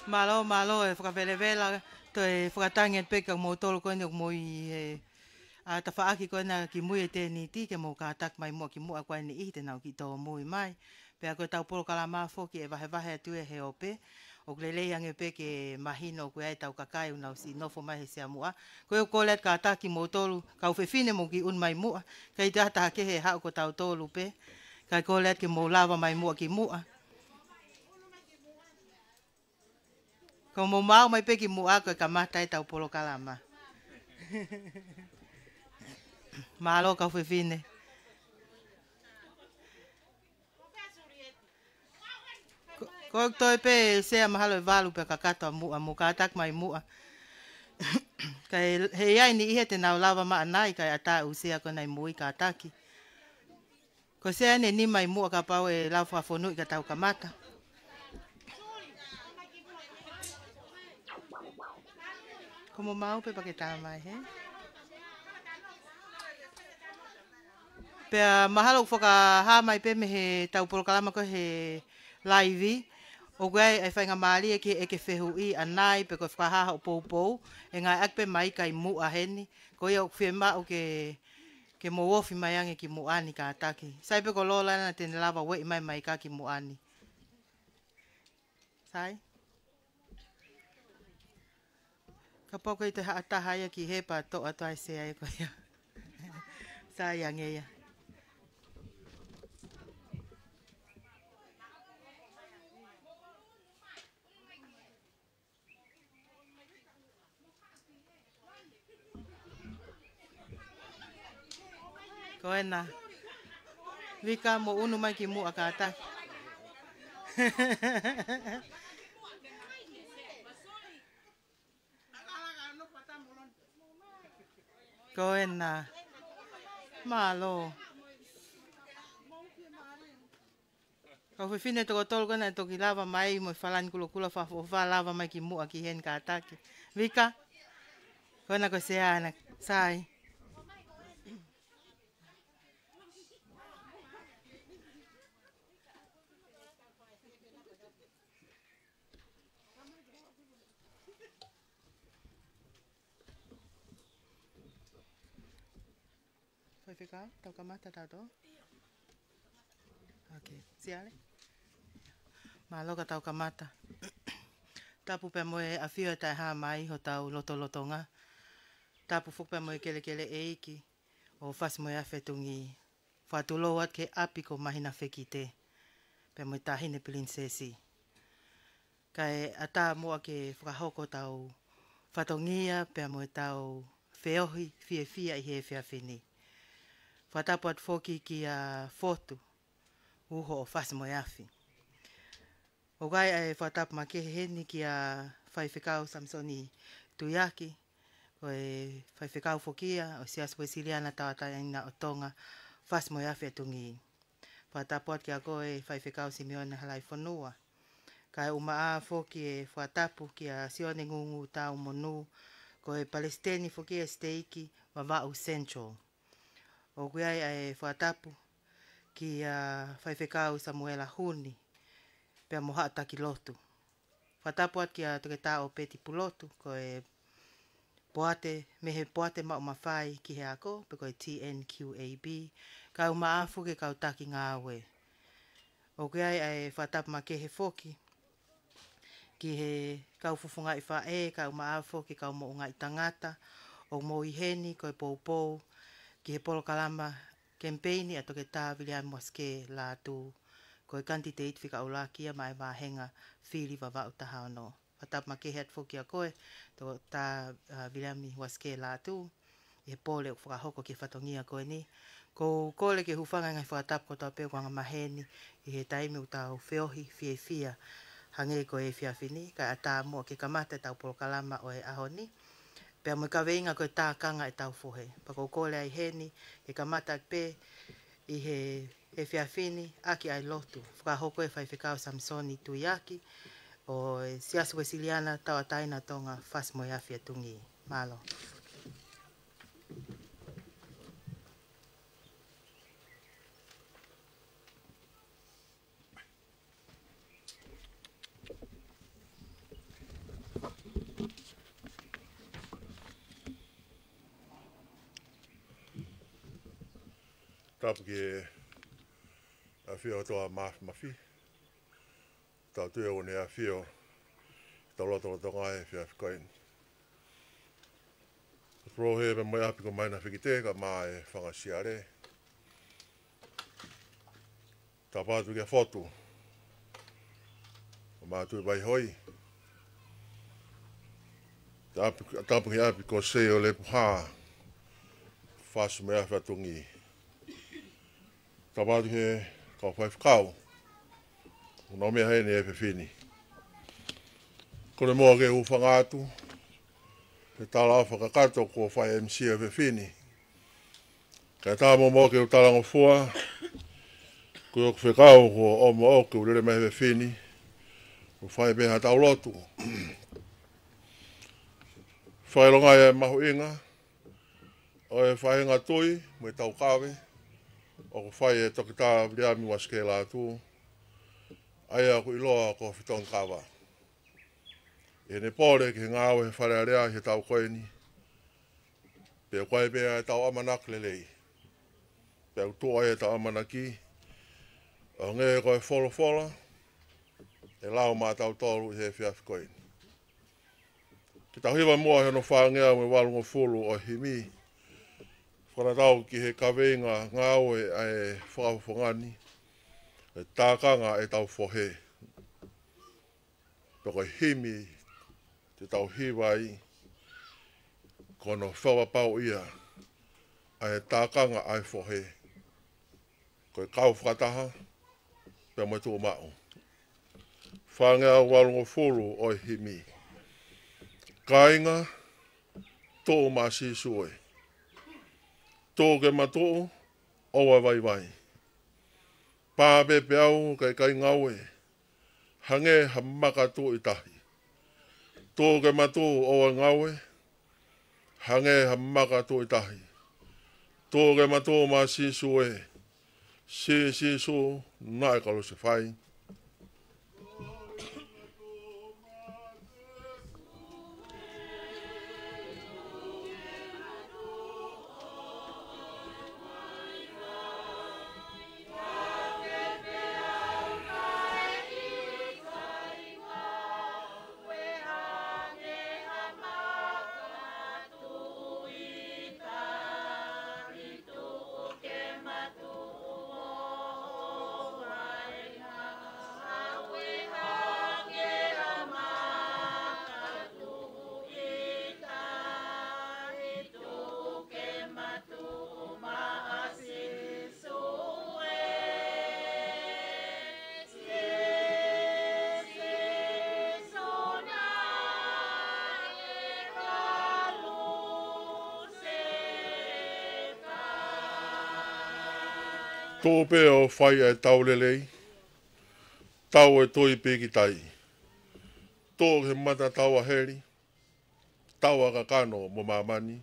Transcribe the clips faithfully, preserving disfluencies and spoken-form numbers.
Mālō, mālō e fakavelevela, toe fakatangi atu pē kia moutolu ko eni ʻoku mou ʻi he, ʻa, tafaʻaki ko ena kimui e tēniti ke mou kātaki mai muʻa ki muʻa ko eni ʻi te nau kiʻi tōmui mai. Pea ko ʻetau polokalama foki ʻe vahevahe atu ia he ope. ʻOku lelei ange pē ke mahino ʻoku ʻi ai ʻetau kakai ʻoku nau siʻi nofo mai he sea muʻa. Ko ia ʻoku kole atu kātaki moutolu, kau fefine mou kiʻi ʻunu mai muʻa. ʻIkai toe ʻi ai ha taha kehe ʻe haʻu ko tautolu pē. Kae kole atu ke mou lava mai muʻa ki muʻa. Ka mou maʻu mai pē ki muʻa ko e kamata ʻetau polokalama. Mālō kau fefine. Ko, ko e toe pē sea mahalo ʻe valu pē kakato ʻa muʻa, mou kātaki mai muʻa. Kae, he ʻi ai e niʻihi te nau lava maʻanai kae ʻatā ʻū sea ko ena ʻi mui kātaki. Ko e sea ʻe nima ʻi muʻa kapau ʻe lava fakafonuʻi ka tau kamata. Ko mou maʻu pē pea ke tā mai, hē? Pea mahalo ʻoku fakahā mai pē mei heʻetau polokalama ko ē he laivi. ʻOku ʻi ai e faingamālie ke, ʻe ke fehuʻi ʻanai pe ko e fakahā hoʻo poupou. ʻE ngāueʻaki pē maika ʻi muʻa heni. Ko ia ʻoku fiemaʻu ke ke mou ofi mai ange ki muʻa ni kātaki. Sai pē ko Lola ena te ne lava ueʻi mai e maika ki muʻa ni. Sai? Kapau ʻoku ʻi ai ha taha ia ki hē pea toʻo atu ʻa e sea ia ko ia. Sai ange ia. Ko ena. Vika mou ʻunu mai ki muʻa kātaki. Ko ena. Mālō. Kau fefine toko tolu ko ena ʻe toki lava mai mo e falani kulokula fakaʻofoʻofa lava mai ki muʻa ki heni kātaki. Vika. Ko ena ko e sea ena. Sai. Faifekau, tau kamata tautolu? Ok, Siale? Mālō ka tau kamata. Tapu pea mo e ʻafio ʻa e Taʻehāmai ʻi hotau lotolotonga. Tapu foki pea mo e kelekele ʻeiki ʻo Fasi-mo-e-Afi-ʻa-Tungī. Fakatulou atu ki he ʻapi ko Mahina Fekite, pea mo e Taʻahine Pilinisesi. Kae ʻatā muʻa ke fakahoko ʻetau fatongia pea mo ʻetau feohi fiefia ʻi he efiafi ni. Fakatapu atu foki kia Fotu, uho ʻo Fasi-mo-e-Afi. ʻOku ʻi ai e fakatapu makehe heni kia Faifekau Samisoni Tuiaki, ko e faifekau foki ia ʻo e Siasi Uēsiliana Tauʻatāina ʻo Tonga, Fasi-mo-e-Afi-ʻa-Tungī. Fakatapu atu kia koe Faifekau Simione Halaifonua. Kae ʻumaʻā foki e fakatapu kia Sione Ngūngūtau Monū, ko e palesiteni foki e siteiki Vavaʻu Central. ʻOku ʻi ai e fakatapu kia Faifekau Samuela Huni, pea mo haʻa taki lotu. Fakatapu atu kia Toketā ʻOpeti Pulotu, ko e poate, mei he poate maʻu mafai ki he ako, pe ko e T N Q A B, kae ʻumaʻā foki e kau taki ngāue. ʻOku ʻi ai e fakatapu makehe foki ki he kau fofongaʻi faʻē, kae ʻumaʻā foki e kau moʻungaʻi tangata ʻoku mou ʻi heni ko e poupou ki he polokalama kemipeini ʻa Toketā Viliami Uasikē Lātū, ko e kanititeiti fika ʻuluaki ia maʻá e vāhenga fili Vavaʻu taha ono. Fakatapu makehe atu foki kia koe, Toketā, ʻa, Viliami Uasikē Lātū, ʻi he pole ʻoku fakahoko ki he fatongia ko eni. ʻOku ou kole ke hūfanga e ngaahi fakatapu kotoa pē ʻoku angamaheni ʻi he taimi ʻoku tau feohi fiefia hangē ko e efiafi ni, kae ʻatā muʻa ke kamata ʻetau polokalama ʻo e ʻaho ni. Pea mo e kaveinga ko e tākanga ʻetau fohe. Pea ʻoku ou kole ai heni ke kamata pē ʻi he efiafi ni ʻaki ʻa e lotu. Fakahoko ʻe Faifekau Samisoni Tuiaki ʻo e Siasi Uēsiliana Tauʻatāina ʻo Tonga, Fasi-mo-e-Afi-ʻa-Tungī. Mālō. Tapu ki he ʻafio ʻa e ʻOtua Māfimafi. Tau tui ʻoku ne ʻafio ʻi hotau lotolotonga he efiafi ko eni. Tau pule he pē mo e ʻapi ko Maina Fekite kae ʻumaʻā e fanga siale. Tapu atu kia Fotu mo Mātuʻi Vaihoi. Tapu, tapu ki he ʻapi ko Sei ʻo Lepuha, Fasu mo e Fatungi. Tapu atu ki he kau faifekau ʻoku nau meʻa heni he efiafi ni. Kole muʻa ke u hūfanga atu he talaʻofa kakato kuo fai ʻe he M C he efiafi ni. Kae ʻatā muʻa ke u talangofua, ko hoku fekau ko ʻOmo ʻo ke u lele mai he efiafi ni, ʻo fai pē haʻatau lotu. Fakaʻilonga e mahuʻinga ʻo e faʻahinga tui mo e taukave ʻoku fai ʻe Toketā Viliami Uasikei Lātū, ʻa ia ʻoku ʻiloa ko Fitongi Kava, ʻi heʻene pole ki he ngāue he Fale Alea he taʻu ko eni. Pea ʻoku ʻi ai pē ʻetau ʻamanaki lelei, pea ʻoku tuʻu ai ʻetau ʻamanaki, ʻo hangē ko e folofola ʻe lau maʻatautolu ʻi he efiafi ko eni. Ke tau hiva muʻa he hono fāngeau mo e valungofulu ʻo e himi, fakatatau ki he kaveinga ngāue ʻa e fakafofonga ni, ʻa e Tākanga ʻEtau Fohe. Pea ko e himi te tau hiva ai, ko hono fakapapauʻi ia ʻa e Tākanga ʻa e Fohe, ko e kau fakataha pea mo e tuʻumaʻu. Fāngeau valungofulu ʻo e himi. Kāinga, tuʻu maʻa Sīsū ē. Tuʻu ke ma tuʻu, ʻoua ʻe vaivai. Pā pē peau kae ʻikai ngaue, hangē ha maka tuʻu ʻi tahi. Tuʻu ke ma tuʻu, ʻoua ʻe ngaue, hangē ha maka tuʻu ʻi tahi. Tuʻu ke ma tuʻu maʻa Sīsū ē. Siʻi Sīsū naʻe kalusefai. Tuʻu pē ʻo fai ʻa e tau lelei, tau ʻa e tui pīkitai. Tuʻu he mata tau ʻa heli, tau ʻa kakano mo māmani.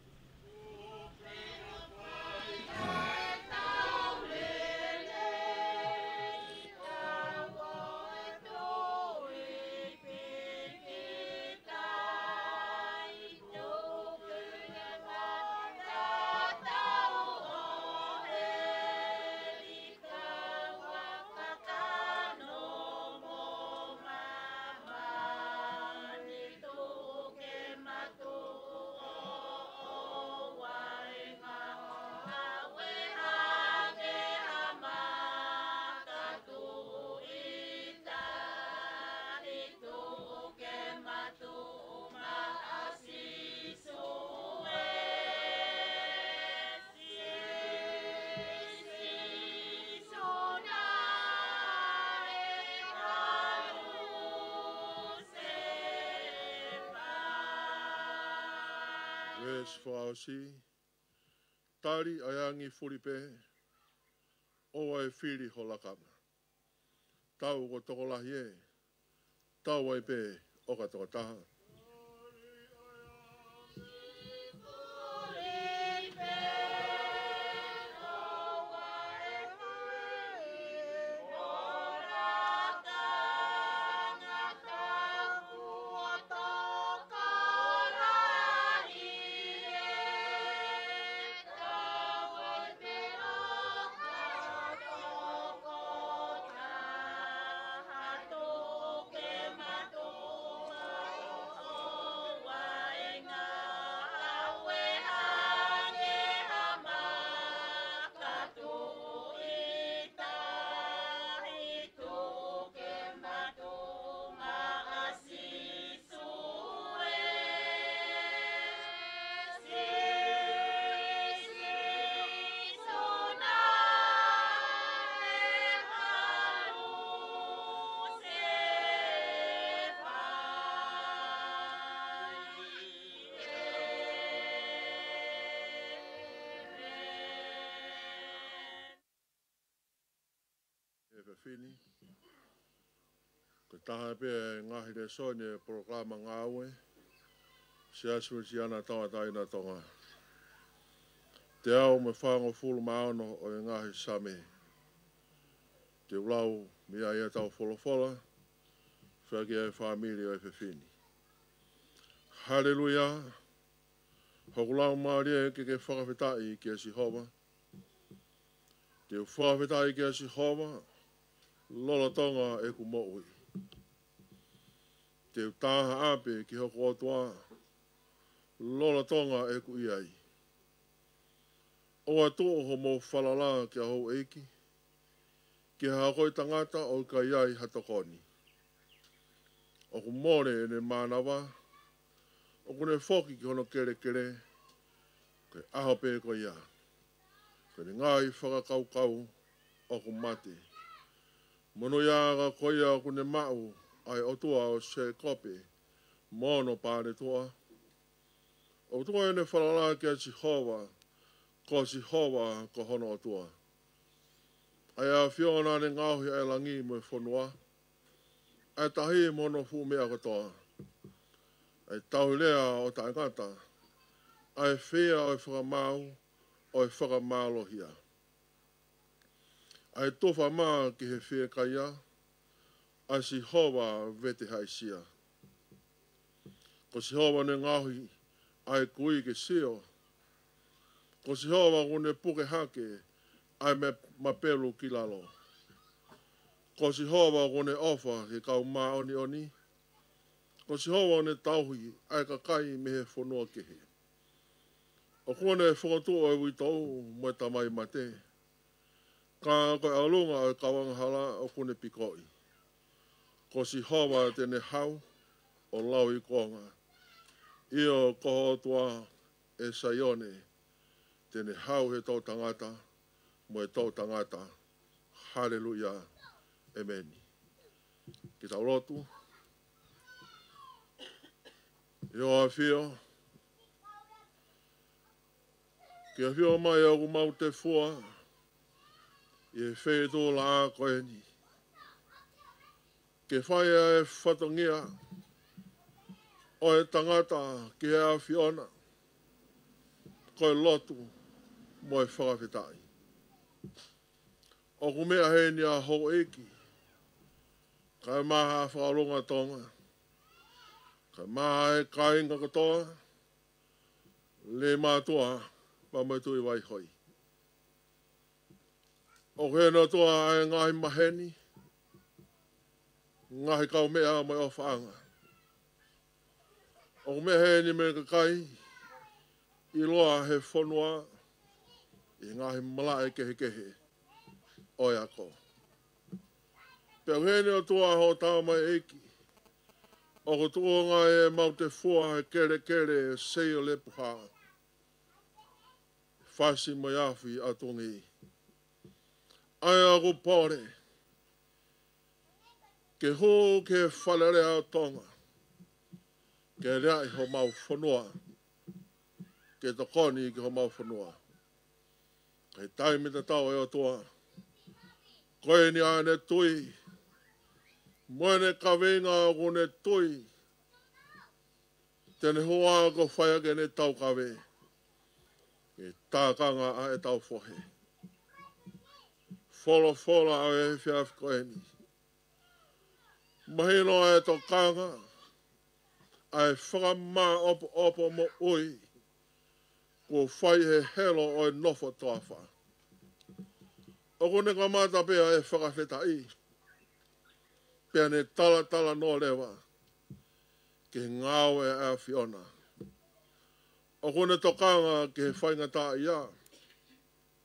Veesi fakaʻosi. Tali ʻa e angi fuli pē, ʻoua ʻe fili ho lakanga. Tau ko tokolahi ē, tau ai pē ʻo ka tokotaha. Fini. Ko e taha pē e ngaahi lēsoni e polokalama ngāue Siasi Uēsiliana Tauʻatāina Tonga. Teau mo e fāngofulu mā ono ʻo e ngaahi Saame. Te u lau mei ai ʻetau folofola, fai ki ai e fāmili ʻo e efiafi ni. Haleluia. Hoku laumālie ke ke fakafetaʻi kia Sihova. Te u fakafetaʻi kia Sihova lolotonga ʻeku moʻui. Te u tā haʻape ki hoku ʻOtua lolotonga ʻeku ʻi ai. ʻOua tuʻu hoʻomou falala ki he houʻeiki, ki ha hako ʻo e tangata ʻoku ʻikai ai ha tokoni. ʻOku mole ʻene mānava, ʻoku ne foki ki hono kelekele, ko e ʻaho pē ko ia. Ko ʻene ngaahi fakakaukau ʻoku mate. Monūʻiaʻanga ko ia ʻoku ne maʻu ʻa e ʻOtua ʻo Sēkope mo hono paletuʻa. ʻOku tuku ʻene falala kia Sihova, ko Sihova ko hono ʻOtua. ʻA e ʻAfiona ne ngaohi ʻa e langi mo e fonua, ʻa e tahi mo hono fuʻu meʻa kotoa. ʻA e tauhi lea ʻo taʻengata, ʻa e feia ʻo e fakamaau ʻo e fakamālohia. ʻA e tufa mā ki he fiekaia, ʻa Sihova vetehaʻisia. Ko Sihova ne ngaohi ʻa e kui ke sio. Ko Sihova ʻoku ne puke hake ʻa e me-, mapelu ki lalo. Ko Sihova ʻoku ne ʻofa ki he kau māʻoniʻoni. Ko Sihova ʻoku ne tauhi ʻa e kakai mei he fonua kehe. ʻOku ne fokotuʻu ʻa e uitou mo e tamai mate. Ka ko e ʻalunga ʻo e kau angahala ʻoku ne pikoʻi. Ko Sihova te ne hau ʻo lauikuonga. ʻIo ko ho ʻOtua ʻe Saione, te ne hau he toʻutangata mo e toʻutangata. Haleluia. ʻEmeni. Ke tau lotu. ʻIo ʻAfio, ke ʻafio mai ʻoku mau tefua ʻi he feituʻu laʻā ko eni. Ke fai ʻa e fatongia ʻo e tangata ki he ʻAfiona, ko e lotu mo e fakafetaʻi. ʻOku meʻa heni ʻa houʻeiki, kae ʻumaʻā Fakaʻulunga Tonga, kae ʻumaʻā e kāinga kotoa, lēmātuʻa, pea mo e Tuʻi Vaihoi. ʻOku heni ʻOtua ʻa e ngaahi maheni, ngaahi kaumeʻa mo e ʻofaʻanga. ʻOku meʻa heni mo e kakai ʻiloa he fonua ʻi he ngaahi malaʻe kehekehe ʻo e ako. Pea ʻoku heni ʻOtua hoʻo tamaioʻeiki, ʻoku tuʻunga ʻemau tefua he kelekele Seiolepuha, Fasi mo e Afi ʻa Tongi. ʻA ia ʻoku pole ke hū ki he Fale Alea ʻo Tonga, ke leaʻi homau fonua, ke tokoni ki homau fonua. Ka ʻi he taimi tatau ʻe ʻOtua, ko eni ʻa ʻene tui, mo ʻene kaveinga ʻoku ne tui, te ne hū ʻo fai ʻaki ʻene taukave, ke tākanga ʻa ʻetau fohe. Folofola ʻa e efiafi ko eni. Mahino ʻa e tokanga, ʻa e fakamāʻopoʻopo moʻui, kuo fai he helo ʻo e nofo toafa. ʻOku ne kamata pē ʻa e fakafetaʻi, pea ne talatalanoa leva ki he ngāue ʻa e ʻAfiona. ʻOku ne tokanga ki he faingataʻaʻia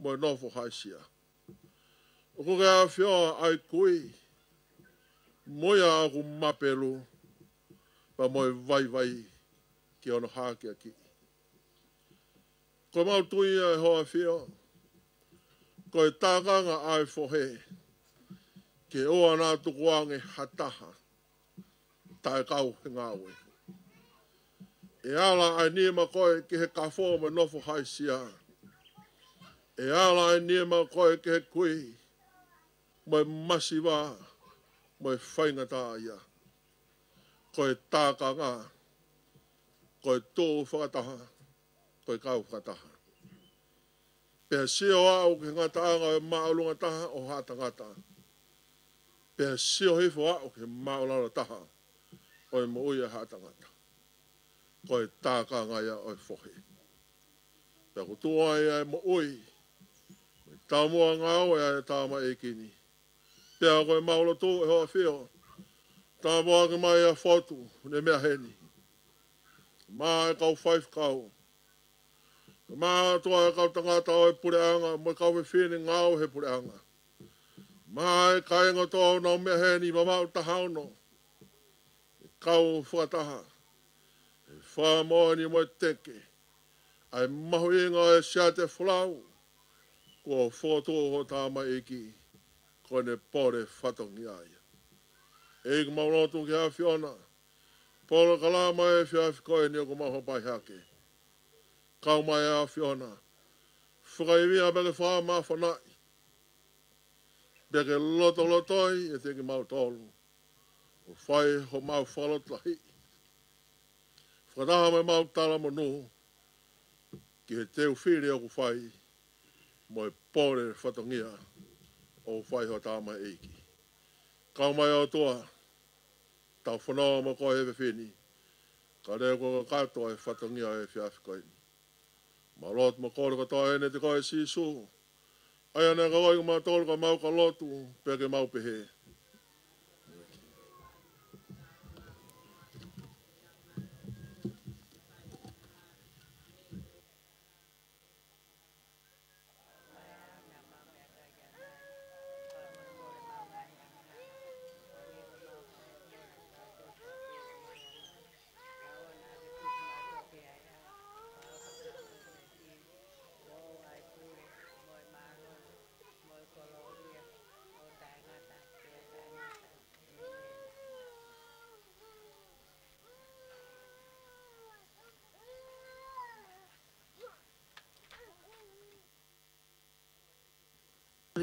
mo e nofo haʻisia. ʻOku ke ʻafioʻi ʻa e kui, mo ia ʻoku mapelu, pea mo e vaivai ki hono hakeakiʻi. Ko ʻemau tui ʻa e hoʻo ʻafio, ko e tākanga ʻa e fohe, ke ʻoua naʻa tukuange ha taha taʻekau he ngāue. ʻE ala ʻa e nima ko ē ki he kafo mo e nofo haʻisia. ʻE ala ʻa e nima ko ē ki he kui. mo e masiva, mo e faingataʻaʻia. Ko e tākanga, ko e tuʻu fakataha, ko e kau fakataha. Pea sio au ki he ngataʻanga ʻo e māʻolunga taha ʻo haʻa tangata. Pea sio hifo au ki he māʻulalo taha ʻo e moʻui ʻa haʻa tangata. Ko e tākanga ia ʻo e fohe. Pea ko e tuʻu ai ʻa e moʻui, mo e taumuʻa ngāue ʻa e tamaiki ni. Pea ko e mau lotu ʻe hoʻo ʻAfio, tāpuaki mai ʻa e fotu ʻo e meʻa heni. Mo e kau faifekau, mo e tuʻa e kau tangata ʻo e puleʻanga, mo e kau fefine ngāue he puleʻanga. Mo e kāinga ʻoku nau meʻa heni, mo e mau taha ono, kau fakataha, ʻe fakamoʻoni mo e teke ʻa e mahuʻinga ʻo e siate folau kuo fokotuʻu ʻe hoʻo tamaiki, ko ʻene pole fatongia ia. ʻEiki, mau lotu ki he ʻAfiona, polokalama ʻo e efiafi ko eni ʻoku mau hapai hake. Kau mai ʻAfiona, fakaivia pea ke fakamāfanaʻi, pea ke lotolotoi ʻiate kimautolu ʻo fai homau fakalotolahiʻi fakataha mo e mau talamonū ki he teu fili ʻoku fai, mo e pole fatongia ʻoku fai ʻe hoʻo tamaiki. Kau mai ʻOtua, tau fanongo mo koe he efiafi ni, kae lea koe kakato ʻa e fatongia ʻo e efiafi ko eni. Mau lotu mo kole kotoa eni ʻiate koe Sīsū. ʻA ia naʻe kau ai kimautolu ka mau ka lotu, pea ke mau pehē.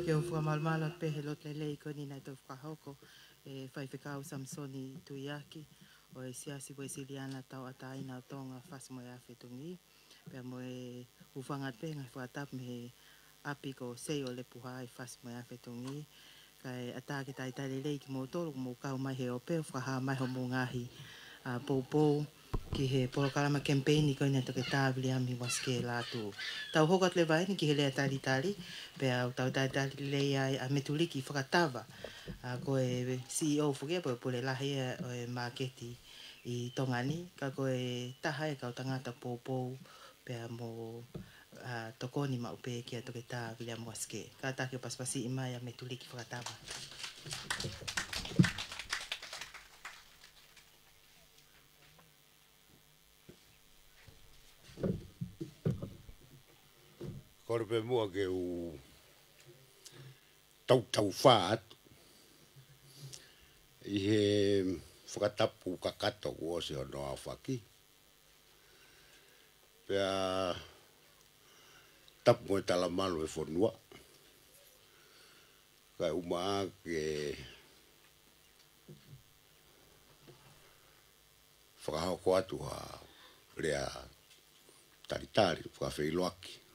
Ke u fakamalumalu atu pē he lotu lelei ko eni naʻe toki fakahoko ʻe Faifekau Samisoni Tuiaki ʻo e Siasi Uēsiliana Tauʻatāina ʻo Tonga Fasi mo e Afe Tongī, pea mo e hūfanga atu pē he ngaahi fakatapu mei he ʻapi ko Sei ʻo Lepuha ʻi Fasi mo e Afe Tongī. Kae ʻatā ke talitali lelei kimoutolu ʻoku mou kau mai he ope ʻo fakahā mai homou ngaahi, ʻa, poupou ki he polokalama kemipeini ko eni ʻa Toketā Viliami Uasikē Lātū. Tau hoko atu leva eni ki he lea talitali, pea ʻoku tau talitali lelei ai ʻa Metuliki Fakatava, ʻa, ko e C E O foki ia pe ko e pule lahi ia ʻo e māketi ʻi Tonga ni, ka ko e taha e kau tangata poupou pea mo, ʻa, tokoni maʻu pē kia Toketā Viliami Uasikē. Kātaki ʻo pasipasiʻi mai ʻa Metuliki Fakatava. Kole pē muʻa ke u tautaufā atu ʻi he fakatapu kakato kuo ʻosi hono aofaki. Pea tapu mo e talamalu ʻo e fonua. Kae ʻumaʻā ke fakahoko atu ha lea talitali, fakafeʻiloaki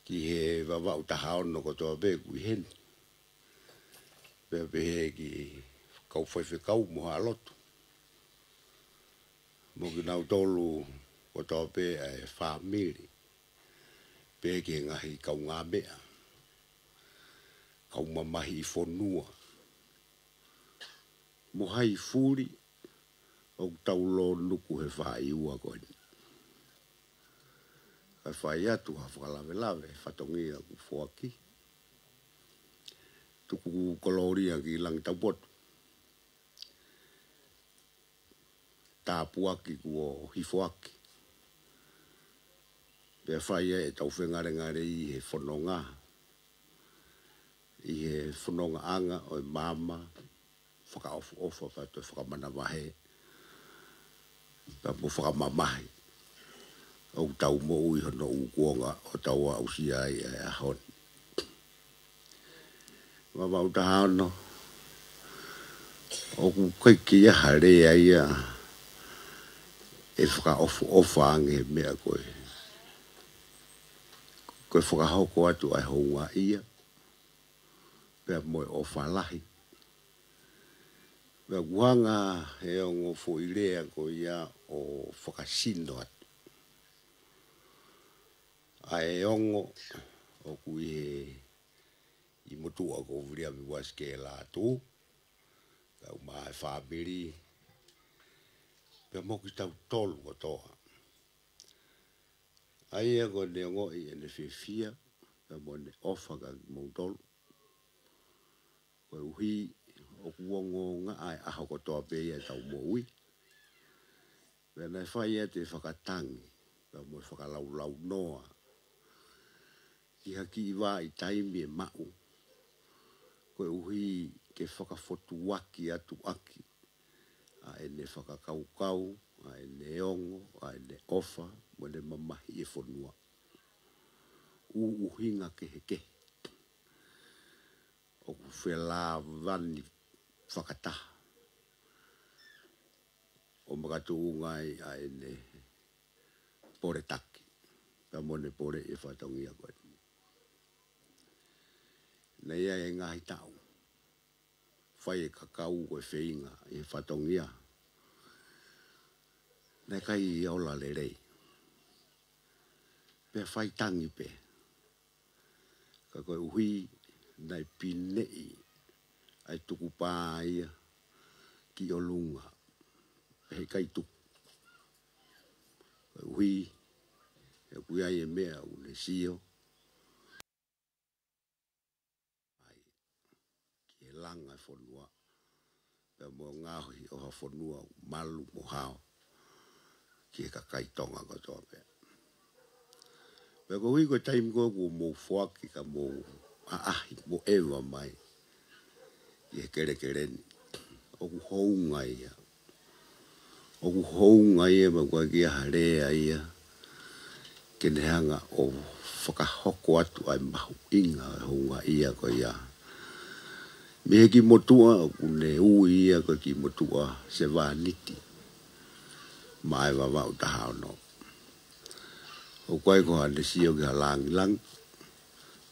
ki he Vavaʻu taha ono kotoa pē ʻoku ʻi heni. Pea pehē ki he kau faifekau mo haʻa lotu, mo kinautolu kotoa pē ʻa e fāmili, pehē ki he ngaahi kaungāmeʻa, kau mamahiʻi fonua, mo hai fuli ʻoku tau lōnuku he faʻahi ua ko eni. Kae fai atu ha fakalavelave he fatongia kuo foaki. Tuku kolōlia ki Langi Taupotu. Tāpuaki kuo hifoaki. Pea fai ai ʻetau fengalengaleʻi he fononga, ʻi he fonongaʻanga ʻo e maama fakaʻofoʻofa pea toe fakamanavahē pea mo fakamamahi ʻoku tau moʻui hono ʻū kuonga ʻo tau aʻusia ai ʻa e ʻaho ni. Vavaʻu taha ono. ʻOku ʻikai ke ʻi ai ha lea ia ʻe fakaʻofoʻofa ange he meʻa ko ē, ko e fakahoko atu ʻa e houngaʻia pea mo e ʻofa lahi. Pea ʻoku hanga he ongo foʻi lea ko ia ʻo fakasino atu ʻa e ongo ʻoku ʻi he ʻi motuʻa ko Viliami Uasi Kelatu, kau mai e fāmili, pea mo kitautolu kotoa. ʻA ia ko ʻene ongoʻi ʻene fiefia, pea mo ʻene ʻofa kia kimoutolu. Koeʻuhi ʻoku ongoongo ʻa e ʻaho kotoa pē ia ʻetau moʻui. Pea naʻe fai atu e fakatangi, pea mo e fakalaulaunoa ki ha kiʻi vaʻi taimi ʻe maʻu, koeʻuhi ke fakafotuaki atu ʻaki ʻa ʻene fakakaukau, ʻa ʻene ongo, ʻa ʻene ʻofa, mo ʻene mamahi e fonua. ʻUhinga kehekehe ʻoku felāvani fakataha ʻo makatuʻunga ai ʻa ʻene pole taki, pea mo ʻene pole e fatongia ko eni. Naʻe ʻi ai e ngaahi taʻu, fai e kakau ko e feinga ʻi he fatongia, naʻe ʻikai ola lelei, pea fai tangi pē. Ka koeʻuhi naʻe pineʻi ʻa e tukupā ia ki ʻolunga, pea heʻikai tuku. Koeʻuhi ʻoku ʻi ai e meʻa ʻoku ne sio ai ki he langa e fonua, pea mo e ngaohi ʻo ha fonua malu mo hao ki he kakai Tonga kotoa pē. Pea koeʻuhi ko e taimi ko ē kuo mou foaki ka mou ʻaʻahi mo ʻeva mai ʻi he kelekele ni, ʻoku hounga ia. ʻOku hounga ia, pea ʻoku ʻikai ke ʻi ai ha lea ia ke ne hanga ʻo fakahoko atu ʻa e mahuʻinga ʻo e houngaʻia ko ia. Mei he kiʻi motuʻa ʻoku ne ui ia ko e kiʻi motuʻa sevāniti maʻa e Vavaʻu taha ono. ʻOku ʻikai ko haʻane sio ki ha langilangi,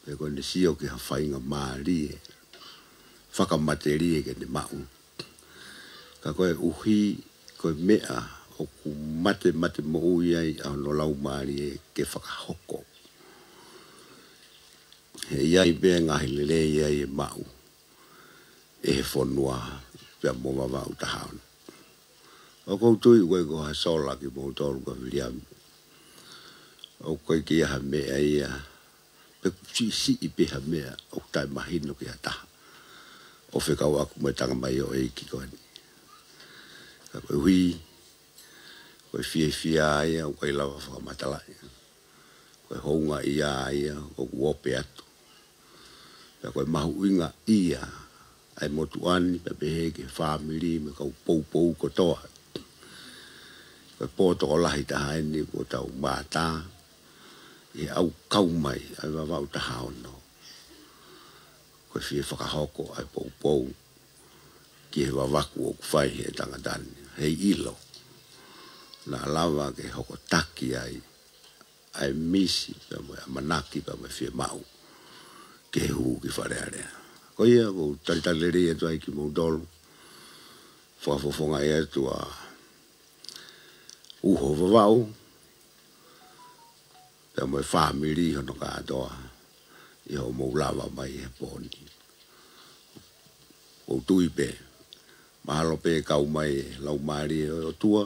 pe ko ʻene sio ki ha faingamālie fakamatelie ke ne maʻu. Ka koeʻuhi ko e meʻa ʻoku matemate moʻui ai ʻa hono laumālie ke fakahoko, he ʻi ai pē ngaahi lelei ia ʻe maʻu ʻe he fonua pea mo Vavaʻu taha ono. ʻOku ou tui ʻoku ʻikai ko ha sola kimoutolu kia Viliami. ʻOku ʻikai ke ʻi ai ha meʻa ia, pe ʻoku siʻisiʻi pē ha meʻa ʻoku taʻemahino ki ha taha ʻo fekauʻaki mo e tangata mai ʻo e ʻEiki ko eni. Ka koeʻuhi ko e fiefia ia ʻoku ʻikai lava fakamatalaʻi, ko e houngaʻia ia ʻoku ope atu, pea ko e mahuʻingaʻia ʻa e motuʻa ni, pea pehē ki he fāmili mo e kau poupou kotoa. Ko e pō tokolahi taha eni kuo tau mātā ʻi he ʻau kau mai ʻa e Vavaʻu taha ono. Ko e fie fakahoko ʻa e poupou ki he vavaku ʻoku fai he tangata ni, heiʻilo naʻa lava ke hokotaki ai ʻa e misi pea mo e ʻamanaki pea mo e fiemaʻu ke hū ki Fale Alea. Ko ia, ʻoku ou talitali lelei atu ai kimoutolu, fakafofongaʻi atu ʻa Uho Vavaʻu pea mo e fāmili hono kātoa ʻi hoʻomou lava mai he pō ni. ʻOku ou tui pē, mahalo pē kau mai e Laumālie ʻo e ʻOtua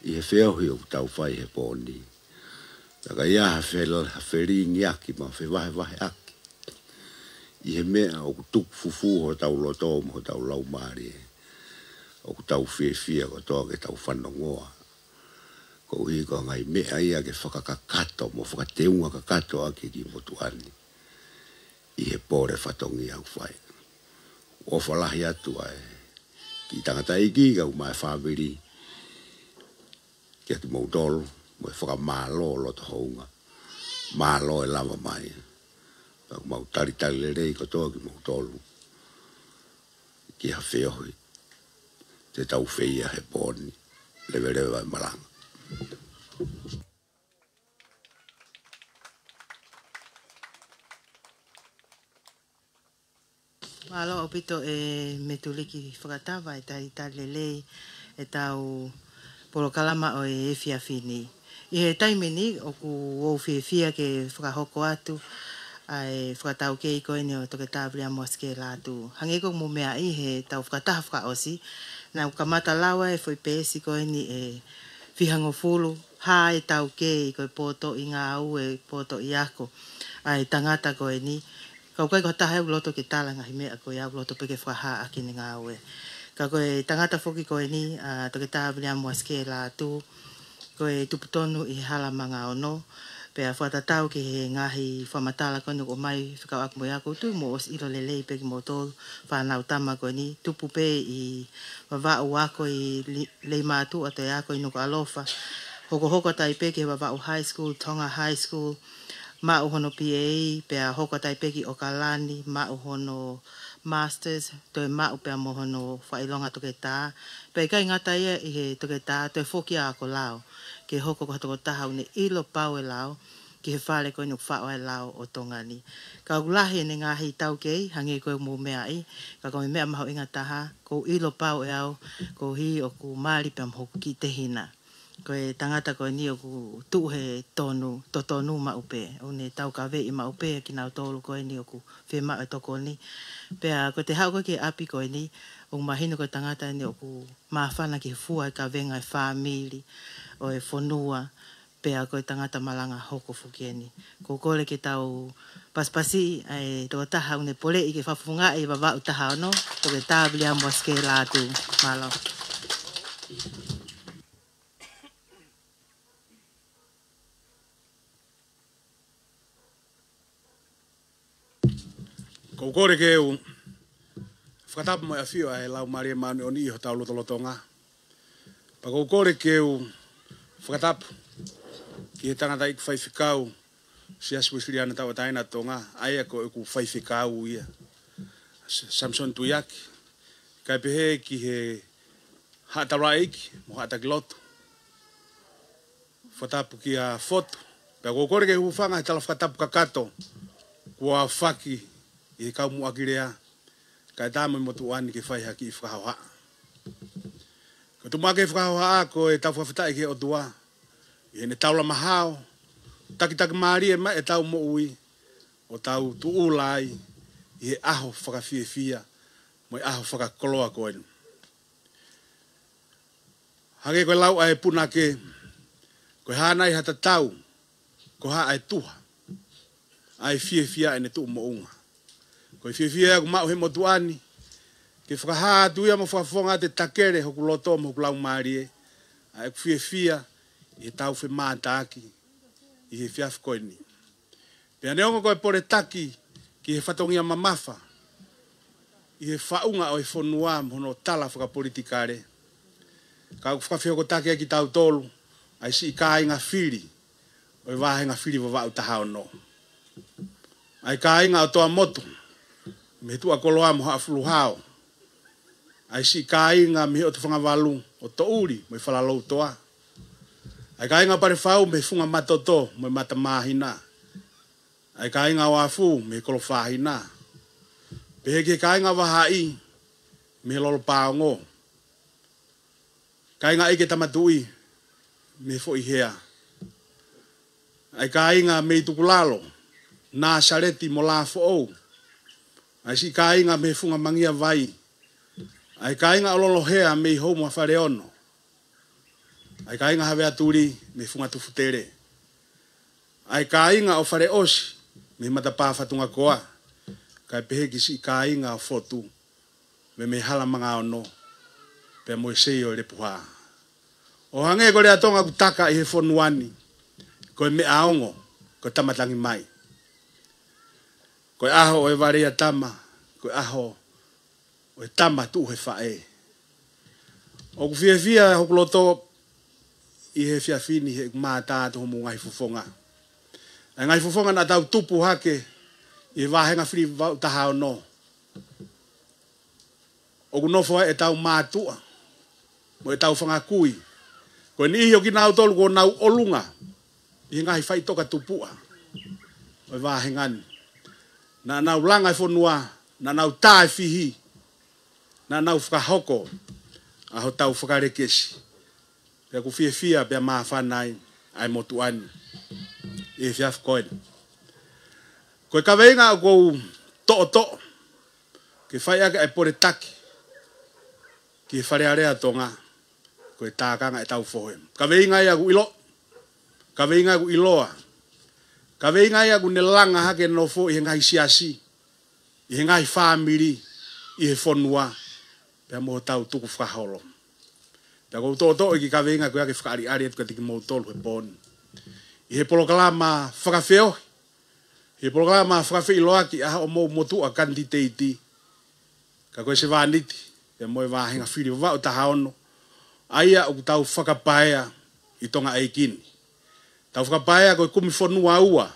ʻi he feohi ʻoku tau fai he pō ni. Ka ʻi ai ha fel-, ha felingiʻaki mo e fevahevaheʻaki ʻi he meʻa ʻoku tuku fufū hotau loto mo hotau laumālie, ʻoku tau fiefia kotoa ke tau fanongoa, koeʻuhi ko e ngaahi meʻa ia ke fakakakato mo fakateunga kakato ʻaki e kiʻi motuʻa ni ʻi he pole fatongia ʻoku fai. ʻOfa lahi atu ʻa e kiʻi tangataʻeiki kae ʻumaʻā e fāmili kia kimoutolu, mo e fakamālō loto hounga. Mālō e lava mai. Ka ʻoku mau talitali lelei kotoa kimoutolu ki ha feohi te tau feia he pō ni. Leveleva e malanga. Mālō ʻaupito e Metuliki Fakatava e talitali lelei ʻetau polokalama ʻo e efiafi ni. ʻI he taimi ni ʻoku ou fiefia ke fakahoko atu ʻa e fakataukei ko eni ʻo Toketā Viliami Uasikē Lātū. Hangē ko e mou meaʻi heʻetau fakataha fakaʻosi, naʻa ku kamata lava e foʻi peesi ko eni ʻe fihangofulu, hā e taukei ko e potoʻi ngāue, potoʻi ako ʻa e tangata ko eni. Ka ʻoku ʻikai ko ha taha ʻoku loto ke tala e ngaahi meʻa ko ia, ʻoku loto pē ke fakahā ʻaki ʻene ngāue. Ka ko e tangata foki ko eni, ʻa Toketā Viliami Uasikē Lātū, ko e tupu tonu ʻi he Hala Mangaono, pea fakatatau ki he ngaahi fakamatala ko eni ʻoku ʻomai fekauʻaki mo ia, ʻoku ou tui mou ʻosi ʻilo lelei pē kimoutolu fānau tama ko eni, tupu pē ʻi Vavaʻu, ako ʻi Li-, Leimātuʻa, toe ako ʻi Nukuʻalofa, hokohoko atu ai pē ki he Vavaʻu High School, Tonga High School, maʻu hono P A, pea hoko atu ai pē ki ʻOkalani, maʻu hono Masters, toe maʻu pea mo hono fakaʻilonga toketā. Pea ʻikai ngata ia ʻi he toketā, toe foki ʻa ako lao, ke hoko ko ha tokotaha ʻoku ne ʻilo pau e lao, ki he fale ko eni ʻoku faʻo ai e lao ʻo Tonga ni. Ka ʻoku lahi ʻene ngaahi taukei, hangē ko e mou meaʻi, ka ko e meʻa mahuʻinga taha, ʻoku ou ʻilo pau ʻe au, koeʻuhi ʻoku mali pea mo hoku kiʻi tehina. Ko e tangata ko eni ʻoku tuʻu he tonu, totonu maʻu pē. ʻOku ne taukaveʻi maʻu pē kinautolu ko eni ʻoku fiemaʻu e tokoni. Pea ko ʻete haʻu ko ē ki he ʻapi ko eni, ʻoku mahino ko e tangata eni ʻoku māfana ki he fua e kavenga e fāmili, ʻo e fonua, pea ko e tangata malanga hoko foki eni. ʻOku ou kole ke tau pasipasi ʻa e tokotaha ʻoku ne poleʻi ke fakafofongaʻi e Vavaʻu taha ono, Toketā Viliami Uasikē Lātū. Mālō. ʻOku ou kole ke u fakatapu mo e ʻafio ʻa e Laumālie Māʻoniʻoni ʻi hotau lotolotonga. Pea ʻoku ou kole ke u fakatapu ki he tangataʻeiki faifekau Siasi Uēsiliana Tauʻatāina ʻo Tonga, ʻa ia ko ʻeku faifekau ia, Samson Tuiaki, kae pehē ki he haʻa taulaʻeiki mo haʻa taki lotu. Fakatapu kia Fotu. Pea ʻoku ou kole ke u hūfanga he tala fakatapu kakato kuo aofaki ʻi he kau muʻaki lea, kae ʻatā mo e motuʻa ni ke fai ha kiʻi fakahohaʻa. Ko e tumuʻaki e fakahohaʻa ko ʻetau fakafetaʻi ki he ʻOtua ʻi heʻene taulama hao, takitaki mālie mai ʻetau moʻui, ʻo tau tuʻula ai ʻi he ʻaho fakafiefia mo e ʻaho fakakoloa ko eni. Hangē ko e lau ʻa e punake, ko e hā nai ha tatau, ko e hā ʻa e tuha, ʻa e fiefia ʻene tuʻu moʻunga. Ko e fiefia ia ʻoku maʻu he motuʻa ni, ke fakahā atu ia mo fakafofonga atu e takele hoku loto mo hoku laumālie, ʻa ʻeku fiefia ʻi heʻetau femātaaki ʻi he efiafi ko eni. Pea neongo ko e poletaki ki he fatongia mamafa ʻi he faʻunga ʻo e fonua mo hono tala fakapolitikale, ka ʻoku fakafehokotaki ai kitautolu ʻa e siʻi kāinga fili ʻo e vāhenga fili Vavaʻu taha ono, ʻa e kāinga ʻo Toamotu mei he Tuʻakoloa mo Haʻafuluhao, ʻa e siʻi kāinga mei he ʻOtu Fangavalu ʻo Toʻuli mo e Falaloutoa, ʻa e kāinga ʻo Palefau mei he Funga Matoto mo e Mata Māhina, ʻa e kāinga ʻo Afu mei he Kolofāhina, pehē ki he kāinga ʻo Vahaʻi mei he Lolopaongo, kāinga ʻEiki Tama Tuʻi mei he Foʻi Hea, ʻa e kāinga mei Tukulalo, Nāsaleti mo Lafoʻou, ʻa e siʻi kāinga mei he Funga Mangia Vai, ʻa e kāinga ʻo Lolohea mei Houmu ʻa Faleono, ʻa e kāinga Haveatuli mei he Funga Tufutele, ʻa e kāinga ʻo Faleʻosi mei he Matapā Fatungakoa, kae pehē ki he siʻi kāinga ʻo Fotu mei, mei Hala Mangaono pea mo e Sei ʻo Lepuha. ʻO hangē ko e lea Tonga ʻoku taka ʻi he fonua ni, ko e meʻa ongo ko e tama tangi mai. Ko e ʻaho ʻo e valeʻi ʻa tama, ko e ʻaho ʻo e tama tuʻu he faʻē. ʻOku fiefia hoku loto ʻi he efiafi ni heʻeku mātā atu hoʻomou ngaahi fofonga. ʻA e ngaahi fofonga naʻa tau tupu hake ʻi he vāhenga fili vaʻu taha ono, ʻoku nofo ai ʻetau mātuʻa mo ʻetau fanga kui, ko e niʻihi ʻo kinautolu kuo nau ʻolunga ʻi he ngaahi faʻitoka tupuʻa ʻo e vāhenga ni. Naʻa nau langa e fonua, naʻa nau tā e fihi, naʻa nau fakahoko ʻa hotau fakalekesi. Pea ʻoku fiefia pea māfana ai ʻa e motuʻa ni ʻi he efiafi ko eni. Ko e kaveinga ʻoku ou toʻotoʻo ke fai ʻaki ʻa e pole taki ki he Fale Alea ʻo Tonga, ko e tākanga ʻetau fohe. Kaveinga ia ʻoku ʻilo, kaveinga ʻoku ʻiloa, kaveinga ia ʻoku ne langa hake nofo ʻi he ngaahi siasi, ʻi he ngaahi fāmili, ʻi he fonua, pea mo hotau tukufakaholo. Pea ʻoku ou toʻotoʻo e kiʻi kaveinga ko ia ke fakaʻaliʻali atu kiate kimoutolu he pō ni. ʻI he polokalama fakafeohi, he polokalama fakafeʻiloaki ʻa hoʻomou motuʻa kanititeiti, ka ko e sevāniti pea mo e vāhenga fili vaʻu taha ono, ʻa ia ʻoku tau fakapaea ʻi Tonga ʻeiki ni. Tau fakapaea ko e kumi fonua ua,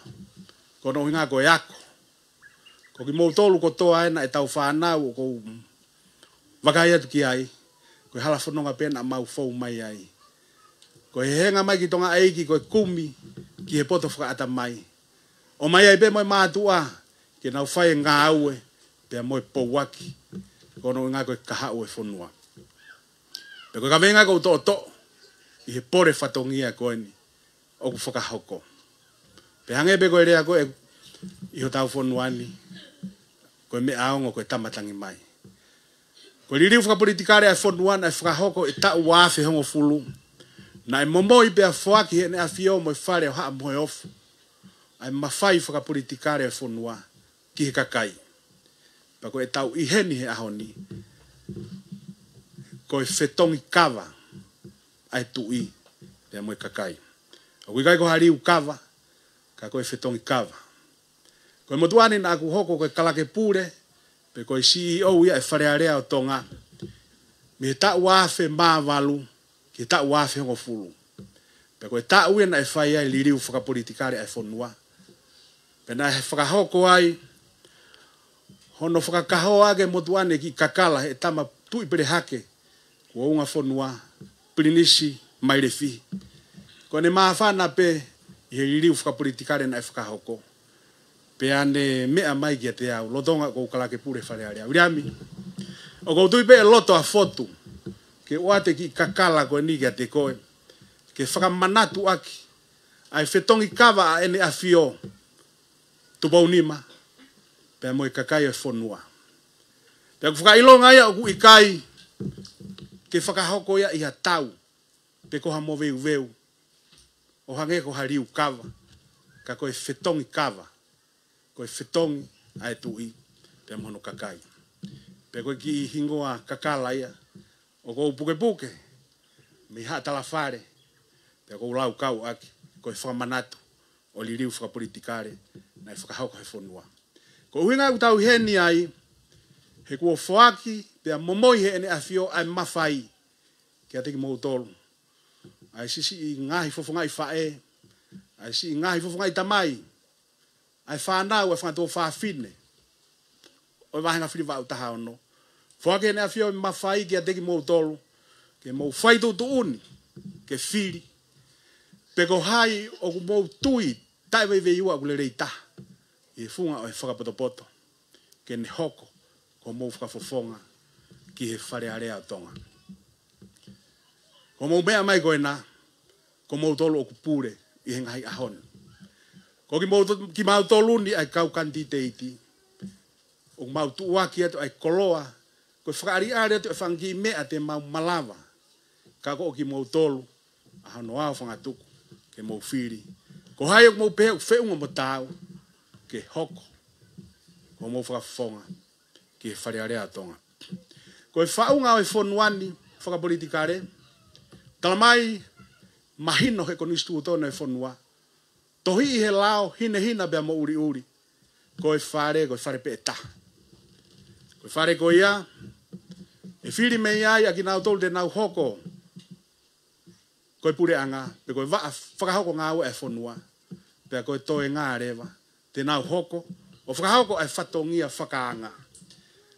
ko hono ʻuhinga ko e ako. Ko kimoutolu kotoa ena ʻetau fānau ʻoku ou vakai atu ki ai, ko e hala fononga pē naʻa mau fou mai ai. Ko e henga mai ki Tonga ʻeiki ko e kumi ki he poto fakaʻatamai, ʻomai ai pē mo e mātuʻa ke nau fai e ngāue pea mo e pouaki, ko hono ʻuhinga ko e kahaʻu e fonua. Pea ko e kaveinga ʻoku ou toʻotoʻo ʻi he pole fatongia ko eni ʻoku fakahoko. Pea hangē pē ko e lea ko ē ʻi hotau fonua ni, ko e meʻa ongo ko e tama tangi mai. Ko e liliu fakapolitikale ʻa e fonua naʻe fakahoko ʻi he taʻu ua afe hongofulu, naʻe momoi pea foaki ʻe Heʻene ʻAfio mo e Fale ʻo Haʻa Moheofo ʻa e mafai fakapolitikale ʻa e fonua ki he kakai. Pea ko ʻetau ʻi heni he ʻaho ni, ko e fetongi kava ʻa e tuʻi pea mo e kakai. ʻOku ʻikai ko ha liu kava, ka ko e fetongi kava. Ko e motuʻa ni naʻa ku hoko ko e kalake pule, pe ko e C E O ia ʻo e Fale Alea ʻo Tonga, mei he taʻu ua afe mā valu ki he taʻu ua afe hongofulu. Pea ko e taʻu ia naʻe fai ai e liliu fakapolitikale ʻa e fonua. Pea naʻe fakahoko ai hono fakakahoa ʻaki e motuʻa ni e kiʻi kakala ʻe he tama tuʻi pelehake kuo unga fonua, Pilinisi Mailefihi. Ko ʻene māfana pē ʻi he liliu fakapolitikale naʻe fakahoko, pea ne meʻa mai kiate au, lolotonga ʻoku ou kalake pule Fale Alea: "Viliami, ʻoku ou tui pē ʻe loto ʻa Fotu ke ʻoatu e kiʻi kakala ko eni kiate koe, ke fakamanatu ʻaki ʻa e fetongi kava ʻa ʻEne ʻAfio Tupounima pea mo e kakai ʻo e fonua. Pea ʻoku fakaʻilonga ia ʻoku ʻikai ke fakahoko ia ʻi ha tau pe ko ha moveuveu ʻo hangē ko ha liu kava, ka ko e fetongi kava, ko e fetongi ʻa e tuʻi pea mo hono kakai." Pea ko e kiʻi hingoa kakala ia ʻoku ou pukepuke mei Haʻa Talafale, pea ʻoku ou laukau ʻaki, ko e fakamanatu ʻo e liliu fakapolitikale naʻe fakahoko he fonua. Ko e ʻuhinga ʻoku tau ʻi heni ai, he kuo foaki pea momoi ʻe Heʻene ʻAfio ʻa e mafai kiate kimoutolu, ʻa e siʻisiʻi ngaahi fofongaʻi faʻē, ʻa e siʻi ngaahi fofongaʻi tamai, ʻa e fānau, ʻa e fanga tuofāfine ʻo e vāhenga fili vaʻu taha ono. Foaki ʻe Heʻene ʻAfio e mafai kiate kimoutolu ke mou fai tuʻutuʻuni ke fili pe ko hai ʻoku mou tui taʻeveiveiua ʻoku lelei taha ʻi he funga ʻo e fakapotopoto, ke ne hoko ko homou fakafofonga ki he Fale Alea ʻo Tonga. Ko hoʻomou meʻa mai ko ena, ko moutolu ʻoku pule ʻi he ngaahi ʻaho ni. Ko kimouto-, kimautolu ni ʻa e kau kanititeiti, ʻoku mau tuʻuaki atu ʻa e koloa, ko e fakaʻaliʻali atu ʻa e fanga kiʻi meʻa te mau malava, ka ko kimoutolu ʻa hono ao fangatuku ke mou fili ko hai ʻoku mou pehē ʻoku feʻunga mo taau ke hoko ko homou fakafofonga ki he Fale Alea ʻo Tonga. Ko e faʻunga ʻo e fonua ni fakapolitikale, talamai mahino he konisitūtone ʻo e fonua, tohiʻi he lao hinehina pea mo ʻuliʻuli, ko e fale, ko e fale pē ʻe taha. Ko e fale ko ia ʻe fili mei ai ʻa kinautolu te nau hoko ko e puleʻanga, pe ko e vaʻa fakahoko ngāue ʻa e fonua, pea ko e toenga leva te nau hoko ʻo fakahoko ʻa e fatongia fakaanga.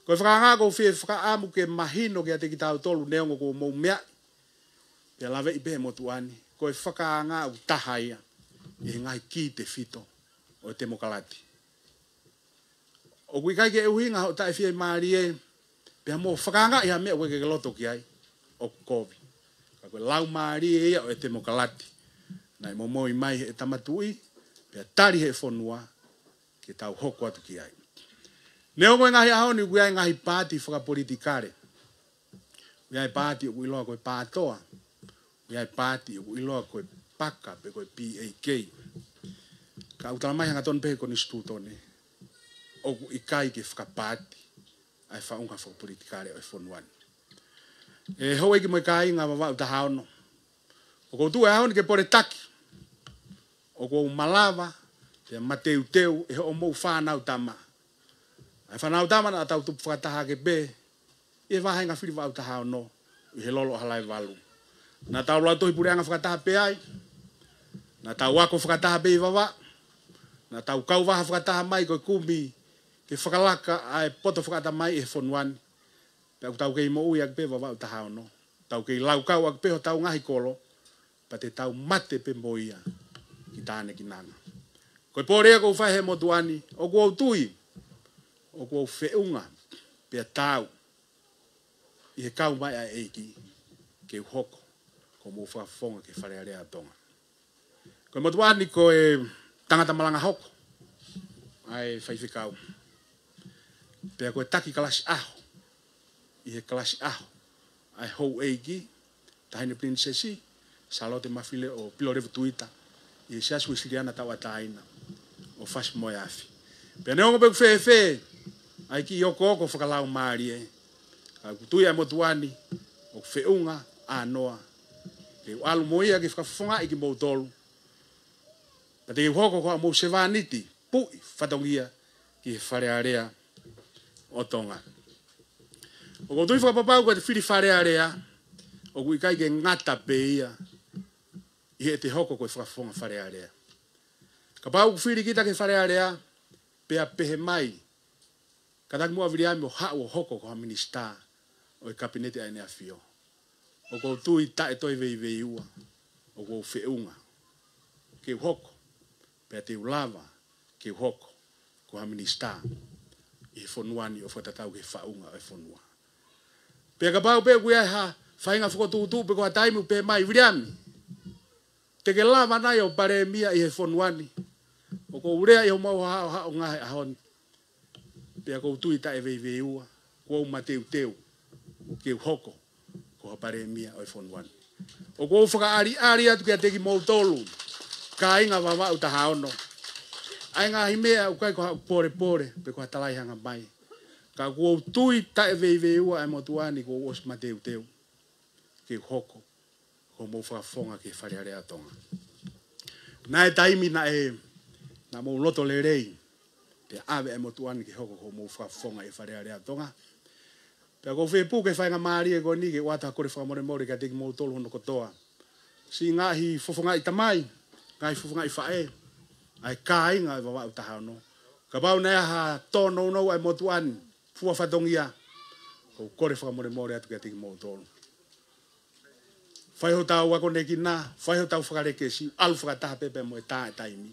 Ko e fakaanga ʻoku ou fie fakaʻamu ke mahino kiate kitautolu neongo kuo mou meaʻi, pea laveʻi pē he motuʻa ni, ko e fakaanga ʻoku taha ia ʻi he ngaahi kī tefito ʻo e temokalati. ʻOku ʻikai ke ʻuhinga hoʻo taʻefiemālie pea mo fakaangaʻi ha meʻa ʻoku ʻikai ke ke loto ki ai, ʻoku kovi. Ka ko e laumālie ia ʻo e temokalati naʻe momoi mai he Tama Tuʻi, pea tali he fonua, ke tau hoko atu ki ai. Neongo e ngaahi ʻaho ni ʻoku ʻi ai e ngaahi paati fakapolitikale. ʻOku ʻi ai e paati ʻoku ʻiloa ko e PATOA. ʻOku ʻi ai e paati ʻoku ʻiloa ko e PAK pe ko e P A K. Ka ʻoku tala mai hangatonu pē he konisitūtone, ʻoku ʻikai ke fakapaati ʻa e faʻunga fakapolitikale ʻo e fonua ni. ʻE houʻeiki mo e kāinga Vavaʻu taha ono, ʻoku ou tuʻu he ʻaho ni ke poletaki ʻoku ou malava pea mateuteu ʻe hoʻomou fānau tama, ʻa e fānau tama naʻa tau tupu fakataha ake pē ʻi he vāhenga fili Vavaʻu taha ono ʻi he lolo ʻo Halaevalu. Naʻa tau lautohi puleʻanga fakataha pē ai, naʻa tau ako fakataha pē ʻi Vavaʻu, naʻa tau kauvaha fakataha mai ko e kumi ke fakalaka ʻa e poto fakaʻatamai ʻi he fonua ni. Pea ʻoku tau kei moʻui ake pē Vavaʻu taha ono, tau kei laukau ake pē hotau ngaahi kolo, pea te tau mate pē mo ia ki Tānekinanga. Ko e pole ia ʻoku ou fai he motuʻa ni, ʻoku ou tui ʻoku ou feʻunga pea taau ʻi he kau mai ʻa e ʻEiki ke u hoko ko homou fakafofonga ki he Fale Alea ʻo Tonga. Ko e motuʻa ni ko e tangata malanga hoko ʻa e faifekau, pea ko e taki kalasi ʻaho ʻi he kalasi ʻaho ʻa e houʻeiki, Taʻahine Pilinisesi Sālote Mafile ʻo Pilolevu Tuita, ʻi he Siasi Uēsiliana Tauʻatāina ʻo Fasi-moe-Afi. Pea neongo pe ʻoku fēfē ʻa e kiʻi okooko fakalaumālie, ka ʻoku tui ʻa e motuʻa ni ʻoku feʻunga ʻānoa ke u ʻalu mo ia ke fakafofongaʻi kimoutolu, pea te u hoko ko hoʻomou sevāniti puʻi fatongia ki he Fale Alea ʻo Tonga. ʻOku ou tui fakapapau ko e fili Fale Alea ʻoku ʻikai ke ngata pē ia ʻi heʻete hoko ko e fakafofonga Fale Alea. Kapau ʻoku fili kita ki he Fale Alea, pea pehē mai ka taki muʻa Viliami ʻo haʻu ʻo hoko ko ha minisitā ʻo e Kapineti ʻa ʻEne ʻAfio, ʻoku ou tui taʻe toe veiveiua, ʻoku ou feʻunga ke u hoko, pea te u lava ke u hoko ko ha minisitā ʻi he fonua ni ʻo fakatatau ki he faʻunga ʻo e fonua. Pea kapau pē ʻoku ʻi ai ha faʻahinga fokotuʻutuʻu pe ko ha taimi ʻoku pehē mai, Viliami, te ke lava nai ʻo palēmia ʻi he fonua ni? ʻOku ou lea ʻi homau haʻohaʻonga he ʻaho ni, pea ʻoku ou tui taʻe veiveiua, ʻoku ou mateuteu ke u hoko ko ha palēmia ʻo e fonua ni. ʻOku ou fakaʻaliʻali atu kiate kimoutolu kāinga Vavaʻu taha ono, ʻa e ngaahi meʻa ʻoku ʻikai ko haʻaku polepole pe ko ha talaihanga mai, ka ʻoku ou tui taʻe veiveiua ʻa e motuʻa ni kuo u ʻosi mateuteu ke u hoko ko homou fakafofonga ki he Fale Alea ʻo Tonga. Naʻe taimi naʻe, naʻa mou loto lelei pea ʻave ʻa e motuʻa ni ke hoko ko homou fakafofonga ʻi he Fale Alea ʻo Tonga. Pea ʻoku ou fie puke faingamālie ko eni ke u ʻoatu ha kole fakamolemole kiate kimoutolu hono kotoa, siʻi ngaahi fofongaʻi tamai, ngaahi fofongaʻi faʻē, ʻa e kāinga ʻo e Vavaʻu taha ono. Kapau naʻe ʻi ai ha tōnounou ʻa e motuʻa ni, fua fatongia, ʻoku ou kole fakamolemole atu kiate kimoutolu. Fai hotau akonekina, fai hotau fakalekesi, ʻalu fakataha pē pea mo e tā ʻa e taimi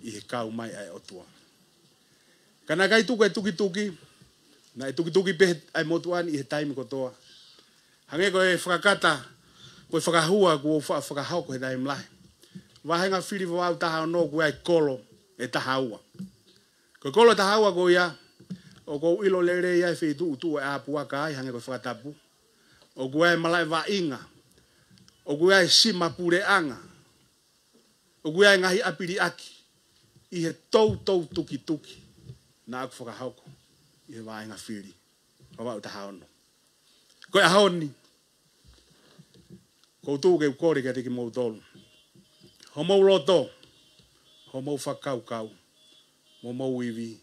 ʻi he kau mai ʻa e ʻOtua. Ka naʻe ʻikai tuku e tukituki, naʻe tukituki pē ʻa e motuʻa ni ʻi he taimi kotoa. Hangē ko e fakakata, ko e fakahua kuo u faʻa fakahoko he taimi lahi. Vāhenga fili Vavaʻu taha ono ʻoku ʻi ai e kolo ʻe taha ua. Ko e kolo ʻe taha ua ko ia, ʻoku ou ʻilo lelei ai e feituʻu ʻoku ʻapuaka ai, hangē ko e fakatapu. ʻOku ʻi ai e malaʻe vaʻinga, ʻoku ʻi ai e sima puleʻanga, ʻoku ʻi ai e ngaahi ʻapi liʻaki ʻi he toutou tukituki naʻa ku fakahoko ʻi he vāhenga fili Vavaʻu taha ono. Ko e ʻaho ni, ʻoku ou tuʻu ke u kole kiate kimoutolu, homou loto, homou fakakaukau, mo homou ivi,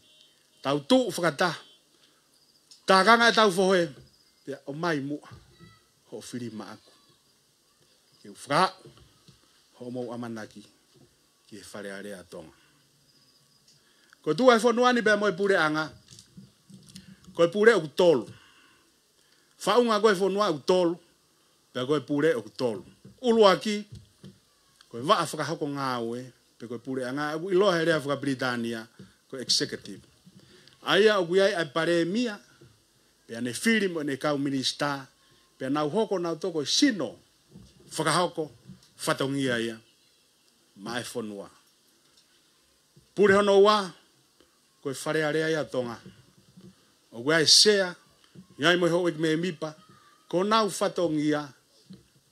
tau tuʻu fakataha, tākanga ʻetau fohe, pea ʻomai muʻa hoʻo fili maʻaku ke u fakahā hoʻomou ʻamanaki ki he Fale Alea ʻo Tonga. Ko e tuʻu ʻa e fonua ni pea mo e puleʻanga, ko e pule ʻoku tolu. Faʻunga ko e fonua ʻoku tolu, pea ko e pule ʻoku tolu. ʻUluaki, ko e vaʻa fakahoko ngāue, pe ko e puleʻanga, ʻoku ʻiloa he lea faka-Pilitānia ko e executive. ʻA ia ʻoku ʻi ai ʻa e palēmia, pea ne fili mo ʻene kau minisitā, pea nau hoko nau toko e sino fakahoko fatongia ia maʻa e fonua. Pule hono ua, ko e Fale Alea ia ʻo Tonga. ʻOku ʻi ai e sea, ʻi ai mo e houʻeiki mēmipa, ko honau fatongia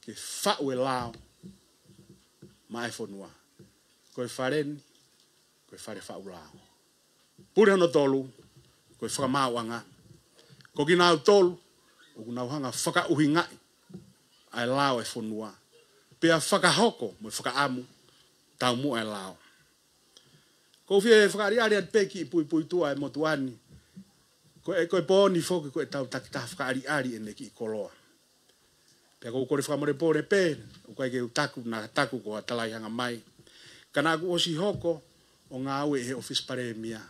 ke faʻu e lao maʻa e fonua. Ko e fale ni, ko e fale faʻu lao. Pule hono tolu, ko e fakamaauʻanga. Ko kinautolu ʻoku nau hanga ʻo fakaʻuhingaʻi ʻa e lao ʻa e fonua, pea fakahoko mo e fakaʻamu taumuʻa e lao. ʻOku ou fie fakaʻaliʻali atu pē kiʻi puipuituʻa ʻa e motuʻa ni. Ko e, ko e pō ni foki ko ʻetau takitaha fakaʻaliʻali ʻene kiʻi koloa. Pea ʻoku ou kole fakamolemole pē, ʻoku ʻikai ke u taku, naʻa taku ko ha talaʻehanga mai. Ka naʻa ku ʻosi hoko ʻo ngāue ʻi he ʻōfisi palēmia,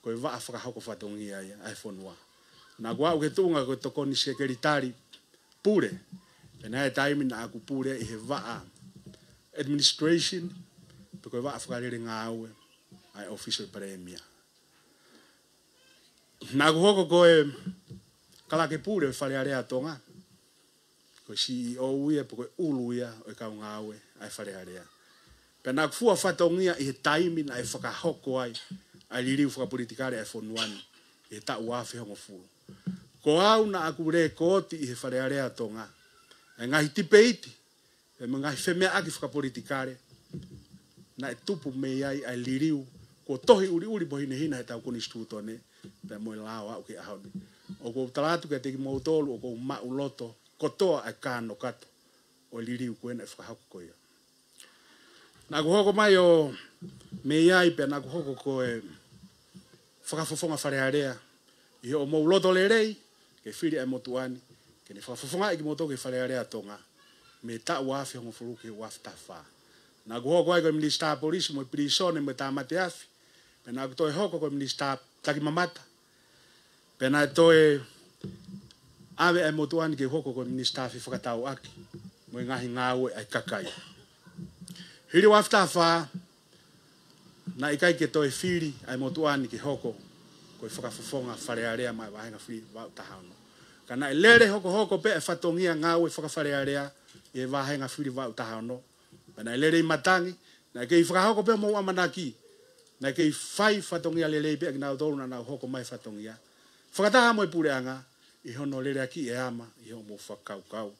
ko e vaʻa fakahoko fatongia ia ʻa e fonua. Naʻa ku aʻu ki he tuʻunga ko e tokoni sekelitali pule. Pea naʻe ʻi ai e taimi naʻa ku pule ʻi he vaʻa administration, pe ko e vaʻa fakalele ngāue ʻa e ʻōfisi ʻo e palēmia. Naʻa ku hoko ko e kalake pule ʻo e Fale Alea ʻo Tonga. Ko e C E O ia, pe ko e ʻulu ia ʻo e kau ngāue ʻa e Fale Alea. Pea naʻa ku fua fatongia ʻi he taimi naʻe fakahoko ai ʻa e liliu fakapolitikale ʻa e fonua ni ʻi he taʻu ua afe hongofulu. Ko au naʻa ku lēkooti ʻi he Fale Alea ʻo Tonga ʻa e ngaahi tipeiti, pea mo e ngaahi femeʻaʻaki fakapolitikale naʻe tupu mei ai ʻa e liliu kuo tohi ʻuliʻuli mo hinehina heʻetau konisitūtone, pea mo e lao aʻu ki he ʻaho ni. ʻOku ou tala atu kiate kimoutolu, ʻoku ou maʻuloto kotoa ʻa e kanokato ʻo e liliu ko ē naʻe fakahoko ko ia. Naʻa ku hoko mai ʻo mei ai, pea naʻa ku hoko ko e fakafofonga Fale Alea, ʻi hoʻomou loto lelei ke fili ʻa e motuʻa ni ke ne fakafofongaʻi kimoutolu ki he Fale Alea ʻo Tonga, mei he taʻu ua afe hongofulu ki he ua afe taha fā. Naʻa ku hoko ai ko e minisitā polisi mo e pilīsone mo e tāmate afi, pea naʻa ku toe hoko ko e minisitā takimamata, pea naʻe toe ʻave ʻa e motuʻa ni ke u hoko ko e minisitā fefakatauʻaki mo e ngaahi ngāue ʻa e kakai. Hili ua afe taha fā, naʻe ʻikai ke toe fili ʻa e motuʻa ni ke hoko ko e fakafofonga Fale Alea maʻa e vāhenga fili vaʻu taha ono. Ka naʻe lele hokohoko pē ʻa e fatongia ngāue faka-Fale Alea ʻi he vāhenga fili vaʻu taha ono. Pea naʻe lelei matangi, naʻe kei fakahoko pē homou ʻamanaki, naʻe kei fai fatongia lelei pē ʻa kinautolu naʻa nau hoko mai fatongia, fakataha mo e puleʻanga, ʻi hono leleakiʻi e ama ʻi hoʻomou fakakaukau,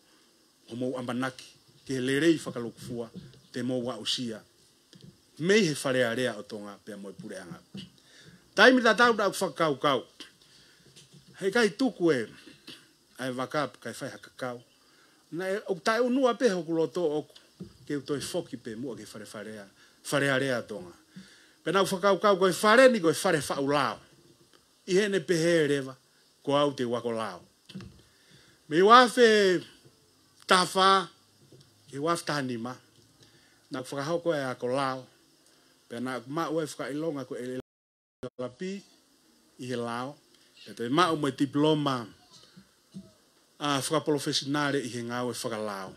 hoʻomou ʻamanaki ki he lelei fakalūkufua te mou aʻusia mei he Fale Alea ʻo Tonga pea mo e puleʻanga. Taimi tatau naʻa ku fakakaukau, heʻikai tuku e ʻa e vaka kae fai ha kakau. Naʻe ʻoku taʻeʻunua pē hoku loto ʻoʻoku ke u toe foki pē muʻa ki he Fale Alea, Fale Alea ʻo Tonga. Pea naʻa ku fakakaukau ko e fale ni ko e fale faʻu lao. ʻI heʻene pehē leva, ko au te u ako lao. Mei he ua afe taha fā ki he ua afe taha nima, naʻa ku fakahoko e ako lao, pea naʻa ku maʻu ai e fakaʻilonga ko e L L B ʻi he lao, pea toe maʻu mo e tipiloma ʻa e fakapalofesinale ʻi he ngāue fakalao.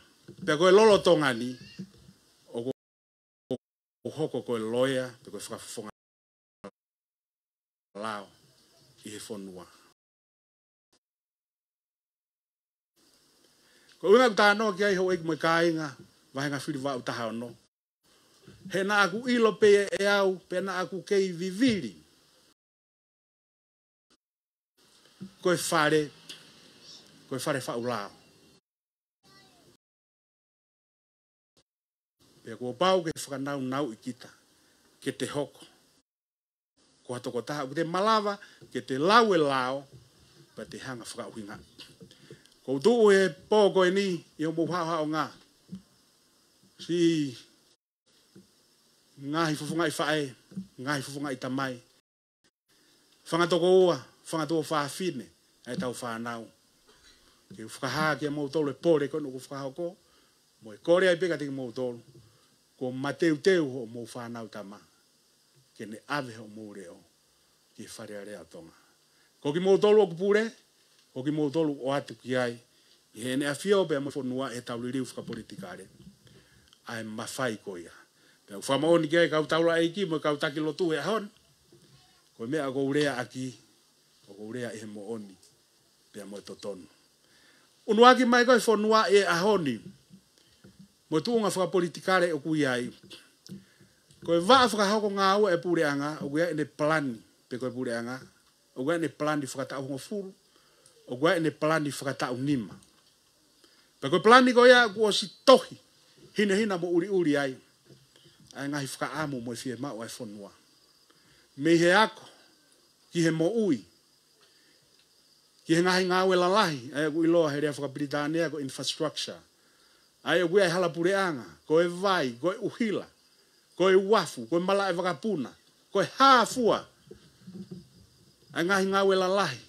Pea ko e lolotonga ni, ʻoku ou hoko ko e loea, pe ko e fakafofonga lao ʻi he fonua. Ko e ʻuhinga ʻoku ou talanoa ki ai, houʻeiki mo e kāinga, vāhenga fili vaʻu taha ono, he naʻa ku ʻilo pē ʻe au, pea naʻa ku kei vivili ko e fale, ko e fale faʻu lao. Pea kuo pau ke fakanaunauʻi kita ke te hoko ko ha tokotaha ʻoku te malava ke te lau e lao, pea te hanga ʻo fakaʻuhingaʻi. ʻOku ou tuʻu he pō ko eni ʻi hoʻomou haʻohaʻonga, siʻi ngaahi fofongaʻi faʻē, ngaahi fofongaʻi tamai, fanga tokoua, fanga tuofāfine ʻa ʻetau fānau, ke u fakahā kiate kimoutolu e pole ko eni ʻoku ou fakahoko, mo e kole ai pē kiate kimoutolu, kuo mateuteu hoʻomou fānau tama ke ne ʻave hoʻomou leʻo ki he Fale Alea ʻo Tonga. Ko kimoutolu ʻoku pule, ko kimoutolu ʻoku ʻoatu ki ai ʻi heʻene ʻafio pea mo e fonua ʻi heʻetau liliu fakapolitikale ʻa e mafai ko ia. Pea ʻoku fakamoʻoni ki ai e kau taulaʻeiki mo e kau taki lotu he ʻaho ni, ko e meʻa ʻoku ou lea ʻaki, ʻoku ou lea ʻi he moʻoni pea mo e totonu. ʻUnuaki mai ko e fonua ʻi he ʻaho ni mo e tuʻunga fakapolitikale ʻoku ʻi ai, ko e vaʻa fakahoko ngāue ʻa e puleʻanga ʻoku ʻi ai ʻene palani, pe ko e puleʻanga ʻoku ʻi ai ʻene palani fakataʻu hongofulu, ʻoku ʻi ai ʻene palani fakataʻu nima. Pea ko e palani ko ia kuo ʻosi tohi hinehina mo ʻuliʻuli ai ʻa e ngaahi fakaʻamu mo e fiemaʻu ʻa e fonua, mei he ako ki he moʻui, ki he ngaahi ngāue lalahi ʻa ia ʻoku ʻiloa he lea fakapilitānia ko e infrastructure, ʻa ia ʻoku ʻi ai e hala puleʻanga, ko e vai, ko e ʻuhila, ko e uafu, ko e malaʻe vakapuna, ko e hā fua ʻa e ngaahi ngāue lalahi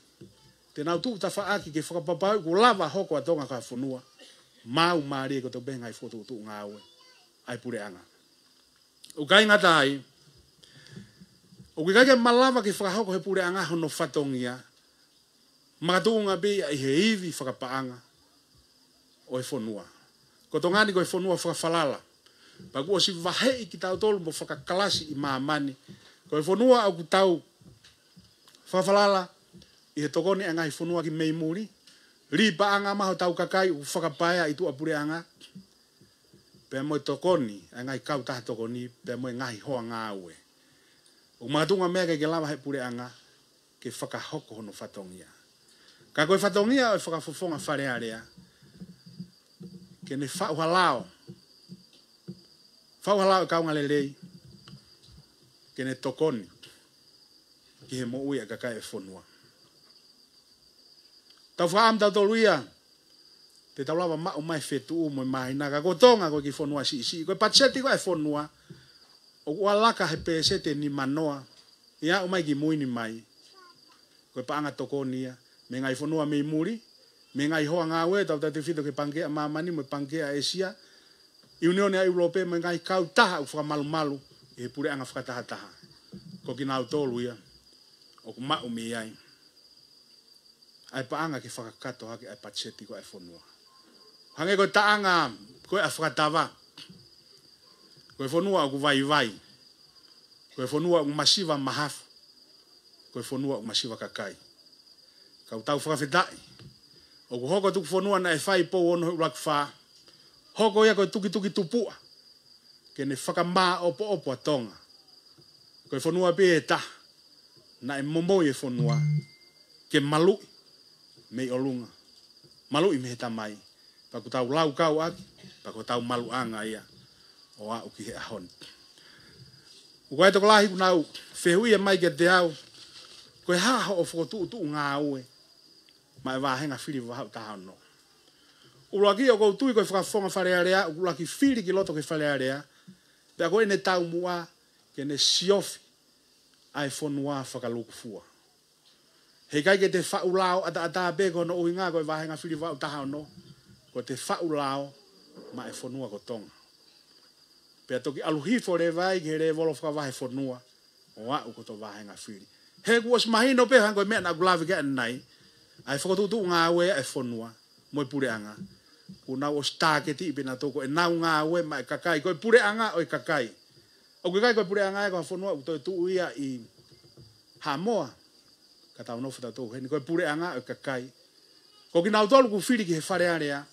te nau tuʻu tafaʻaki ke fakapapauʻi kuo lava hoko ʻa Tonga ko ha fonua maumālie kotoa pē he ngaahi fokotuʻutuʻu ngāue ʻa e puleʻanga. ʻOku ʻikai ngata ai, ʻoku ʻikai ke malava ke fakahoko he puleʻanga hono fatongia makatuʻunga pē ia ʻi he ivi fakapaʻanga ʻo e fonua. Ko Tonga ni ko e fonua fakafalala, pea kuo ʻosi vaheʻi kitautolu mo fakakalasi ʻi māmani. Ko e fonua ʻoku tau fakafalala ʻi he tokoni ʻa e ngaahi fonua ki mei muli, lī paʻanga mai hotau kakai ʻoku fakapaea ʻi tuʻapuleʻanga, pea mo e tokoni ʻa e ngaahi kautaha tokoni pea mo e ngaahi hoa ngāue. ʻOku makatuʻunga meʻa ke ke lava he puleʻanga ke fakahoko hono fatongia. Ka ko e fatongia ʻo e fakafofonga Fale Alea, ke ne faʻu ha lao, faʻu ha lao ʻo e kaunga lelei ke ne tokoni ki he moʻui ʻa e kakai ʻo e fonua. Tau fakaʻamu tautolu ia te tau lava maʻu mai e fetuʻu mo e māhina, ka ko Tonga ko e kiʻi fonua siʻisiʻi. Ko e patiseti ko ē ʻa e fonua ʻoku ʻalu ʻo laka he pēseti ʻe nimanoa ʻi he aʻu mai ki mui ni mai. Ko e paʻanga tokoni ia mei he ngaahi fonua mei muli, mei he ngaahi hoa ngāue tautautefito ki he Pangikē ʻa Māmani mo e Pangikē ʻa ʻĒsia, ʻIunioni ʻa ʻIulope mo e ngaahi kautaha ʻoku fakamalumalu ʻi he puleʻanga fakatahataha. Ko kinautolu ia ʻoku maʻu mei ai ʻa e paʻanga ke fakakakato hake ʻa e patiseti ko ē ʻa e fonua. Hangē ko e taʻanga ko ē ʻa fakatava, ko e fonua ʻoku vaivai, ko e fonua ʻoku masiva mahafu, ko e fonua ʻoku masiva kakai. Ka ʻoku tau fakafetaʻi ʻoku hoko e tuku fonua naʻe fai pou ono he ʻuluaki fā, hoko ia ko e tukituki tupuʻa ke ne fakamāʻopoʻopo ʻa Tonga. Ko e fonua pē ʻe taha naʻe momoi e fonua ke maluʻi mei ʻolunga, maluʻi mei he Tamai. Pea ʻoku tau laukau ʻaki, pea ko hotau maluʻanga ia ʻo aʻu ki he ʻaho ni. ʻOku ʻi ai e tokolahi ʻoku nau fehuʻia mai kiate au, ko e hā hoʻo fokotuʻutuʻu ngāue maʻa e vāhenga fili Vavaʻu taha ono. ʻUluaki, ʻoku ou tui ko e fakafofonga Fale Alea ʻoku ʻuluaki fili ki loto ki he Fale Alea, pea ko ʻene taumuʻa ke ne siofi ʻa e fonua fakalūkufua. Heʻikai ke te faʻu lao ʻataʻatā pē ko hono ʻuhinga ko e vāhenga fili Vavaʻu taha ono, ko ʻete faʻu lao maʻa e fonua ko Tonga. Pea toki ʻalu hifo leva ai ki he lēvolo fakavahefonua ʻo aʻu ki hoto vāhenga fili. He kuo ʻosi mahino pē hangē ko e meʻa naʻa ku lave ki ai ʻanenai, ʻa e fokotuʻutuʻu ngāue ʻa e fonua mo e puleʻanga, kuo nau ʻosi tāketiʻi pē nautolu ko ʻenau ngāue maʻa e kakai, ko e puleʻanga ʻo e kakai. ʻOku ʻikai ko e puleʻanga ia ko ha fonua ʻoku toe tuʻu ia ʻi Haʻamoa ka tau nofo tautolu heni, ko e puleʻanga ʻo e kakai. Ko kinautolu ʻoku fili ki he Fale Alea,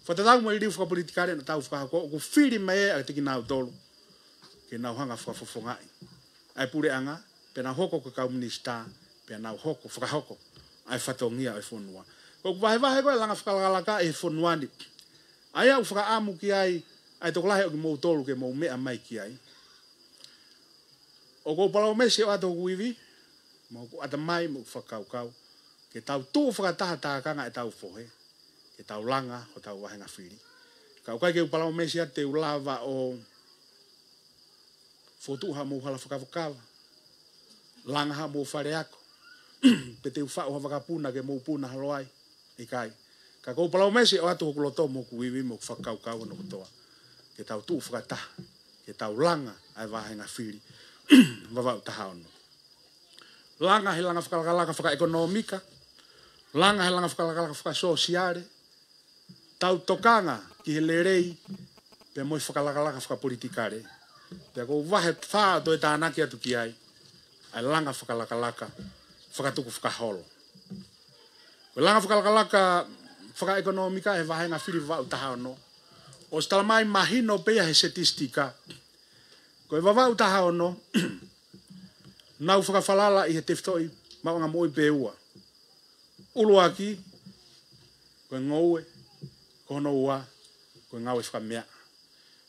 fakatatau mo e liliu fakapolitikale naʻa tau fakahoko, ʻoku fili mai ʻe ia kinautolu ke nau hanga ʻo fakafofongaʻi ʻa e puleʻanga, pea nau hoko ko e kau minisitā, pea nau hoko, fakahoko ʻa e fatongia ʻo e fonua. Ko ʻeku vahevahe ko e langa fakalakalaka ʻi he fonua ni, ʻa ia ʻoku fakaʻamu ki ai ʻa e tokolahi ʻo kimoutolu ke mou meʻa mai ki ai. ʻOku ou palōmesi ʻo ʻoatu hoku ivi mo hoku ʻatamai mo hoku fakakaukau ke tau tuʻu fakataha tākanga ʻetau fohe ke tau langa hotau vāhenga fili. Ka ʻoku ʻikai ke u palōmesi atu te u lava ʻo fokotuʻu haʻamou hala fakakavakava, langa haʻamou fale ako, pe te u faʻu ha vakapuna ke mou puna holo ai. ʻIkai. Ka ʻoku ou palōmesi ʻo ʻoatu hoku loto mo hoku ivi mo hoku fakakaukau hono kotoa ke tau tuʻu fakataha ke tau langa ʻa e vāhenga fili Vavaʻu taha ono. Langa he langa fakalakalaka fakaʻekonōmika, langa he langa fakalakalaka fakasōsiale, tau tokanga ki he lelei pea mo e fakalakalaka fakapolitikale. Pea ʻoku ou vahe fā ʻo toe tānaki atu ki ai ʻa e langa fakalakalaka fakatukufakaholo. Ko e langa fakalakalaka fakaʻekonōmika he vāhenga fili Vavaʻu taha ono, ʻosi tala mai mahino pē ia he setistika. Ko e Vavaʻu taha ono, nau fakafalala ʻi he tefitoʻi maʻuʻanga moʻui pē ua. ʻUluaki, ko e ngoue, ko hono ua, ko e ngāue fakameaʻa.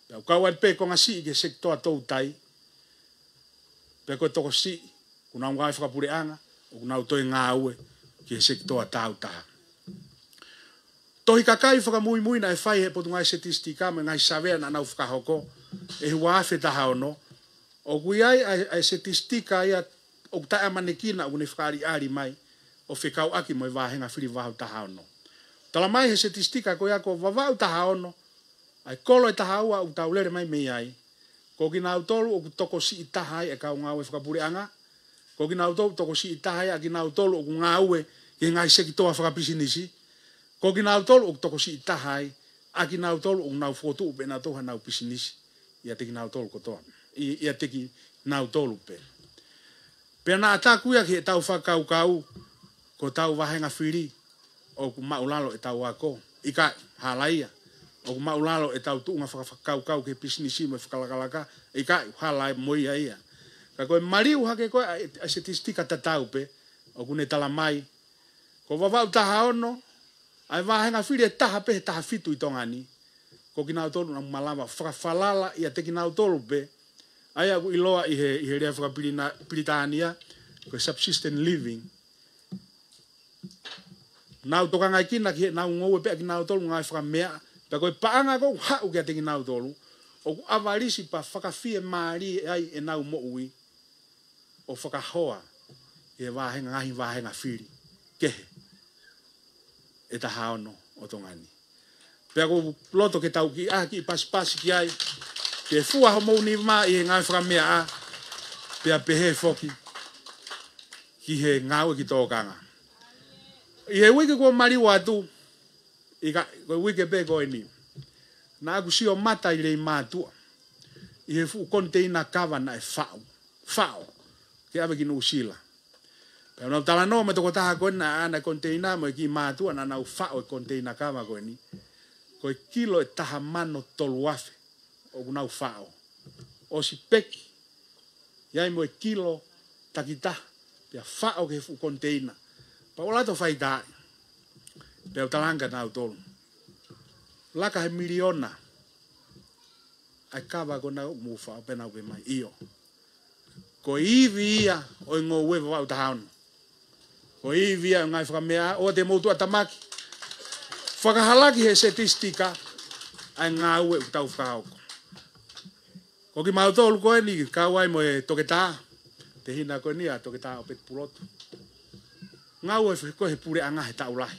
Pea ʻoku kau ai pē konga siʻi ki he sekitoa toutai, pea ko e tokosiʻi, ʻoku nau ngāue fakapuleʻanga, ʻoku nau toe ngāue ki he sekitoa tāutaha. Tohi kakai fakamuimui naʻe fai he Potungāue Setistika mo e ngaahi savea naʻa nau fakahoko ʻi he ua afe taha ono, ʻoku ʻi ai ʻa e, ʻa e setistika ia ʻoku taʻeʻamanekina ʻoku ne fakaʻaliʻali mai ʻo fekauʻaki mo e vāhenga fili Vavaʻu taha ono. Tala mai he setistika ko ia ko Vavaʻu taha ono, ʻa e kolo ʻe taha ua ʻoku tau lele mai mei ai, ko kinautolu ʻoku tokosiʻi taha ai e kau ngāue fakapuleʻanga, ko kinautolu tokosiʻi taha ai ʻa kinautolu ʻoku ngāue ki he ngaahi sekitoa fakapisinisi, ko kinautolu ʻoku tokosiʻi taha ai ʻa kinautolu ʻoku nau fokotuʻu pē ʻenautolu hanau pisinisi ʻiate kinautolu kotoa, ʻi, ʻiate kinautolu pē. Pea naʻa taku ia ki heʻetau fakakaukau, ko ʻetau vāhenga fili ʻoku māʻulalo ʻetau ako, ʻikai, hala ia. ʻOku māʻulalo ʻetau tuʻunga fakafakakaukau ki he pisinisi mo e fakalakalaka, ʻikai, hala mo ia ia. Ka ko e maliu hake ko ē ʻa e, ʻa e setistika tatau pē, ʻoku ne tala mai, ko Vavaʻu taha ono, ʻa e vāhenga fili ʻe taha pē he taha fitu ʻi Tonga ni, ko kinautolu naʻa nau malava fakafalala ʻiate kinautolu pē, ʻa ia ʻoku ʻiloa ʻi he, ʻi he lea fakapilitānia ko e subsistence living. Nau tokangaʻi kinautolu ki heʻenau ngoue pē ʻa kinautolu ngāue fakameaʻa, pea ko e paʻanga ko ē ʻoku haʻu kiate kinautolu, ʻoku ʻavalisi pea fakafiemālie ai ʻenau moʻui ʻo fakahoa ʻi he vāhenga, ngaahi vāhenga fili kehe ʻe taha ono ʻo Tonga ni. Pea ʻoku ou loto ke tau kiʻi ʻā kiʻi pasipasi ki ai, ke fua homou nima ʻi he ngāue fakameaʻa, pea pehē foki ki he ngāue ki tōkanga. ʻI he uike kuo maliu atu, ʻikai, ko e uike pē ko eni, naʻa ku sio mata ʻi Leimātuʻa ʻi he fuʻu koniteina kava naʻe faʻo, faʻo ke ʻave ki Nuʻusila. Pea nau talanoa mo e tokotaha ko ē naʻe ʻaʻana e koniteina mo e kiʻi mātuʻa naʻa nau faʻo e koniteina kava ko eni, ko e kilo ʻe taha mano tolu afe ʻoku nau faʻo. ʻOsi peki ʻi ai mo e kilo takitaha, pea faʻo ki he fuʻu koniteina. Pea u ʻalu atu ʻo faitaaʻi, pea u talaange kia nautolu, laka he miliona ʻa e kava ko ē naʻa mou faʻo? Pea nau pehē mai, ʻio, ko e ivi ia ʻo e ngoue Vavaʻu taha ono. Ko e ivi ia ʻo e ngāue fakameaʻa, ʻoua te mou tuʻatamaki. Fakahalaki he setistika ʻa e ngāue ʻoku tau fakahoko. Ko kimautolu ko eni kau ai mo e toketā, tehina ko eni ʻa Toketā ʻOpeti Pulotu. Ngāue ko ē he puleʻanga he taʻu lahi.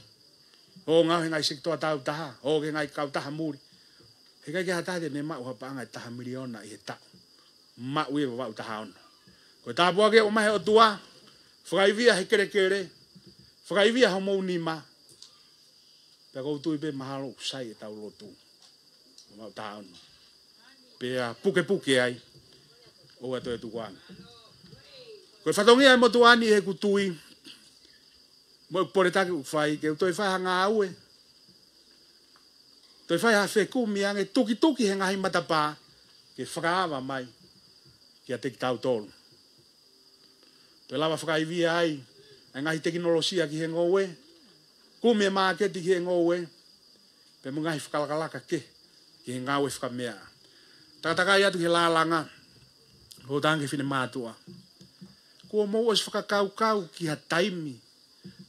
ʻO ngāue he ngaahi sekitoa tāutaha, ʻo ki he ngaahi kautaha muli. Heʻikai ke ʻi ai ha taha te ne maʻu ha paʻanga ʻe taha miliona ʻi he taʻu. Maʻu ia Vavaʻu taha ono. Ko e tāpuaki ʻoku ʻomai he ʻOtua, fakaivia he kelekele, fakaivia homou nima. Pea ʻoku ou tui pē mahalo ʻoku sai ʻetau lotu. Vavaʻu taha ono. Pea pukepuke ai, ʻoua toe tukuange. Ko e fatongia e motuʻa ni ʻi heʻeku tui, mo e poletaki ʻoku fai, ke u toe fai ha ngāue, toe fai ha fekumi ange, tukituki he ngaahi matapā ke fakaava mai kiate kitautolu. Toe lava fakaivia ai ʻa e ngaahi tekinolosia ki he ngoue, kumi e māketi ki he ngoue, pea mo e ngaahi fakalakalaka kehe ki he ngāue fakameaʻa. Takatakai atu ki he lālanga, ʻoku ou talaange ki he finemātuʻa, kuo mou ʻosi fakakaukau ki ha taimi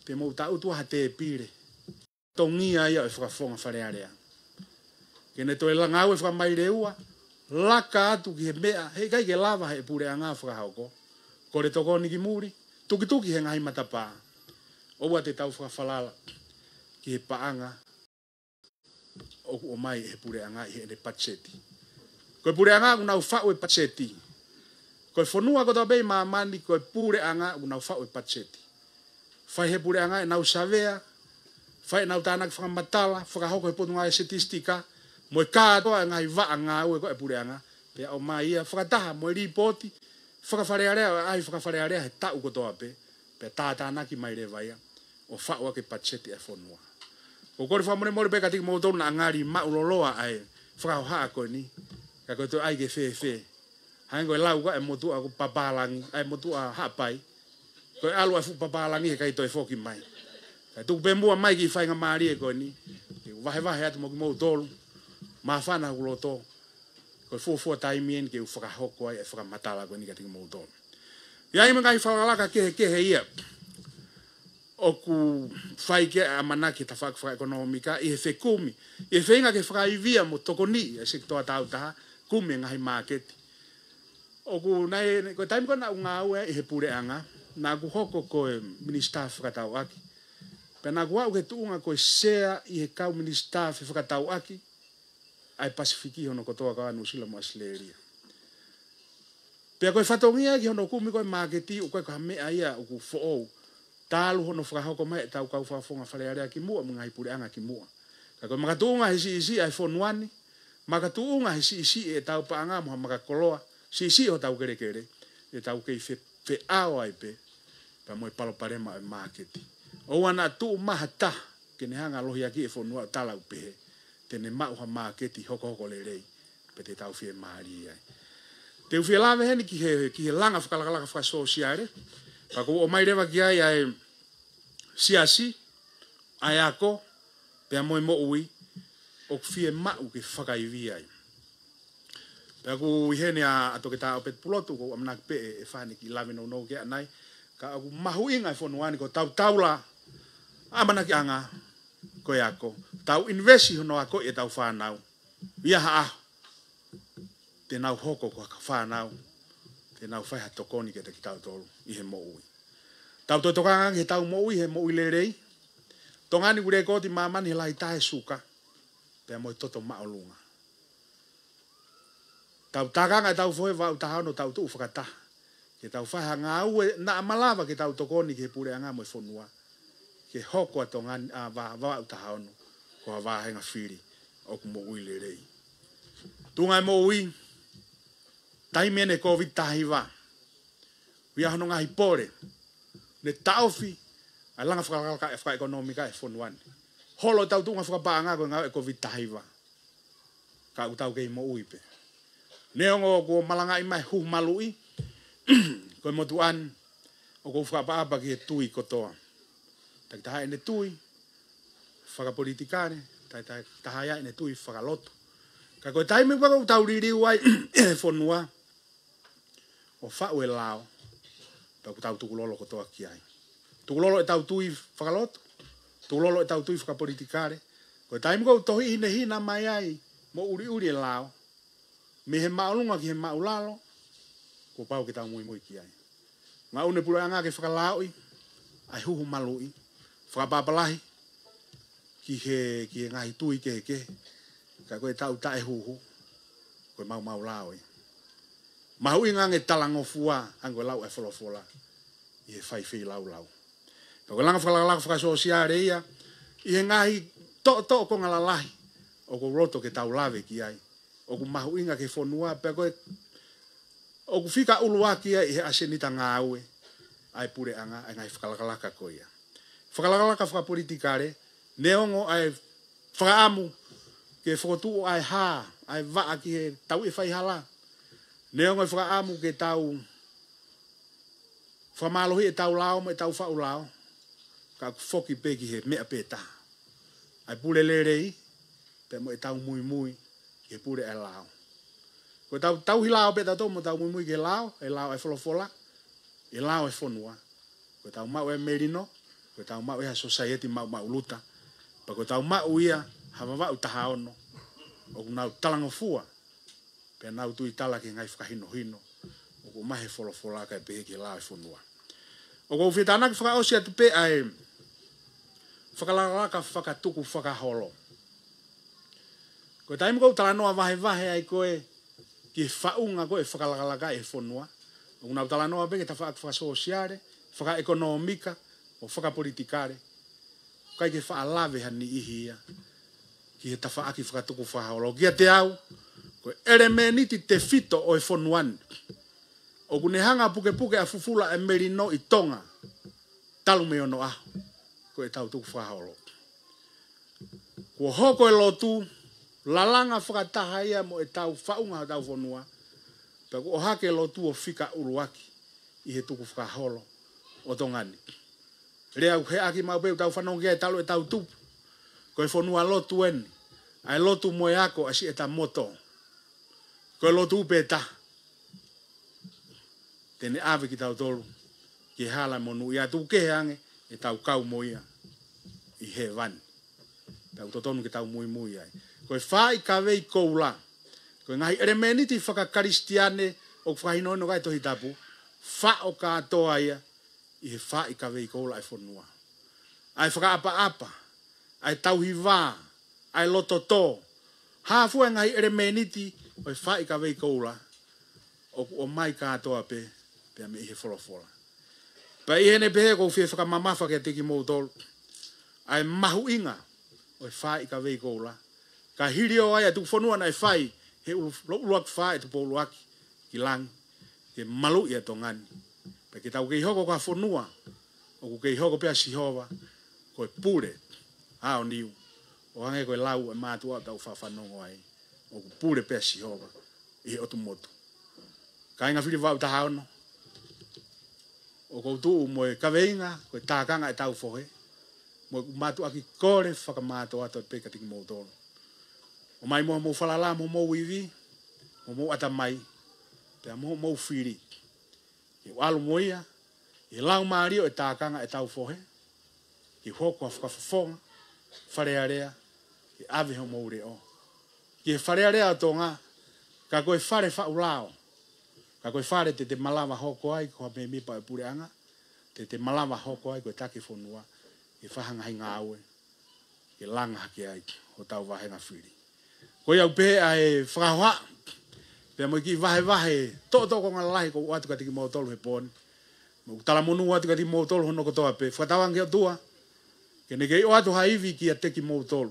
te mou tangutu ha tēpile, tongia ia ʻo e fakafofonga Fale Alea, ke ne toe la ngāue fakamaileua, laka atu ki he meʻa heʻikai ke lava he puleʻanga fakahoko, kole tokoni ki muli, tukituki he ngaahi matapā. ʻOua te tau fakafalala ki he paʻanga ʻoku ʻomai ʻe he puleʻanga ʻi heʻene patiseti. Ko e puleʻanga ʻoku nau faʻu e patiseti, Ko e fonua kotoa pē ʻi māmani, ko e puleʻanga ʻoku nau faʻu e patiseti. Fai he puleʻanga ʻenau savea, fai ʻenau tānaki fakamatala, fakahoko he Potungāue Sitisitiki, mo e kātoa e ngaahi vaʻa ngāue ko ē ʻa e puleʻanga, pea ʻomai ia fakataha mo e lipooti fakafalealea, ʻa e fakafalealea he taʻu kotoa pē, pea tātānaki mai leva ia ʻo faʻu ʻaki e patiseti ʻa e fonua. ʻOku ou kole fakamolemole pē kiate kimoutolu naʻa ngali maʻuloloa ʻa e fakahohaʻa ko eni, ka ko e toe ʻai ke fēfē. Hangē ko e lau ko ē ʻa e motuʻa ko Papālangi, ʻa e motuʻa Haʻapai, ko e ʻalu ʻa e fuʻu papālangi he ʻikai toe foki mai. Kae tuku pē muʻa mai ki he faingamālie ko eni, ke vahevahe atu mo kimoutolu, māfana hoku loto, ko e fuofua taimi eni ke u fakahoko ai e fakamatala ko eni kiate kimoutolu. ʻI ai mo e ngaahi fakalakalaka kehekehe ia ʻoku fai ki ai e ʻamanaki he tafaʻaki fakaʻekonōmika ʻi he fekumi, ʻi he feinga ke fakaivia mo tokoniʻi e sekitoa taautaha, kumi e ngaahi māketi. ʻOku naʻe, ko e taimi ko ē naʻa ku ngāue ai ʻi he puleʻanga, naʻa ku hoko ko e minisitā fefakatauʻaki. Pea naʻa ku aʻu ki he tuʻunga ko e sea ʻi he kau minisitā fefakatauʻaki ʻa e Pasifiki hono kotoa, kau ai Nuʻusila mo ʻAositelēlia. Pea ko e fatongia ki hono kumi ko ē māketi, ʻoku ʻikai ko ha meʻa ia ʻoku foʻou. Talu hono fakahoko mai ʻetau kau fakafofonga Fale Alea kimuʻa mo e ngaahi puleʻanga kimuʻa. Ka ko e makatuʻunga he siʻisiʻi ʻa e fonua ni, makatuʻunga he siʻisiʻi ʻetau paʻanga mo ha makakoloa, siʻisiʻi hotau kelekele, ʻetau kei fe-, feʻao ai pē pea mo e palopalema ʻo e māketi. ʻOua naʻa tuʻu mai ha taha ke ne hanga ʻo lohiakiʻi e fonua ʻo tala ʻoku pehē te ne maʻu ha māketi hokohoko lelei, pea te tau fiemālie ai. Te u fie lave heni ki he, ki he langa fakalakalaka fakasōsiale, pea ʻoku ou ʻomai leva ki ai ʻa e siasi, ʻa e ako, pea mo e moʻui, ʻoku fiemaʻu ke fakaivia ai. Pea ʻoku ʻi heni ʻa, ʻa Toketā ʻOpeti Pulotu, ʻoku ou ʻamanaki pē ʻe, ʻe fai ʻene kiʻi lave nounou ki ai ʻanai, ka ʻoku mahuʻinga e fonua ni ko ʻetau taula ʻamanakiʻanga ko e ako. Tau invest hono ako ʻi heʻetau fānau. ʻI ha ʻaho te nau hoko ko ha fānau te nau fai ha tokoni kiate kitautolu ʻi he moʻui. Tau toe tokanga ki heʻetau moʻui, he moʻui lelei. Tonga ni ʻoku lekooti ʻi māmani he lahi taha e suka pea mo e toto māʻolunga. Tau tākanga ʻetau fohe vaʻu taha ono, tau tuʻu fakataha ke tau fai ha ngāue naʻa malava ke tau tokoni ki he puleʻanga mo e fonua, ke hoko ʻa Tonga ni, ʻa va-, vaʻu taha ono ko ha vāhenga fili ʻoku moʻui lelei. Tuʻunga e moʻui, taimi eni e Kōviti taha hiva, ʻi ai hono ngaahi pole, ne taʻofi ʻa e langa fakalakalaka fakaʻekonōmika e fonua ni. Holo ʻetau tuʻunga fakapaʻanga ko e ngāue e Kōviti taha hiva, ka ʻoku tau kei moʻui pē. Neongo kuo malangaʻi mai e huhu maluʻi, ko e motuʻa ni ʻoku ou fakaʻapaʻapa ki he tui kotoa. Takitaha ʻene tui fakapolitikale, takitaha ia ʻene tui fakalotu. Ka ko e taimi ko ē ʻoku tau liliu ai e fonua ʻo faʻu e lao, pea ʻoku tau tukulolo kotoa ki ai. Tukulolo ʻetau tui fakalotu, tukulolo ʻetau tui fakapolitikale. Ko e taimi ko ē ʻoku tohi hinehina mai ai mo ʻuliʻuli e lao, mei he māʻolunga ki he māʻulalo, kuo pau ke tau muimui ki ai. Ngaʻunu e puleʻanga ke fakalaoʻi ʻa e huhu maluʻi, fakaʻapaʻapa lahi ki he, ki he ngaahi tui kehekehe, ka ko ʻetau taʻehuhu, ko e maumau lao ia. Mahuʻinga ange talangofua, hangē ko e lau e folofola ʻi he fai feilaulau. Ka ko e langa fakalakalaka fakasōsiale ia, ʻi he ngaahi toʻotoʻo konga lalahi ʻoku ou loto ke tau lave ki ai, ʻoku mahuʻinga ki he fonua, pea ko e ʻoku fika ʻuluaki ia ʻi he ʻasenita ngāue ʻa e puleʻanga, ʻa e ngaahi fakalakalaka ko ia. Fakalakalaka fakapolitikale, neongo ʻa e fakaʻamu ke fokotuʻu ʻa e hā, ʻa e vaʻa ki he tauʻi e faihala. Neongo e fakaʻamu ke tau fakamālohiʻi ʻetau lao mo ʻetau faʻu lao, ka ʻoku foki pē ki he meʻa pē taha, ʻa e pule lelei, pea mo ʻetau muimui ki he pule ʻa e lao. Ko ʻetau tauhi lao pē tautolu mo ʻetau muimui ki he lao, e lao e folofola, e lao e fonua. Ko ʻetau maʻu e melino, ko ʻetau maʻu e ha sōsaieti maʻumaʻuluta, pea ko ʻetau maʻu ia ha Vavaʻu taha ono ʻoku nau talangofua, pea nau tuitala ki he ngaahi fakahinohino ʻoku ʻomai he folofola kae pehē ki he lao e fonua. ʻOku ou fie tānaki fakaʻosi atu pē ʻa e fakalakalaka fakatukufakaholo. Ko e taimi ʻoku ou talanoa vahevahe ai ko ē ki he faʻunga ko ē e fakalakalaka ʻi he fonua, ʻOku nau talanoa pē ki he tafaʻaki fakasōsiale, fakaʻekonōmika, ʻo fakapolitikale. ʻIkai ke faʻa lave ha niʻihi ia ki he tafaʻaki fakatukufakaholo. Kiate au, ko e ʻelemēniti tefito ʻo e fonua ni, ʻoku ne hanga pukepuke ʻa e fufula ʻa e melino ʻi Tonga talu mei onoʻaho, ko ʻetau tukufakaholo. Kuo hoko e lotu lalanga fakataha ia mo ʻetau faʻunga hotau fonua, pea kuo ʻohake e lotu ʻo fika ʻuluaki ʻi he tukufakaholo ʻo Tonga ni. Lea ʻoku heʻaki maʻu pē ʻoku tau fanongo ki ai talu ʻetau tupu, ko e fonua lotu eni, ʻa e lotu mo e ako ʻa siʻeta moto. Ko e lotu pē taha te ne ʻave kitautolu ki he hala monūʻia, tuku kehe ange ʻetau kau mo ia ʻi hēvani. Pea ʻoku totonu ke tau muimui ai. Ko e faaʻi kavei koula, ko e ngaahi ʻelemēniti fakakalisitiane ʻoku fakahinohino ki ai e Tohi Tapu, faʻo kātoa ia ʻi he faaʻi kavei koula ʻa e fonua. ʻA e fakaʻapaʻapa, ʻa e tauhi vā, ʻa e loto tō, hā fua e ngaahi ʻelemēniti ʻo e faaʻi kavei koula, ʻoku ʻomai kātoa pē pea mei he folofola. Pea ʻi heʻene pehē, ʻoku ou fie fakamamafa kiate kimoutolu ʻa e mahuʻinga ʻo e faaʻi kavei koula, ka hili ʻo ai ʻa e tuku fonua naʻe fai he ʻulu-, ʻuluaki fā ʻe Tupou ʻUluaki ki langi, ke maluʻi ʻa Tonga ni. Pea ke tau kei hoko ko ha fonua ʻoku kei hoko pē ʻa Sihova ko e pule aoniu, ʻo hangē ko e lau ʻa e mātuʻa ʻoku tau fafanongo ai, ʻoku pule pē ʻa Sihova ʻi he ʻotu motu. Kāinga fili vaʻu taha ono, ʻoku ou tuʻu mo e kaveinga ko e tākanga ʻetau fohe, mo ʻeku mātuʻaki kole fakamātoato pē kiate kimoutolu. ʻOmai mo hoʻomou falala, mo hoʻomou ivi, mo hoʻomou ʻatamai, pea mo hoʻomou fili, ke u ʻalu mo ia ʻi he laumālie ʻo e tākanga ʻetau fohe, ke hoko ha fakafofonga Fale Alea, ke ʻave hoʻomou leʻo ki he Fale Alea ʻo Tonga, ka ko e fale faʻu lao, ka ko e fale te te malava hoko ai ko ha mēmipa ʻo e puleʻanga, te te malava hoko ai ko e taki fonua, ke fai ha ngaahi ngāue ke langa hake ai hotau vāhenga fili. Ko ia ʻoku pehē ʻa e fakahohaʻa, pea mo e kiʻi vahevahe toʻotoʻo konga lalahi ʻoku ou ʻoatu kiate kimoutolu he pō ni. Mo ʻeku talamonū atu kiate kimoutolu hono kotoa pē. Fakatauange ki he ʻOtua ke ne kei ʻoatu ha ivi kiate kimoutolu,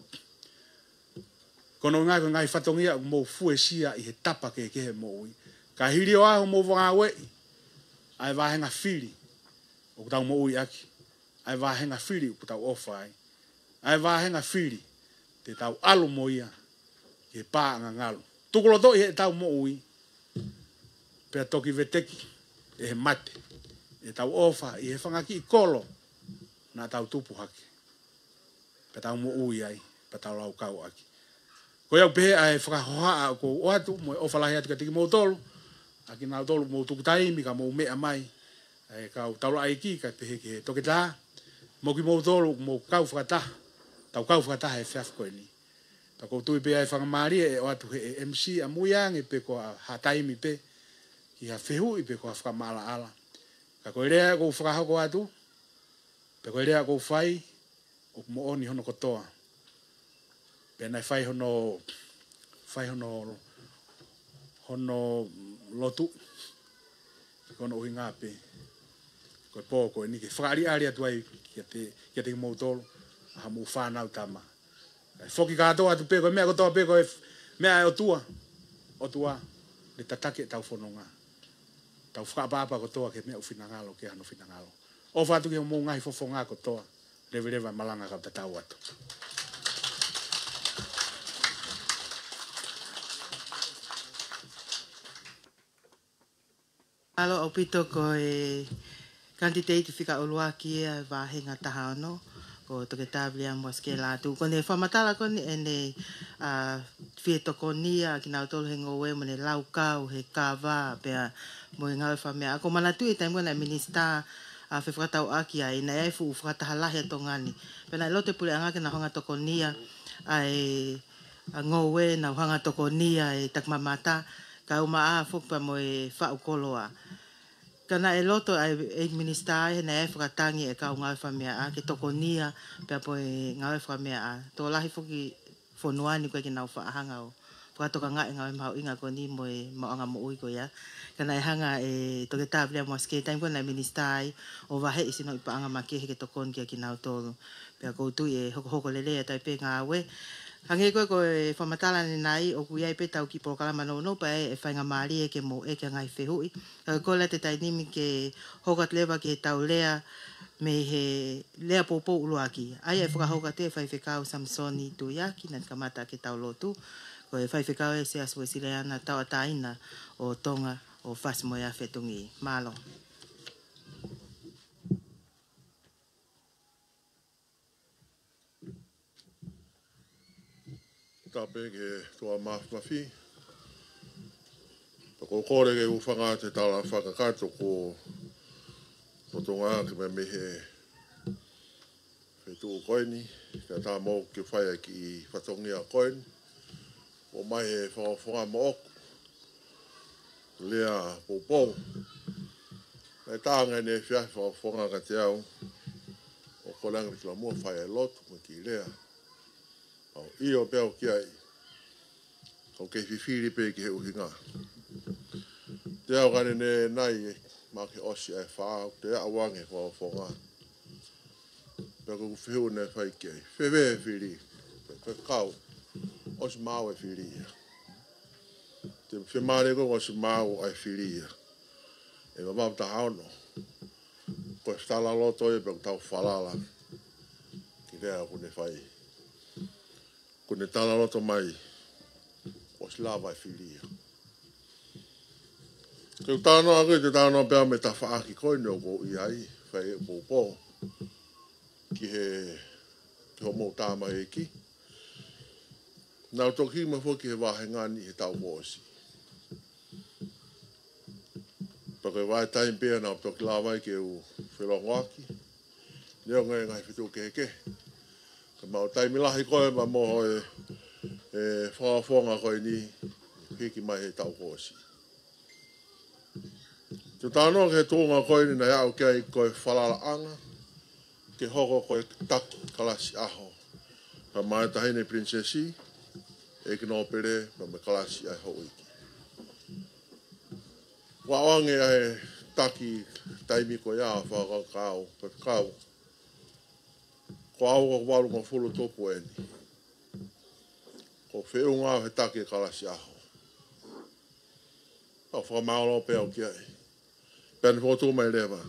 ko hono ʻuhinga ko e ngaahi fatongia ʻoku mou fuesia ʻi he tapa kehekehe ʻo e moʻui. Ka hili ʻo ai hoʻomou ngāueʻi ʻa e vāhenga fili ʻoku tau moʻui ʻaki, ʻa e vāhenga fili ʻoku tau ʻofa ai, ʻa e vāhenga fili te tau ʻalu mo ia ki he pā ʻangangalu. Tukulotoʻi heʻetau moʻui, pea toki veteki ʻe he mate ʻetau ʻofa ʻi he fanga kiʻi kolo naʻa tau tupu hake, pea tau moʻui ai, pea tau laukau ʻaki. Ko ia ʻoku pehē ʻa e fakahohaʻa ʻoku ou ʻoatu mo e ʻofa lahi atu kiate kimoutolu, ʻa kinautolu ʻoku mou tuku taimi ka mou meʻa mai, ʻa e kau taulaʻeiki, kae pehē ki he toketā, mo kimoutolu ʻoku mou kau fakataha, tau kau fakataha he efiafi ko eni. Pea ʻoku ou tui pē ʻa e faingamālie ʻe ʻoatu ʻe he M C ʻamui ange pe ko ha taimi pē ki ha fehuʻi pe ko ha fakamaʻalaʻala. Ka ko e lea ʻoku ou fakahoko atu, pea ko e lea ʻoku ou fai, ʻoku moʻoni hono kotoa. Pea naʻe fai hono, fai hono, hono lotu, ko hono ʻuhinga pē ko e pō ko eni ke fakaʻaliʻali atu ai kiate, kiate kimoutolu, ʻa hoʻomou fānau tama. Kae foki kātoa atu pē, ko e meʻa kotoa pē ko e meʻa ʻa e ʻOtua, ʻOtua, ne tataki ʻetau fononga. Tau fakaʻapaʻapa kotoa ki he meʻa ʻoku finangalo, ki hano finangalo. ʻOfa atu ki hoʻomou ngaahi fofonga kotoa, leveleva e malanga kau tatau atu. Mālō ʻaupito, ko e kanititeiti fika ʻuluaki ia ʻa e vāhenga taha ono, ko Toketā Viliami Uasikela Lātū. Ko ʻene fakamatala ko eni ʻene, ʻa, fie tokonia kinautolu he ngoue mo ʻene laukau he kava pea mo e ngāue fakameʻa. ʻOku ou manatuʻi e taimi ko ē naʻe minisitā, ʻa, fefakatauʻaki ai, naʻe ʻi ai e fuʻu fakataha lahi ʻa Tonga ni. Pea naʻe loto e puleʻanga ke nau hanga tokonia ʻa e, ʻa, ngoue, nau hanga tokonia e takimamata, kae ʻumaʻā foki pea mo e faʻu koloa. Ka naʻe loto ʻa e, ʻe minisitā ai he naʻe fakatangi e kau ngāue fakameʻa ke tokonia pea mo e ngāue fakameʻa. Tokolahi foki fonua ni ʻoku ʻikai ke nau faʻa hanga ʻo fakatokangaʻi e ngāue mahuʻinga ko eni mo e maʻuʻanga moʻui ko ia. Ka naʻe hanga ʻe Toketā Viliami Uasikē, taimi ko ē naʻe minisitā ai, ʻo vaheʻi sinoʻi paʻanga makehe ke tokoni kia kinautolu. Pea ʻoku ou tui ʻe hokohoko lelei ʻa e tau pē ngāue. Hangē ko e, ko e fakamatala ʻanenai, ʻoku ʻi ai pē ʻetau kiʻi polokalama nounou pea ʻe, ʻe faingamālie ke mou ʻeke ha ngaahi fehuʻi. Ka ko e late taimi ni ke hoko atu leva ki heʻetau lea mei he lea poupou ʻuluaki. ʻA ia ʻe fakahoko atu ʻe he Faifekau Samisoni Tuiaki, naʻa ne kamata ʻaki ʻetau lotu. Ko e faifekau ʻo e Siasi Uēsiliana tauʻatāina ʻo Tonga ʻo Fasi-moe-Afi-Tuʻi. Mālō. Tapu pē ki he ʻOtua Māfimafi. Pea ʻoku ou kole ke u hūfanga he tala fakakakato ko e potungāue mei he feituʻu ko eni, kae ʻatā moʻoku ke fai ʻa e kiʻi fatongia ko eni. ʻOmai ʻe he fakafofonga moʻoku lea poupou. Naʻe tā ange ʻene efiafi fakafofonga kiate au, ʻo kole ange ke tala muʻa fai e lotu mo e kiʻi lea. Pea u ʻio pē au ki ai, ka u kei fifili pē ki he ʻuhinga. Te au kane ne nai ē, mahalo ke ʻosi ʻa e fā, te aʻu ange he fakafofonga. Pea ko ʻeku fehuʻi naʻe fai ki ai, fēfē e fili? Pea, pea kau, ʻosi maʻu e fili ia. Te u fiemālie ko ē ʻosi maʻu ʻa e fili ia. ʻE vavau taha ono. Ko e talaloto ia pea ʻoku tau falala ki he lea ʻoku ne fai. ʻOku ne talaloto mai, ʻosi lava e fili ia. Ke u talanoa ko ē, te u talanoa pē au mei he tafaʻaki ko eni ʻoku ou ʻi ai, fai e poupou ki he, ki hoʻomou tamaiki. Naʻa ku toki hiki mai foki ki he vāhenga ni he taʻu kuo ʻosi. Pea ko e vahaʻa taimi pē ia naʻa ku toki lava ai ke u felongoaki, neongo e ngaahi feituʻu kehekehe. Ka maʻu taimi lahi ko ē pea mo e, e fakafofonga ko eni, hiki mai he taʻu kuo ʻosi. Te u talanoa ki he tuʻunga ko eni naʻe aʻu ki ai ko e falalaʻanga ke hoko ko e taki kalasi ʻaho. Pea maʻa e Taʻahine Pilinisesi, ʻEiki Nōpele, pea mo e kalasi ʻa e houʻeiki. Kuo aʻu ange ʻa e taki taimi ko ia ʻo fakakaukau, fakakaukau. Ko au ʻoku valungofulu tupu eni. Ko e feʻunga au he taki e kalasi ʻaho. Pea u fakamālō pē au ki ai. Pea ne fokotuʻu mai leva,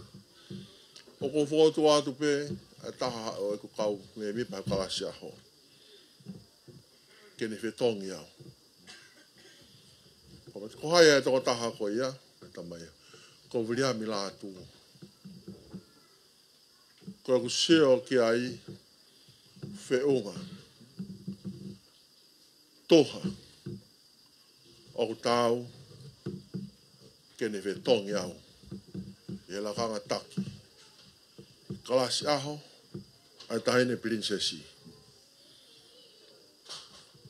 ʻoku ou fokotuʻu atu pē ʻa e taha ʻo ʻeku kau mēmipa he kalasi ʻaho ke ne fetongi au. Ko, ko hai ʻa e tokotaha ko ia? Ko e tama ia, ko Viliami Lātū. Ko ʻeku sio ki ai, feʻunga, tuha, ʻoku taau ke ne fetongi au ʻi he lakanga taki kalasi ʻaho ʻa e Taʻahine Pilinisesi.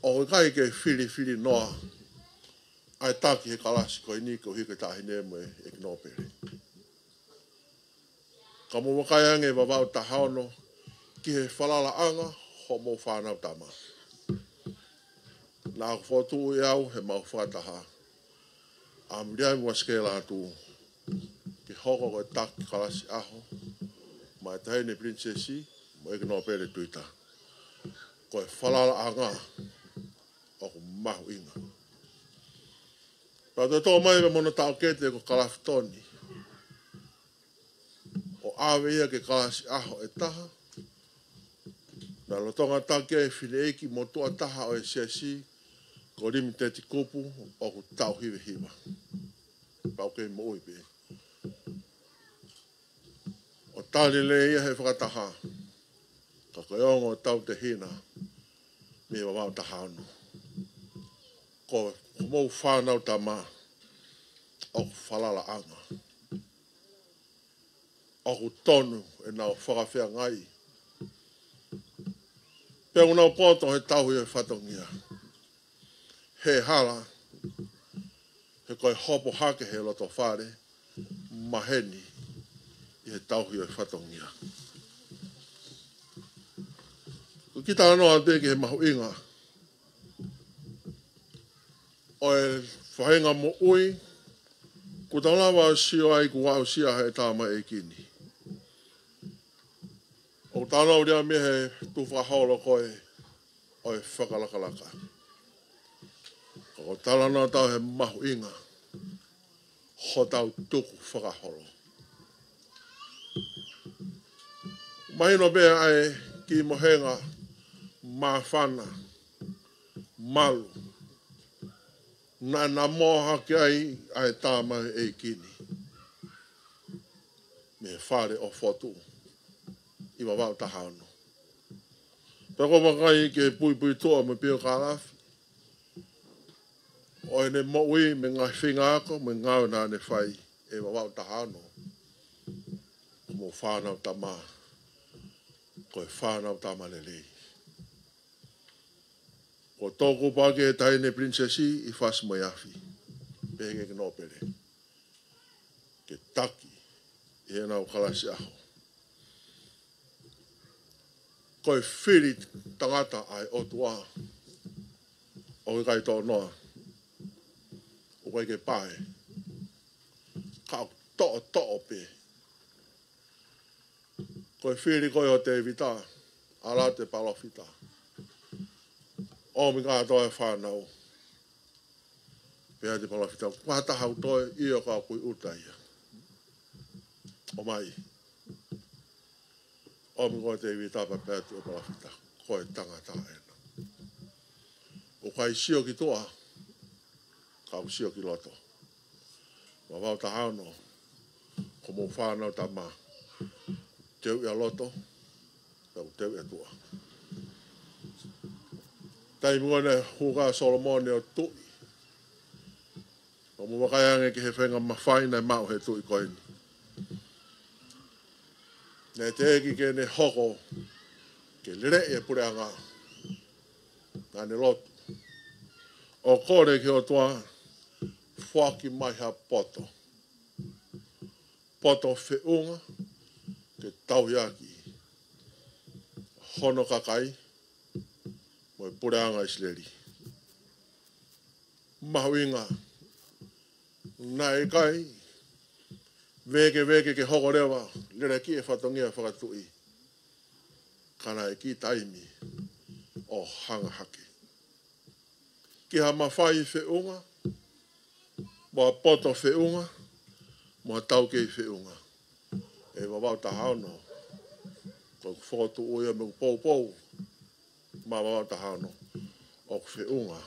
ʻOku ʻikai ke filifili noa ʻa e taki he kalasi ko eni koeʻuhi ko e Taʻahine mo e ʻEiki Nōpele. Ka mou vakai ange Vavaʻu taha ono ki he falalaʻanga hoʻomou fānau tama. Naʻa ku fokotuʻu ʻe au he mau fakataha ʻa Viliami Uasikē Lātū ke hoko ko e taki kalasi ʻaho maʻa e Taʻahine Pilinisesi mo e ʻEiki Nōpele Tuita. Ko e falalaʻanga ʻoku mahuʻinga. Pea toe toʻo mai pē mo hono taʻokete ko Kalafitoni, ʻo ʻave ia ki he kalasi ʻaho ʻe taha. Naʻe lolotonga taki ai e fineʻeiki motuʻa taha ʻo e siasi ko Limiteti Kupu ʻoku taʻu hiva hiva. Pau kei moʻui pē. ʻO tali lelei ia he fakataha, ka ko e ongo tautehina mei Vavaʻu taha ono. Ko, ko homou fānau tama ʻoku falalaʻanga. ʻOku tonu ʻenau fakafeangai. Pea ʻoku nau poto he tauhi ʻo e fatongia. He hala, he ko e hopo hake he loto fale, maheni ʻi he tauhi ʻo e fatongia. Ko e kiʻi talanoa atu ki he mahuʻinga ʻo e faʻahinga moʻui kuo tau lava ʻo sio ai kuo aʻusia ʻe he tamaioʻeiki ni. ʻOku tau lau leva mei he tukufakaholo ko ē ʻo e fakalakalaka. ʻOku talanoa atu he mahuʻinga hotau tukufakaholo. Mahino pē ʻa e kiʻi mohenga māfana malu naʻe namoa hake ai ʻa e tamaioʻeiki ni mei he fale ʻo Fotu ʻi Vavaʻu taha ono. Pea ko e vakai ki he puipuituʻa mo e piokālafi ʻo ʻene moʻui mo e ngaahi feinga ako mo e ngāue naʻa ne fai ʻi Vavaʻu taha ono, ko homou fānau tama, ko e fānau tama lelei. Kuo toʻo kupu ʻaki ʻe he Taʻahine Pilinisesi ʻi Fasi-mo-e-Afi, pehē ki he ʻEiki Nōpele, ke taki ʻi heʻenau kalasi ʻaho. Ko e fili tangata ʻa e ʻOtua ʻoku ʻikai toʻo noa, ʻoku ʻikai ke pae, ka ʻoku toʻotoʻo pē. Ko e fili ko ē ʻo Tēvita, ʻalu atu e palōfita, ʻomi kātoa e fānau. Pehē atu e palōfita, ko ha taha ʻoku toe? ʻIo, ka ʻoku ʻi ʻuta ia. ʻOmai. ʻOmi ko ē ʻe Tēvita pea pehē atu e palōfita, ko e tangata ena. ʻOku ʻikai sio ki tuʻa, ka ʻoku sio ki loto. Vavaʻu taha ono, ko homou fānau tama, teuʻi ʻa loto, pea teuʻi ʻa tuʻa. Taimi ko ē naʻe hū ai ʻa Solomone ʻo tuʻi, ʻoku mou vakai ange ki he faʻahinga mafai naʻe maʻu ʻe he tuʻi ko eni. Naʻe teʻeki ke ne hoko ke leleʻi e puleʻanga. Naʻa ne lotu ʻo kole ki he ʻOtua, foaki mai ha poto, poto feʻunga ke tauhi ʻaki hono kakai mo e puleʻanga ʻIsileli. Mahuʻinga, naʻe ʻikai vēkeveke ke hoko leva lelei e fatongia fakatuʻi, ka naʻe kiʻi taimi ʻo hanga hake ki ha mafai feʻunga, mo ha poto feʻunga, mo ha taukei feʻunga. ʻI Vavaʻu taha ono, ko e fokotuʻu ia mo e poupou maʻa Vavaʻu taha ono, ʻoku feʻunga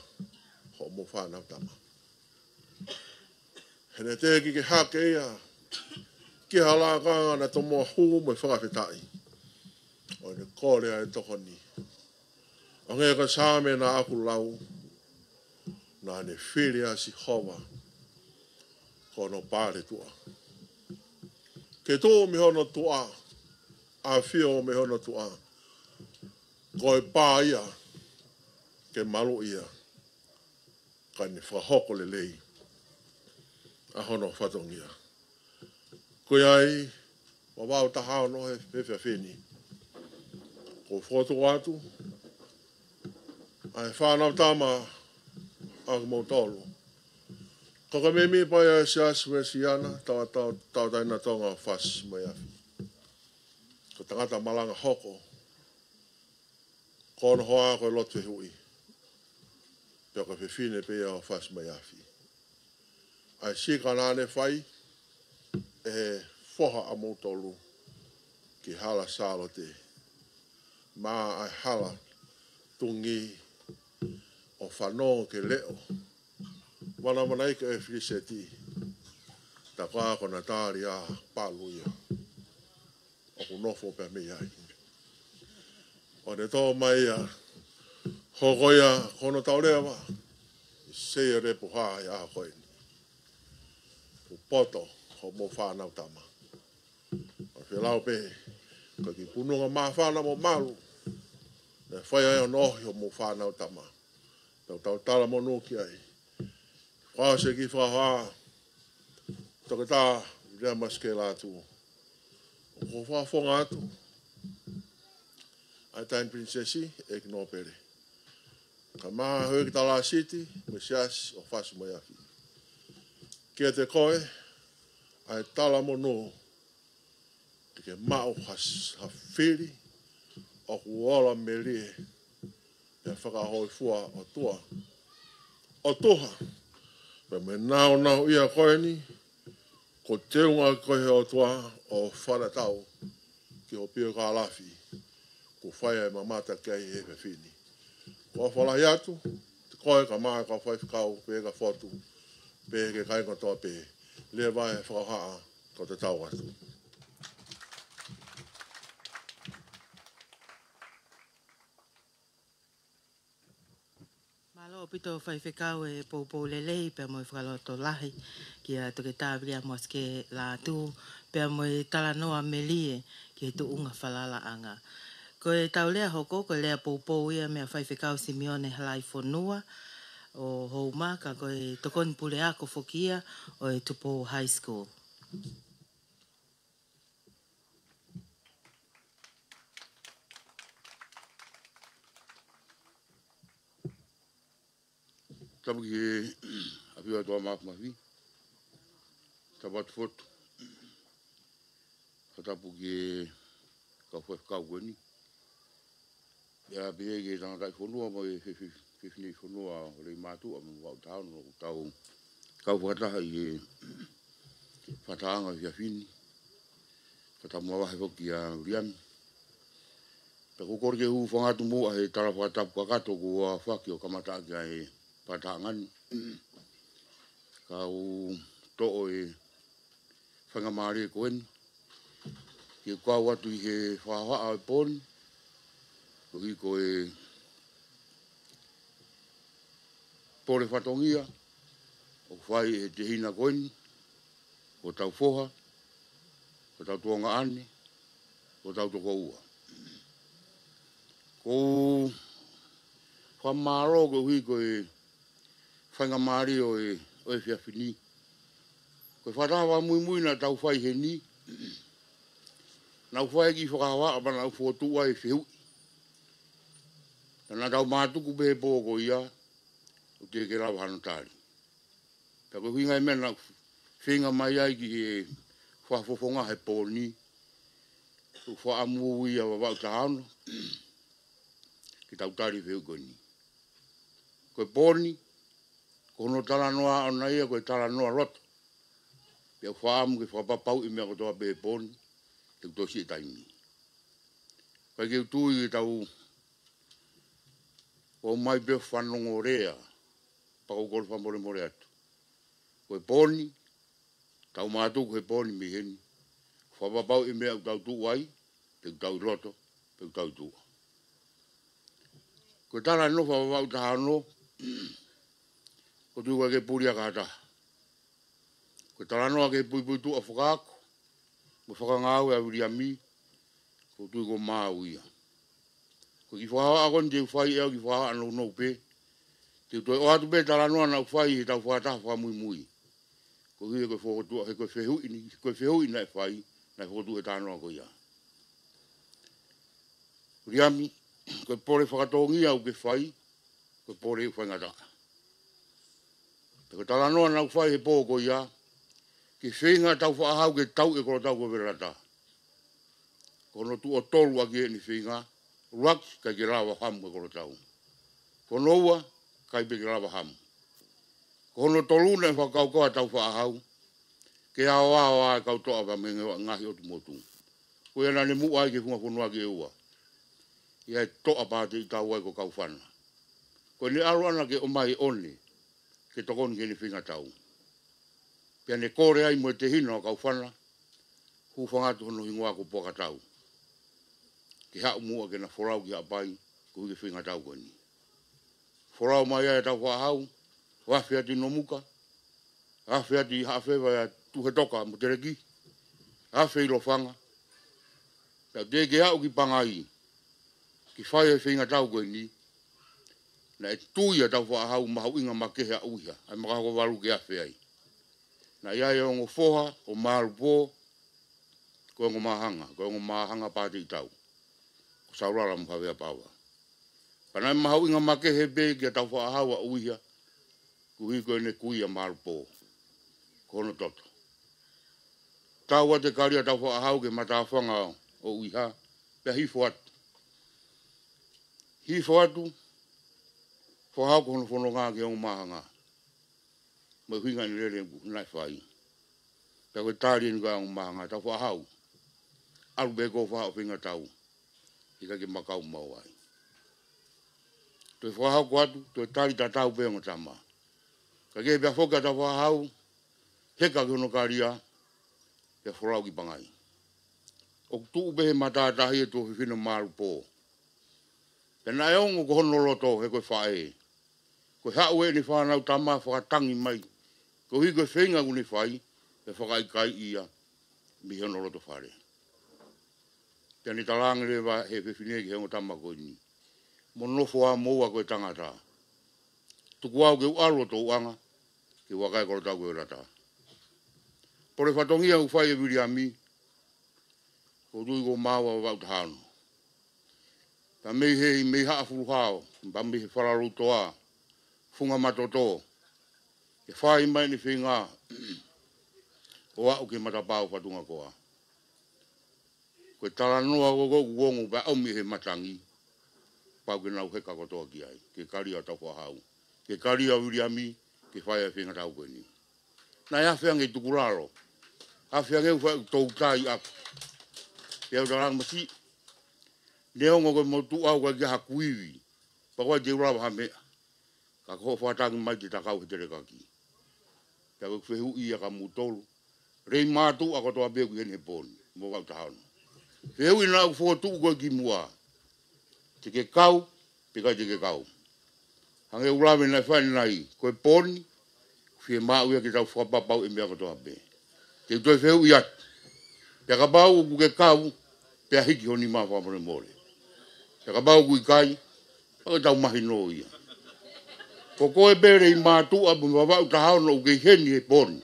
hoʻomou fānau tama. He naʻe teʻeki ke hake ia ki ha lakanga naʻe tomuʻa hū mo e fakafetaʻi, ʻo ne kole ʻa e tokoni. ʻO hangē ko e Saame naʻa ku lau, naʻa ne fili ʻa Sihova ko hono paletuʻa, ke tuʻu mei hono tuʻa, ʻafio mei hono tuʻa, ko e pā ia ke maluʻi ia, ka ne fakahoko lelei ʻa hono fatongia. Ko ia ai, Vavaʻu taha ono he efiafi ni, ʻoku ou fokotuʻu atu ʻa e fānau tama ʻa kimoutolu, ko e kau mēmipa ia ʻo e Siasi Uēsiliana Tau, Tau, Tauʻatāina Tonga ʻo Fasi-mo-e-Afi. Ko e tangata malanga hoko, ko hono hoa ko e lotu fehuʻi, pea ko e fefine pē ia ʻo Fasi-mo-e-Afi. ʻA e sika naʻa ne fai ʻe he foha ʻamoutolu ki Hala Sālote, maʻa e hala tungi ʻo fanongo ki he leʻo manamana ʻi he ʻefiliseti, tā ko ā ko Natalia Palu ia ʻoku nofo pē mei ai. ʻO ne tō mai ia, hoko ia ko hono tau leva ʻi Seia Lepuha ʻi he ʻaho ko eni. Kuo poto hoʻomou fānau tama. ʻO felau pē, ko e kiʻi pununga māfana mo malu naʻe fai ai hono ohi hoʻomou fānau tama. Tau, tau talamonū ki ai. Fakaʻosi e kiʻi fakahoa, Toketā Viliami Masikela atu, ʻoku ou fakafofonga atu ʻa e Taʻahine Pilinisesi, ʻEiki Nōpele, Kae ʻumaʻā e Houʻeiki Talāsiti mo e Siasi ʻo Fasu mo e Afi. Kiate koe, ʻa e talamonū, te ke maʻu ha s-, ha fili ʻoku ola melie, pea fakahōifua ʻOtua. ʻOtua, pea mo e nāunauʻia ko eni, kuo teunga koe ʻe he ʻOtua ʻo fakatatau ki ho piokālafi, kuo fai ai e mamata ki ai he efiafi ni. ʻOku ou ʻofa lahi atu kiate koe kae ʻumaʻā e kau faifekau pea mo e kau fotu, pea mo e kakai kotoa pē. Leva e fakahohaʻa, kau tatau atu. Mālō ʻaupito Faifekau e poupou lelei pea mo e fakalotolahi kia Toketā Viliami Moasike Lātū, pea mo e talanoa melie ki he tuʻunga falalaʻanga. Ko e tau lea hoko, ko e lea poupou ia meia Faifekau Simione Halaifonua ʻo Houma, ka ko e tokoni puleako foki ia ʻo e Tupou High School. Tapu ki he ʻAfio ʻa e ʻOtua Māfimafi. Tapu atu foki. Fakatapu ki he kau faifekau ko eni. Pea pehē ki he tangataʻi fonua mo e fe-, fe-, fefineʻi fonua ʻo Leimātuʻa mo Vautaono, ʻoku tau kau fakataha ʻi he fakatahaʻanga ʻo e efiafi ni. Fakatapu mavahe foki kia Viliami. Pea ʻoku ou kole ke u hūfanga atu muʻa he tala fakatapu kakato kuo aofaki ʻo kamataʻaki ʻa e fakatahaʻanga ni. Ka u toʻo e faingamālie ko eni ke u kau atu ʻi he fakahohaʻa ʻo e pō ni, koeʻuhi ko e pole fatongia ʻoku fai ʻe he tehina ko eni, ko hotau foha, ko hotau tuongaʻane, ko hotau tokoua. ʻOku ou fakamālō koeʻuhi ko e faingamālie ʻo e, ʻo e efiafi ni. Ko e fakataha fakamuimui naʻa tau fai heni, naʻa ku fai e kiʻi fakahohaʻa pea naʻa ku fokotuʻu ai e fehuʻi. Ka naʻa tau mātuku pē he pō ko ia, ʻoku teʻeki ke lava hano tali. Pea ko e ʻuhinga ia e meʻa naʻa ku feinga mai ai ki he fakafofonga he pō ni, ʻoku ou fakaʻamu ia Vavaʻu taha ono ke tau tali e fehuʻi ko eni. Ko e pō ni, ko hono talanoa ʻoʻona ia ko e talanoa loto. Pea ʻoku ou fakaʻamu ke fakapapauʻi e meʻa kotoa pē he pō ni, he kuo tō siʻi e taimi. Kae ke u tui ke tau ō mai pē ʻo fanongo lea, pea ʻoku ou kole fakamolemole atu. Ko e pō ni, tau mātuku he pō ni mei heni. Fakapapauʻi e meʻa ʻoku tau tuʻu ai, pe ʻoku tau ʻi loto, pe ʻoku tau ʻi tuʻa. Ko e talanoa Vavaʻu taha ono, ʻoku ou tui ʻoku ʻikai ke pulia ki ha taha. Ko e talanoa ki he puipuituʻa fakaako mo e fakangāue ʻa Viliami, ʻoku ou tui kuo maau ia. Ko e kiʻi fakahohaʻa ko eni te u fai, ʻe au kiʻi fakahohaʻa nounou pē. Te u toe ʻoatu pē e talanoa naʻa ku fai he tau fakataha fakamuimui. Koeʻuhi ko e fokotuʻu, he ko e fehuʻi ni, ko e fehuʻi naʻe fai, naʻe fokotuʻu e talanoa ko ia. Viliami, ko e pole fakatongia ʻoku ke fai, ko e pole ʻoku faingataʻa. Pea ko e talanoa naʻa ku fai he pō ko ia, ki he feinga ʻa Tāufaʻāhau ke tauʻi e kolotau ko Velata. Ko hono tuʻo tolu ʻaki ʻene feinga, ʻuluaki, ʻikai ke lava hamu e kolotau. Ko hono ua, ʻikai pē ke lava hamu. Ko hono tolu naʻe fakakaukau ʻa Tāufaʻāhau ke aoao ʻa e kau toʻa pea mo e ngaahi ʻotu motu. Ko ia naʻa ne muʻa ai ki he funga fonua ki ʻEua. ʻI ai e toʻa Pāteʻitau ai ko Kaufana. Ko ʻene ʻalu ʻana ke ʻomai e ʻone ke tokoni ki heʻene feinga tau. Pea ne kole ai mo e tehina ʻo Kaufana, hūfanga atu hono hingoa ko Puakatau, ke haʻu muʻa ke na folau ki Haʻapai, koeʻuhi ko e feinga tau ko eni. Folau mai ai ʻa Tāufaʻāhau, ʻo afe atu ʻi Nomuka, afe atu ʻi Haʻafeva ʻia Tuhetoka mo Teleki, afe ʻi Lofanga. Pea teʻeki ke aʻu ki Pangai ke fai e feinga tau ko eni, naʻe tui ʻa Tāufaʻāhau mahuʻinga makehe ʻa ʻUiha, ʻa e maka hoko valu ke afe ai. Naʻe ʻi ai e ongo foha ʻo Malupō, ko e ongo māhanga, ko e ongo māhanga Pāteʻitau, ko Saulala mo Havea Paova. Pea naʻe mahuʻinga makehe pē kia Taufaʻāhau ʻa ʻUiha, koeʻuhi ko ʻene kui ʻa Malupō, ko hono toto. Tau atu e kali ʻa Taufaʻāhau ki he matāfanga ʻo ʻUiha, pea hifo atu. Hifo atu, fakahoko hono fononga ki he ongo māhanga. Mo e ʻuhinga ʻene lele ʻoku naʻe fai. Pea ko e tali eni ʻa e ongo māhanga, Taufaʻāhau, ʻalu pē koe ʻo fakahoko hoʻo feingatau. ʻIkai ke ma kau maʻau ai. Toe fakahoko atu, toe tali tatau pē ongo tama. Kae kehe pea foki ʻa Taufaʻāhau, heka ki hono kalia, pea folau ki Pangai. ʻOku tuʻu pē he matātahi e tuofefine Malupō. Pea naʻe ongo ko hono loto he ko e faʻē. Ko e haʻu ʻene fānau tama fakatangi mai. Koeʻuhi ko e feinga ʻoku ne fai, pea fakaʻikaiʻi ia mei hono loto fale. Pea ne talaange leva he fefine ki he ongo tama ko eni, mo nofo ā moua ko e tangata. Tuku au ke u ʻalu ʻo touʻanga, ki he vakai ʻa Kolotau ko Velata. Pole fatongia ʻoku fai ʻe Viliami, ʻoku ou tui ko maua Vavaʻu taha ono. Pea mei he, mei Haʻafuluhao, pea mei he Falaloutoa, Funga Matoto, ke fai mai ʻene feinga, ʻo aʻu ki he matapā ʻo Fatungakoa. Ko e talanoa ko ē ʻoku ongo pea ʻomi he matangi, pau ke nau heka kotoa ki ai, ki he kalia ʻo Taufaʻāhau, ki he kalia ʻo Viliami, ke fai ʻa e feingatau ko eni. Naʻe afe ange tukulalo, afe ange ʻoku fai ʻoku toutai ʻaku. Pea u talaange masiʻi, neongo ko e motuʻa ʻoku ʻikai ke ʻi ai haku ivi, pea ʻoku ʻikai te u lava ha meʻa. Ka ko hoʻo fakatangi mai te ta kau he telekaki. Pea ko e fehuʻi ia kia moutolu. Lei mātuʻa kotoa pē ʻoku ʻi heni he pō ni, mo Vavaʻu taha ono. Fehuʻi naʻa ku fokotuʻu koe ki muʻa. Te ke kau, pe ʻikai te ke kau. Hangē ʻoku lave naʻe fai ʻanenai, ko e pō ni, fiemaʻu ia ke tau fakapapauʻi e meʻa kotoa pē. Te u toe fehuʻi atu. Pea kapau ʻoku ke kau, pea hiki ho nima fakamolemole. Pea kapau ʻoku ʻikai, pea ke tau mahino ia. Ko koe pē Lei mātuʻa mo Vavaʻu taha ono ʻoku ke ʻi heni he pō ni.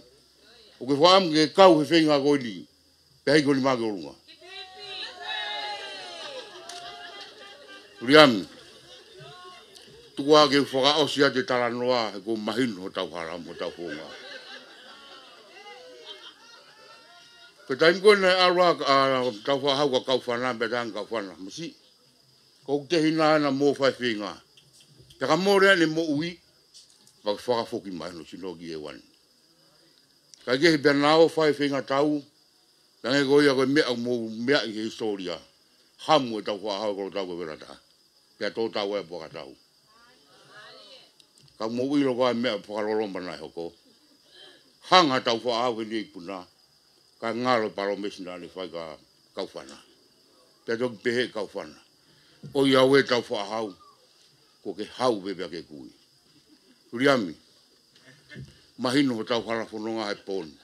ʻOku ke fakaʻamu ke kau he feinga ko eni. Pea hiki ho nima ki ʻolunga. Viliami. Tuku ā ke u fakaʻosi atu e talanoa, he ʻoku mahino hotau hala mo hotau founga. Ko e taimi ko ē naʻe ʻalu ā ʻa Taufaʻahau kia Kaufana, pea talaange kia Kaufana, masiʻi, ko hoku tehina ena mo fai feinga. Pea ka mole ʻene moʻui, pea ke fakafoki mai hono sino ki ʻEua ni. Kae kehe pea naʻa ō ʻo fai feingatau, pea hangē ko ia ko e meʻa ʻoku mou meaʻi he hisitōlia. Hamu e Taufaʻahau ʻa Kolotau ko Velata. Pea tō tau ai e puaka tau. Ka mou ʻilo ko e meʻa fakaloloma naʻe hoko. Hanga ʻe Taufaʻahau heni ʻi Puna, kae ngalo e palōmesi naʻa ne fai kia Kaufana. Pea toki pehē ʻe Kaufana, ʻoiauē Taufaʻahau, kuo ke hau pē pea ke kui. Viliami, mahino hotau hala fononga he pō ni.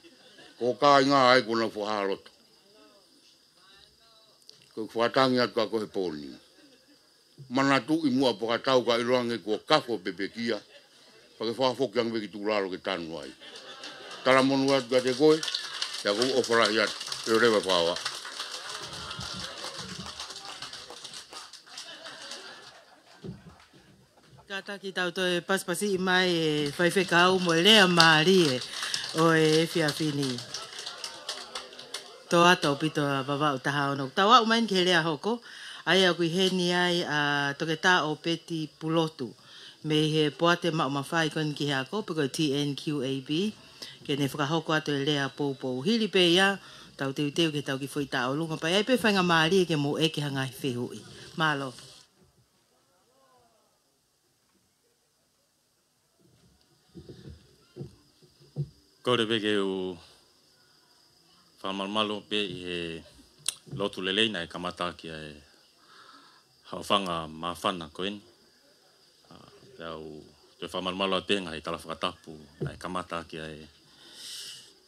Ko e kāinga ai kuo nau fakahā loto. Ko e fakatangi atu kia koe he pō ni. Manatuʻi muʻa e puaka tau, ka ʻiloange kuo kafo e pepekia, pea ke fakafoki ange pē ki tukulalo ke tanu ai. Talamonū atu kiate koe, pea ʻoku ou ʻofa lahi atu, leveleva e fakavaʻe. Kātaki tau toe pasipasiʻi mai e faifekau mo e lea mālie ʻo e efiafi ni. Tō atu ʻaupito ʻa Vavaʻu taha ono. Tau aʻu mai ki he lea hoko, ʻa ia ʻoku ʻi heni ai ʻa Toketā ʻOpeti Pulotu, mei he Poate Maʻu Mafai ko eni ki he Ako, pe ko e T N Q A B, ke ne fakahoko atu e lea poupou. Hili pē ia, tau teuteu ki heʻetau kiʻi foʻi taʻolunga, pea ʻi ai pē faingamālie ke mou ʻeke ha ngaahi fehuʻi. Mālō. Kole pē ke u fakamalumalu pē ʻi he lotu lelei naʻe kamata ʻaki ʻa e haʻofanga māfana ko eni. ʻA, pea u toe fakamalumalu atu pē he ngaahi tala fakatapu naʻe kamata ʻaki ʻa e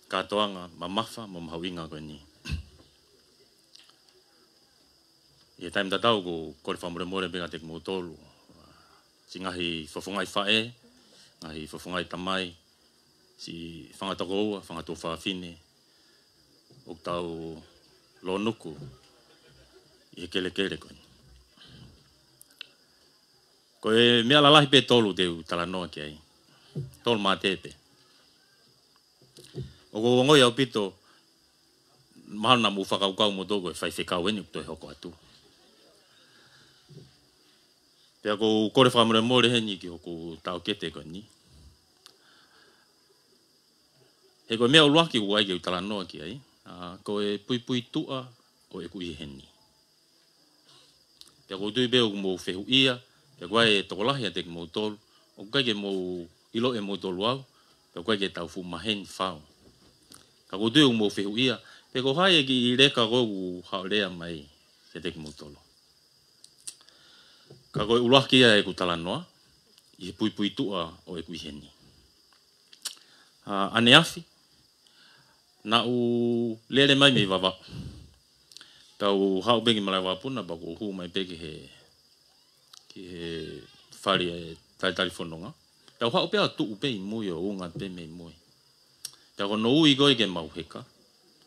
kātoanga mamafa mo mahuʻinga ko eni. ʻI he taimi tatau ʻoku ou kole fakamolemole pē kiate kimoutolu, siʻi ngaahi fofongaʻi faʻē, ngaahi fofongaʻi tamai, siʻi fanga tokoua, fanga tuofāfine ʻoku tau lōnuku ʻi he kelekele ko eni. Ko e meʻa lalahi pē ʻe tolu te u talanoa ki ai. Tolu mate pē. ʻOku ou ongoʻi ʻaupito, mahalo naʻa mou fakakaukau moutolu ko e faifekau eni ʻoku toe hoko atu. Pea ʻoku ou kole fakamolemole heni ki hoku taʻokete ko eni. He ko e meʻa ʻuluaki ʻoku ʻai ke u talanoa ki ai, ʻa, ko e puipuituʻa ʻo ʻeku ʻi heni. Pea ʻoku ou tui pē ʻoku mou fehuʻia, pea ʻoku ʻi ai e tokolahi ʻiate kimoutolu ʻoku ʻikai ke mou ʻilo ʻe moutolu au, pea ʻoku ʻikai ke tau fuʻu maheni fau. Ka ʻoku ou tui ʻoku mou fehuʻia pe ko hai e kiʻi leka ko ē ʻoku haʻu lea mai kiate kimoutolu. Ka ko e ʻuluaki ia ʻeku talanoa ʻi he puipuituʻa ʻo ʻeku ʻi heni. ʻA, ʻaneafi, naʻá ku lele mai mei Vavaʻu. Pea u haʻu pē ki malaʻe vakapuna, pea u hū mai pē ki he, ki he fale ʻo e talitali fononga. Pea u haʻu pē ʻo tuʻu pē ʻi mui ʻo unga pē mei mui. Pea ko hono ui ko ē ke mau heka,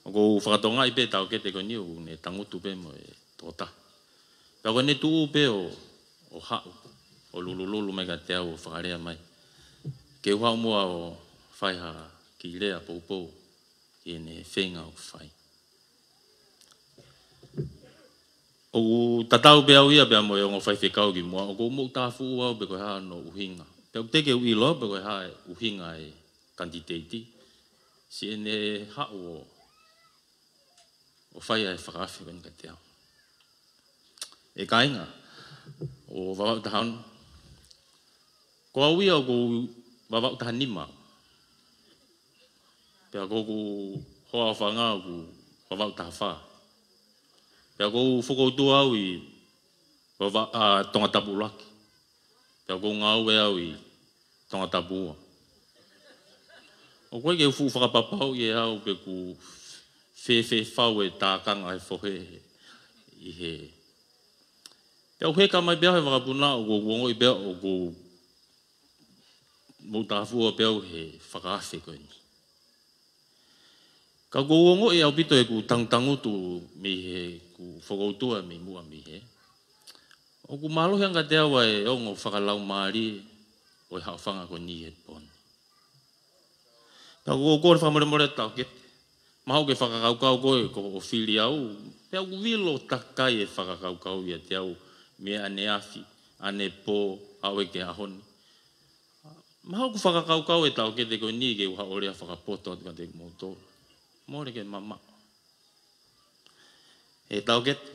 ʻoku ou fakatokangaʻi pē taʻokete ko eni ʻoku ne tangutu pē mo e tokotaha. Pea ko ʻene tuʻu pē ʻo, ʻo haʻu, ʻo lulululu mai kiate au ʻo fakalea mai ke u haʻu muʻa ʻo fai ha kiʻi lea poupou ki heʻene feinga ʻoku fai. ʻOku tatau pē au ia pea mo e ongo faifekau kimuʻa, ʻoku ou moʻutāfuʻu au pe ko e hā hono ʻuhinga. Pea ʻoku teʻeki ke u ʻilo pe ko e hā e ʻuhinga e kanititeiti siʻene haʻu ʻo, ʻo fai ʻa e fakaafe ko eni kiate au. ʻE kāinga ʻo Vavaʻu taha ono, ko au ia ʻoku ou Vavaʻu taha nima. Pea ko hoku hoa ʻofaʻanga ʻoku Vavaʻu taha fā. Pea ʻoku ou fokoutua au ʻi Vavaʻu, ʻa, Tongatapu ʻUluaki. Pea ʻoku ou ngāue au ʻi Tongatapu ua. ʻOku ʻikai ke u fuʻu fakapapauʻi ʻe au pe ʻoku fēfē fau e tākanga ʻa e fohe ʻi he. Pea u heka mai pē au he vakapuna, ʻoku ou ongoʻi pē au ʻoku ou moʻutāfuʻu pē au he fakaafe ko eni. Ka ʻoku ou ongoʻi ʻaupito ʻeku tangutangutu mei heʻeku fokoutua mei muʻa mei hē. ʻOku mālohi ange kiate au ʻa e ongo fakalaumālie ʻo e haʻofanga ko eni he pō ni. Pea ʻoku ou kole fakamolemole atu taʻokete. Mahalo ʻoku ke fakakaukau koe ko hoʻo fili au, pea ʻoku vilo takai e fakakaukau ʻiate au mei ʻaneafi, ʻanepō, aʻu ki he ʻaho ni. Mahalo ʻoku fakakaukau e taʻokete ko eni ke u haʻu ʻo lea fakapoto atu kiate kimoutolu. Mole ke mamaʻo. ʻE taʻokete,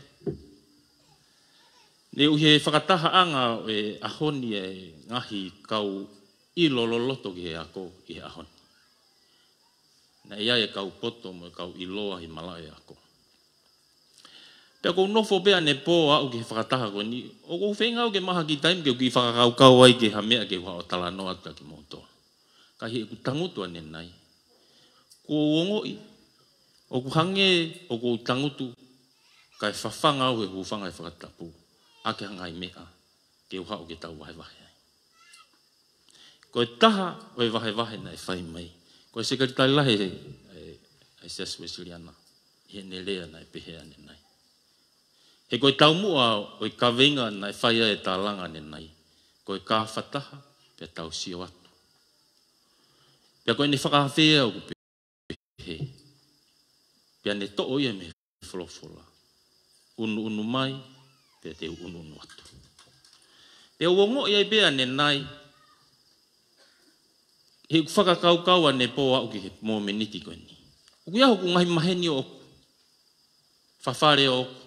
neʻu ʻi he fakatahaʻanga ʻo e ʻaho ni e ngaahi kau ʻilo loloto ki he ako ʻi he ʻaho ni. Naʻe ʻi ai e kau poto mo e kau ʻiloa ʻi malaʻe ako. Pea ʻoku ou nofo pē ʻanepō ʻo aʻu ki he fakataha ko eni, ʻoku ou feinga au ke maʻu ha kiʻi taimi ke u kiʻi fakakaukau ai ki ha meʻa ke u haʻu ʻo talanoa atu kia kimoutolu. Ka ʻi heʻeku tangutu ʻanenai, ʻoku ou ongoʻi ʻoku hangē ʻoku ou tangutu kae fafanga au he hūfanga he fakatapu ʻaki ha ngaahi meʻa ke u haʻu ke tau vahevahe ai. Ko e taha ʻo e vahevahe naʻe fai mai ko e Sekelitali Lahi ʻa e, ʻa e Siasi Uēsiliana, ʻi heʻene lea naʻe pehē ʻanenai. He ko e taumuʻa ʻo e kaveinga naʻe fai ai e tālanga ʻanenai, ko e kāfataha pea tau sio atu. Pea ko ʻene fakaafe ia ʻoku pehē, pea ne toʻo ia mei he folofola, ʻunuʻunu mai, pea te u ʻunuʻunu atu. Pea u ongoʻi ai pē ʻanenai, heʻeku fakakaukau ʻanepō ʻo aʻu ki he momeniti ko eni, ʻoku ʻi ai hoku ngaahi maheni ʻoʻoku, fafale ʻoʻoku,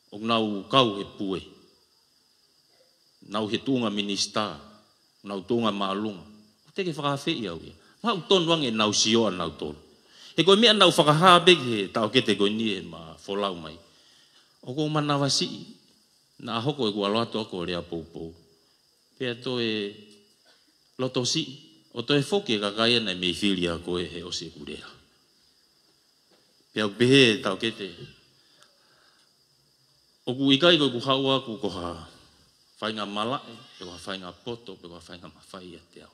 ʻoku nau kau he pue, nau he tuʻunga minisitā, nau tuʻunga māʻolunga. ʻOku teʻeki ke fakaafeʻi au ia. Mahalo ʻoku tonu ange ʻenau sio ʻanautolu. He ko e meʻa naʻá ku fakahā pē ki he taʻokete ko eni ʻema folau mai, ʻoku ou manavasiʻi naʻa hoko ʻeku ʻalu atu ʻo lea poupou, pea toe loto siʻi ʻo toe foki e kakai ia naʻe mei fili au ko ē he ʻosi ʻeku lea. Pea u pehē, taʻokete, ʻoku ʻikai ko ʻeku haʻu ʻaʻaku ko ha faʻahinga malaʻe, pe ko ha faʻahinga poto, pe ko ha faʻahinga mafai ʻiate au.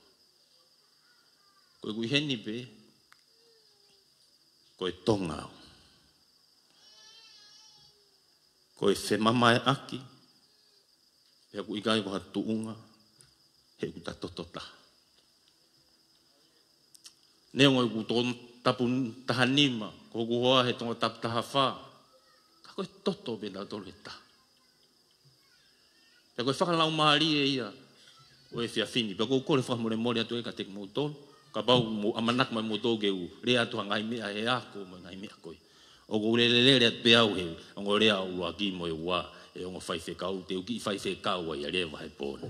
Ko ʻeku ʻi heni pē, ko e Tonga au. Ko e femamaeʻaki, Pea ʻoku ʻikai ko ha tuʻunga, he ʻoku ta toto taha. Neongo ʻeku toko tapu taha nima, ko hoku hoa he toko tapu taha fā. Ka ko e toto pē tautolu he taha. Pea ko e fakalaumālie ia ʻo e efiafi ni. Pea ʻoku ou kole fakamolemole atu ē kiate kimoutolu. Kapau mou ʻamanaki mai moutolu ke u lea atu ha ngaahi meʻa he ako mo e ngaahi meʻa ko ē. ʻOku ou lele lele atu pē au he ongo lea ʻuluaki mo e ua, he ongo faifekau, te u kiʻi faifekau ai ʻa e leva he pō ni.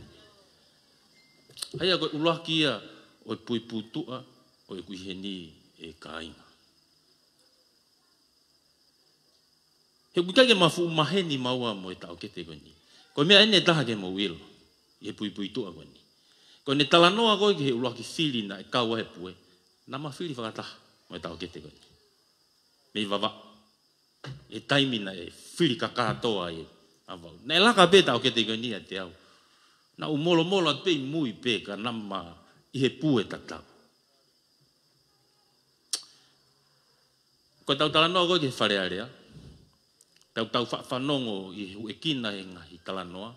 ʻA ia ko e ʻuluaki ia ʻo e puipuituʻa ʻo ʻeku ʻi heni ʻe kāinga. He ʻoku ʻikai ke ma fuʻu maheni maua mo e taʻokete ko eni. Ko e meʻa eni ʻe taha ke mou ʻilo ʻi he puipuituʻa ko eni. Ko ʻene talanoa ko ē ki he ʻuluaki fili naʻe kau ai e pue, naʻa ma fili fakataha mo e taʻokete ko eni. Mei Vavaʻu. ʻI he taimi naʻe fili kakato ai ʻa Vavaʻu. Naʻe laka pē taʻokete ko eni ʻiate au. Naʻa ku molomolo atu pē ʻi mui pē ka naʻa ma ʻi he pue tatau. Ko ʻetau talanoa ko ē ki he Fale Alea. Tau tau faʻa fanongo ʻi he huʻekina he ngaahi talanoa.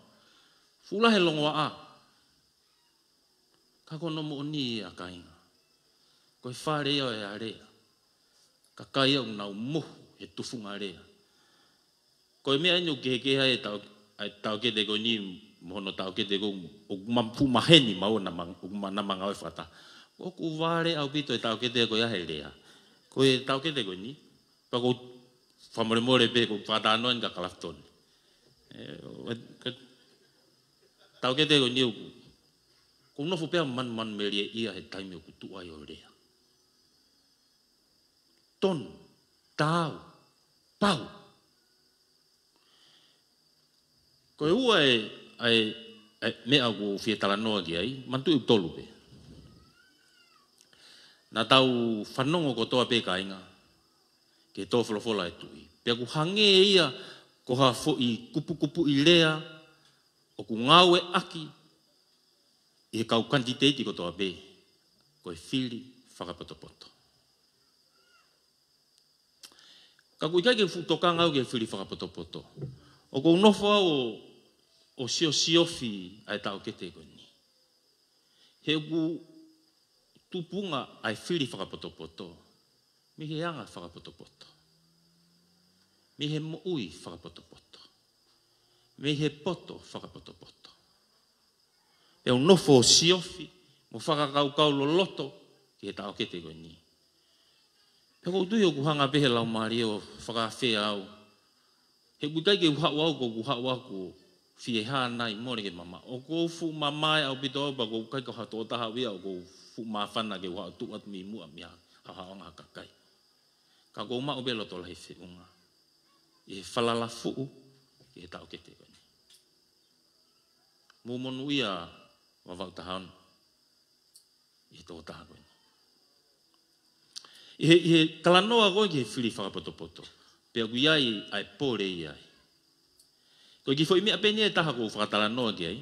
Fuʻu lahi e longoaʻa. Ka ko hono moʻoni ia kāinga. Ko e fale ia ʻo e alea. Kakai ia ʻoku nau mohu he tufunga alea. Ko e meʻa eni ʻoku kehekehe ai e tau, ʻa e taʻokete ko eni mo hono taʻokete ko ē ʻoku ma fuʻu maheni maua naʻa ma, ʻoku ma naʻa ma ngāue fakataha. ʻOku vale ʻaupito e taʻokete ko ia he lea. Ko e taʻokete ko eni, pea ʻoku ou fakamolemole pē ʻoku ou fakatalanoa eni kia Kalafitoni. ʻE, ʻo, ʻe, taʻokete ko eni ʻoku, ʻoku ou nofo pē au ʻo manumanumelie ia he taimi ʻoku tuʻu ai ʻo lea. Tonu, taau, pau. Ko e ua e, ʻa e, ʻa e meʻa ʻoku ou fie talanoa ki ai, manatuʻi ʻoku tolu pē. Naʻa tau fanongo kotoa pē kāinga, ki he tō folofola ʻa e Tuʻi. Pea ʻoku hangē ia ko ha foʻi kupukupuʻi lea, ʻoku ngāueʻaki ʻi he kau kanititeiti kotoa pē, ko e fili fakapotopoto. Ka ʻoku ʻikai ke fuʻu tokanga au ki he fili fakapotopoto. ʻOku ou nofo au ʻo, ʻo siosiofi ʻa e taʻokete ko eni. He ʻoku tupunga ʻa e fili fakapotopoto mei he anga fakapotopoto. Mei he moʻui fakapotopoto. Mei he poto fakapotopoto. Pea u nofo ʻo siofi mo fakakaukau loloto ki he taʻokete ko eni. Pea ʻoku ou tui ʻoku hanga pē he Laumālie ʻo fakaafeʻi au. He ʻoku ʻikai ke u haʻu au ko ʻeku haʻu au ʻo fie hā nai mole ke mamaʻo. ʻOku ou fuʻu mamae ʻaupito au pea ʻoku ʻikai ko ha tokotaha au ia ʻoku ou fuʻu māfana ke u haʻu ʻo tuʻu atu mei muʻa mei ha haʻohaʻonga ha kakai. Ka ʻoku ou maʻu pē loto lahi feʻunga ʻi he falala fuʻu ki he taʻokete ko eni. Mou monūʻia Vavaʻu taha ono ʻi he tokotaha ko eni. ʻI he, ʻi he talanoa ko ē ki he fili fakapotopoto. Pea ʻoku ʻi ai ʻa e pole ʻi ai. Ko e kiʻi foʻi meʻa pē eni ʻe taha ʻoku ou fakatalanoa ki ai.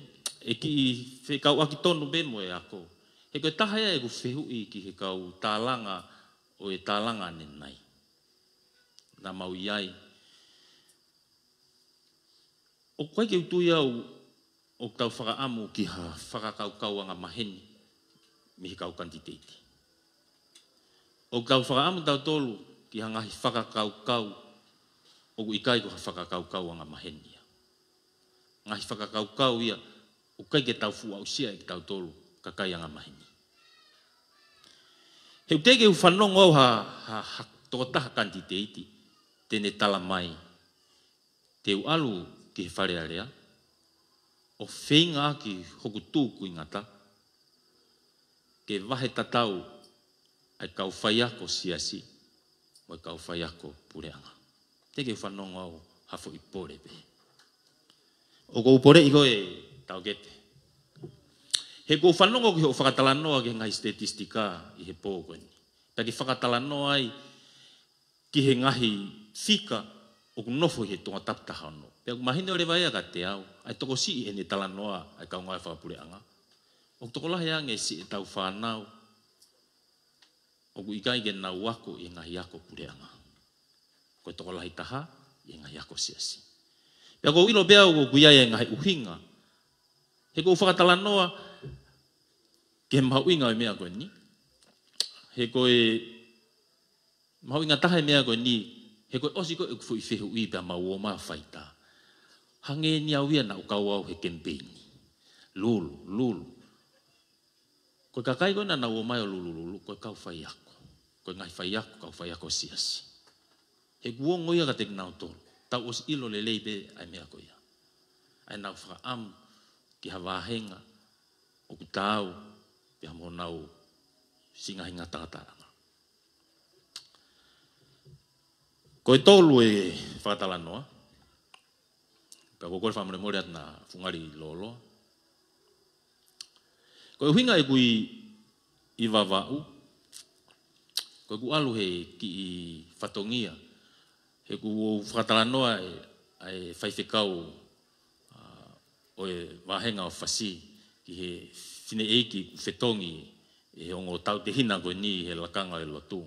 ʻE kiʻi fekauʻaki tonu pē mo e ako. He ko e taha ia ʻeku fehuʻi ki he kau tālanga ʻo e tālanga ʻanenai. Naʻa mau ʻi ai. ʻOku ʻikai ke u tui au ʻoku tau fakaʻamu ki ha fakakaukau angamaheni mei he kau kanititeiti. ʻOku tau fakaʻamu tautolu ki ha ngaahi fakakaukau ʻoku ʻikai ko ha fakakaukau angamaheni ia. Ngaahi fakakaukau ia ʻoku ʻikai ke tau fuʻu aʻusia ʻe kitautolu kakai angamaheni. He ʻoku teʻeki ke u fanongo au ha, ha, ha tokotaha kanititeiti te ne tala mai, te u ʻalu ki he Fale Alea ʻo feinga ʻaki hoku tūkuingata ke vahe tatau ʻa e kau faiako siasi mo e kau faiako puleʻanga. Teʻeki ke u fanongo au ha foʻi pole pē. ʻOku ou poleʻi koe taʻokete. He ʻoku ou fanongo ki hoʻo fakatalanoa ki he ngaahi statistika ʻi he pō ko eni. Pea ke fakatalanoa ai ki he ngaahi fika ʻoku nofo ʻi he Tongatapu taha ono. Pea ʻoku mahino leva ia kiate au, ʻa e tokosiʻi ʻene talanoa ʻa e kau ngāue fakapuleʻanga. ʻOku tokolahi ange siʻetau fānau ʻoku ʻikai ke nau ako ʻi he ngaahi ako puleʻanga. Ko e tokolahi taha ʻi he ngaahi ako siasi. Pea ʻoku ou ʻilo pē au ʻoku ʻi ai e ngaahi ʻuhinga He ʻoku ou fakatalanoa ki he mahuʻinga ʻo e meʻa ko eni. He ko e mahuʻinga taha e meʻa ko eni, he ko e ʻosi ko ē ʻeku foʻi fehuʻi pea mau ō mai ʻo faitā. Hangē ni au ia naʻa ku kau au he kemipeini. Lulu, lulu. Ko e kakai ko ē naʻa nau ō mai ʻo lulululu, ko e kau faiako. Ko e ngaahi faiako, kau faiako siasi. He ʻoku ongo ia kiate kinautolu. Tau ʻosi ʻilo lelei pē ʻa e meʻa ko ia. ʻA ʻenau fakaʻamu ki ha vāhenga ʻoku taau pea mo honau siʻi ngaahi ngataʻanga. Ko e tolu e fakatalanoa, pea ʻoku ou kole fakamolemole atu naʻa ku ngali lōloa. Ko e ʻuhinga ʻeku ʻi, ʻi Vavaʻu, ko ʻeku ʻalu he kiʻi fatongia, he ʻoku ou fakatalanoa e, ʻa e faifekau, ʻa, ʻo e vāhenga ʻo Fasi ki he fineʻeiki kuo fetongi ʻe he ongo tautehina ko eni he lakanga ʻo e lotu.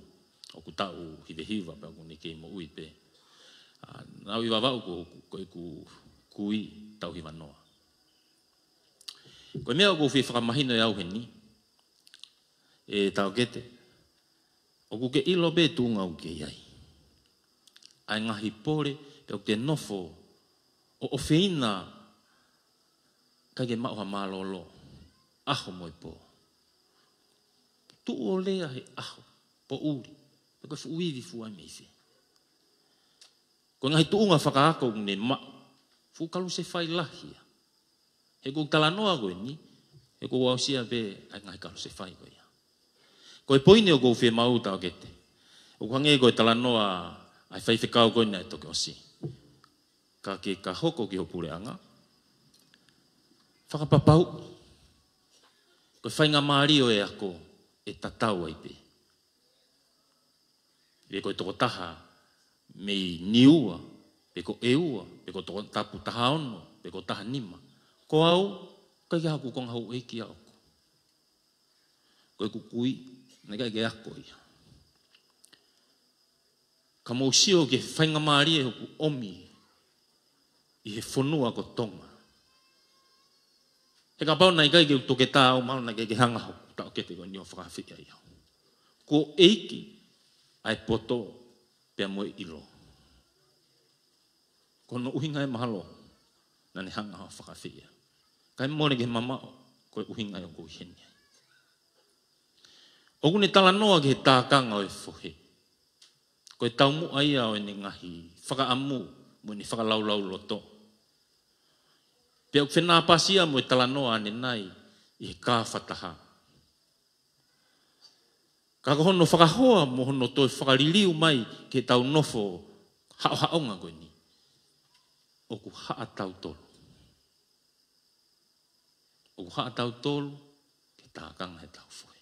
ʻOku taʻu hivahiva pea ʻoku ne kei moʻui pē. ʻA, naʻa ku ʻi Vavaʻu ko, ko ʻeku kui taʻu hivanoa. Ko e meʻa ʻoku ou fie fakamahino ʻe au heni, ʻe Taʻokete, ʻoku ke ʻilo pē tuʻunga ʻoku ke ʻi ai. ʻA e ngaahi pole, pea ʻoku ke nofo ʻo ʻofeina kae ke maʻu ha mālōlō, ʻaho mo e pō. Tuʻu ʻo lea he ʻaho, poʻuli, pe ko e fuʻu ivi fua mei fē. Ko e ngaahi tuʻunga fakaako ʻoku ne maʻu, fuʻu kalusefai lahi ia. He ʻoku ou talanoa ko eni, he ʻoku ou aʻusia pē ʻa e ngaahi kalusefai ko ia. Ko e poini ʻoku ou fiemaʻu Taʻokete, ʻoku hangē ko e talanoa ʻa e faifekau ko ena ʻe toki ʻosi. Ka ke ka hoko ki ho puleʻanga, fakapapauʻi ko e faingamālie ʻo e ako ʻe tatau ai pē. Pe ko e tokotaha mei Niua, pe ko ʻEua, pe ko Tongatapu taha ono, pe ko taha nima. Ko au, ʻikai ke haku konga houʻeiki ʻaʻaku. Ko ʻeku kui, naʻe ʻikai ke ako ia. Ka mou sio ki he faingamālie ʻoku ʻomi ʻi he fonua ko Tonga. He kapau naʻe ʻikai ke u toketā au, mahalo naʻe ʻikai ke hanga hoku Taʻokete ko eni ʻo fakaafeʻi au. Ko e ʻeiki ʻa e poto pea mo e ʻilo. Ko hono ʻuhinga ia mahalo naʻa ne hanga ʻo fakaafeʻi au. Kae mole ke mamaʻo, ko e ʻuhinga ia ʻoku ou ʻi heni ai. ʻOku ne talanoa ki he tākanga ʻo e fohe. Ko e taumuʻa ia ʻo ʻene ngaahi fakaʻamu mo ʻene fakalaulauloto. Pea ʻoku fenāpasi ia mo e talanoa ʻanenai ʻi he kāfataha. Ka ko hono fakahoa mo hono toe fakaliliu mai ke tau nofo haʻohaʻonga ko eni. ʻOku haʻa tautolu. ʻOku haʻa tautolu ke tākanga he tau fohe.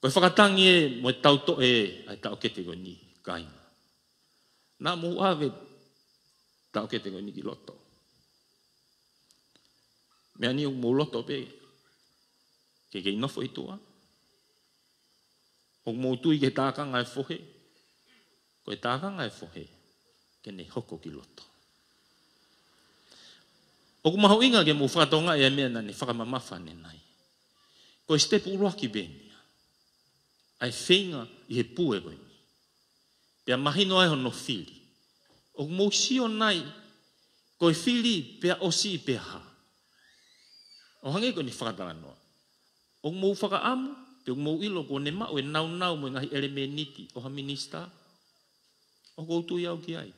Ko e fakatangi ē mo e tautoʻe ʻa e Taʻokete ko eni, kāinga. Naʻa mou ʻave Taʻokete ko eni ki loto. Meʻa ni ʻoku mou loto pē ke kei nofo ʻi tuʻa. ʻOku mou tui ki he tākanga e fohe. Ko e tākanga e fohe ke ne hoko ki loto. ʻOku mahuʻinga ke mou fakatokangaʻi e meʻa naʻa ne fakamamafa ʻanenai. Ko e sitepu ʻuluaki pē eni ia ʻa e feinga ʻi he pue ko eni. Pea mahino ai hono fili. ʻOku mou sio nai, ko e fili pea ʻosi pea hā. ʻO hangē ko ʻene fakatalanoa. ʻOku mou fakaʻamu, pe ʻoku mou ʻilo kuo ne maʻu e naunau mo e ngaahi ʻelemēniti ʻo ha minisitā. ʻOku ou tui au ki ai.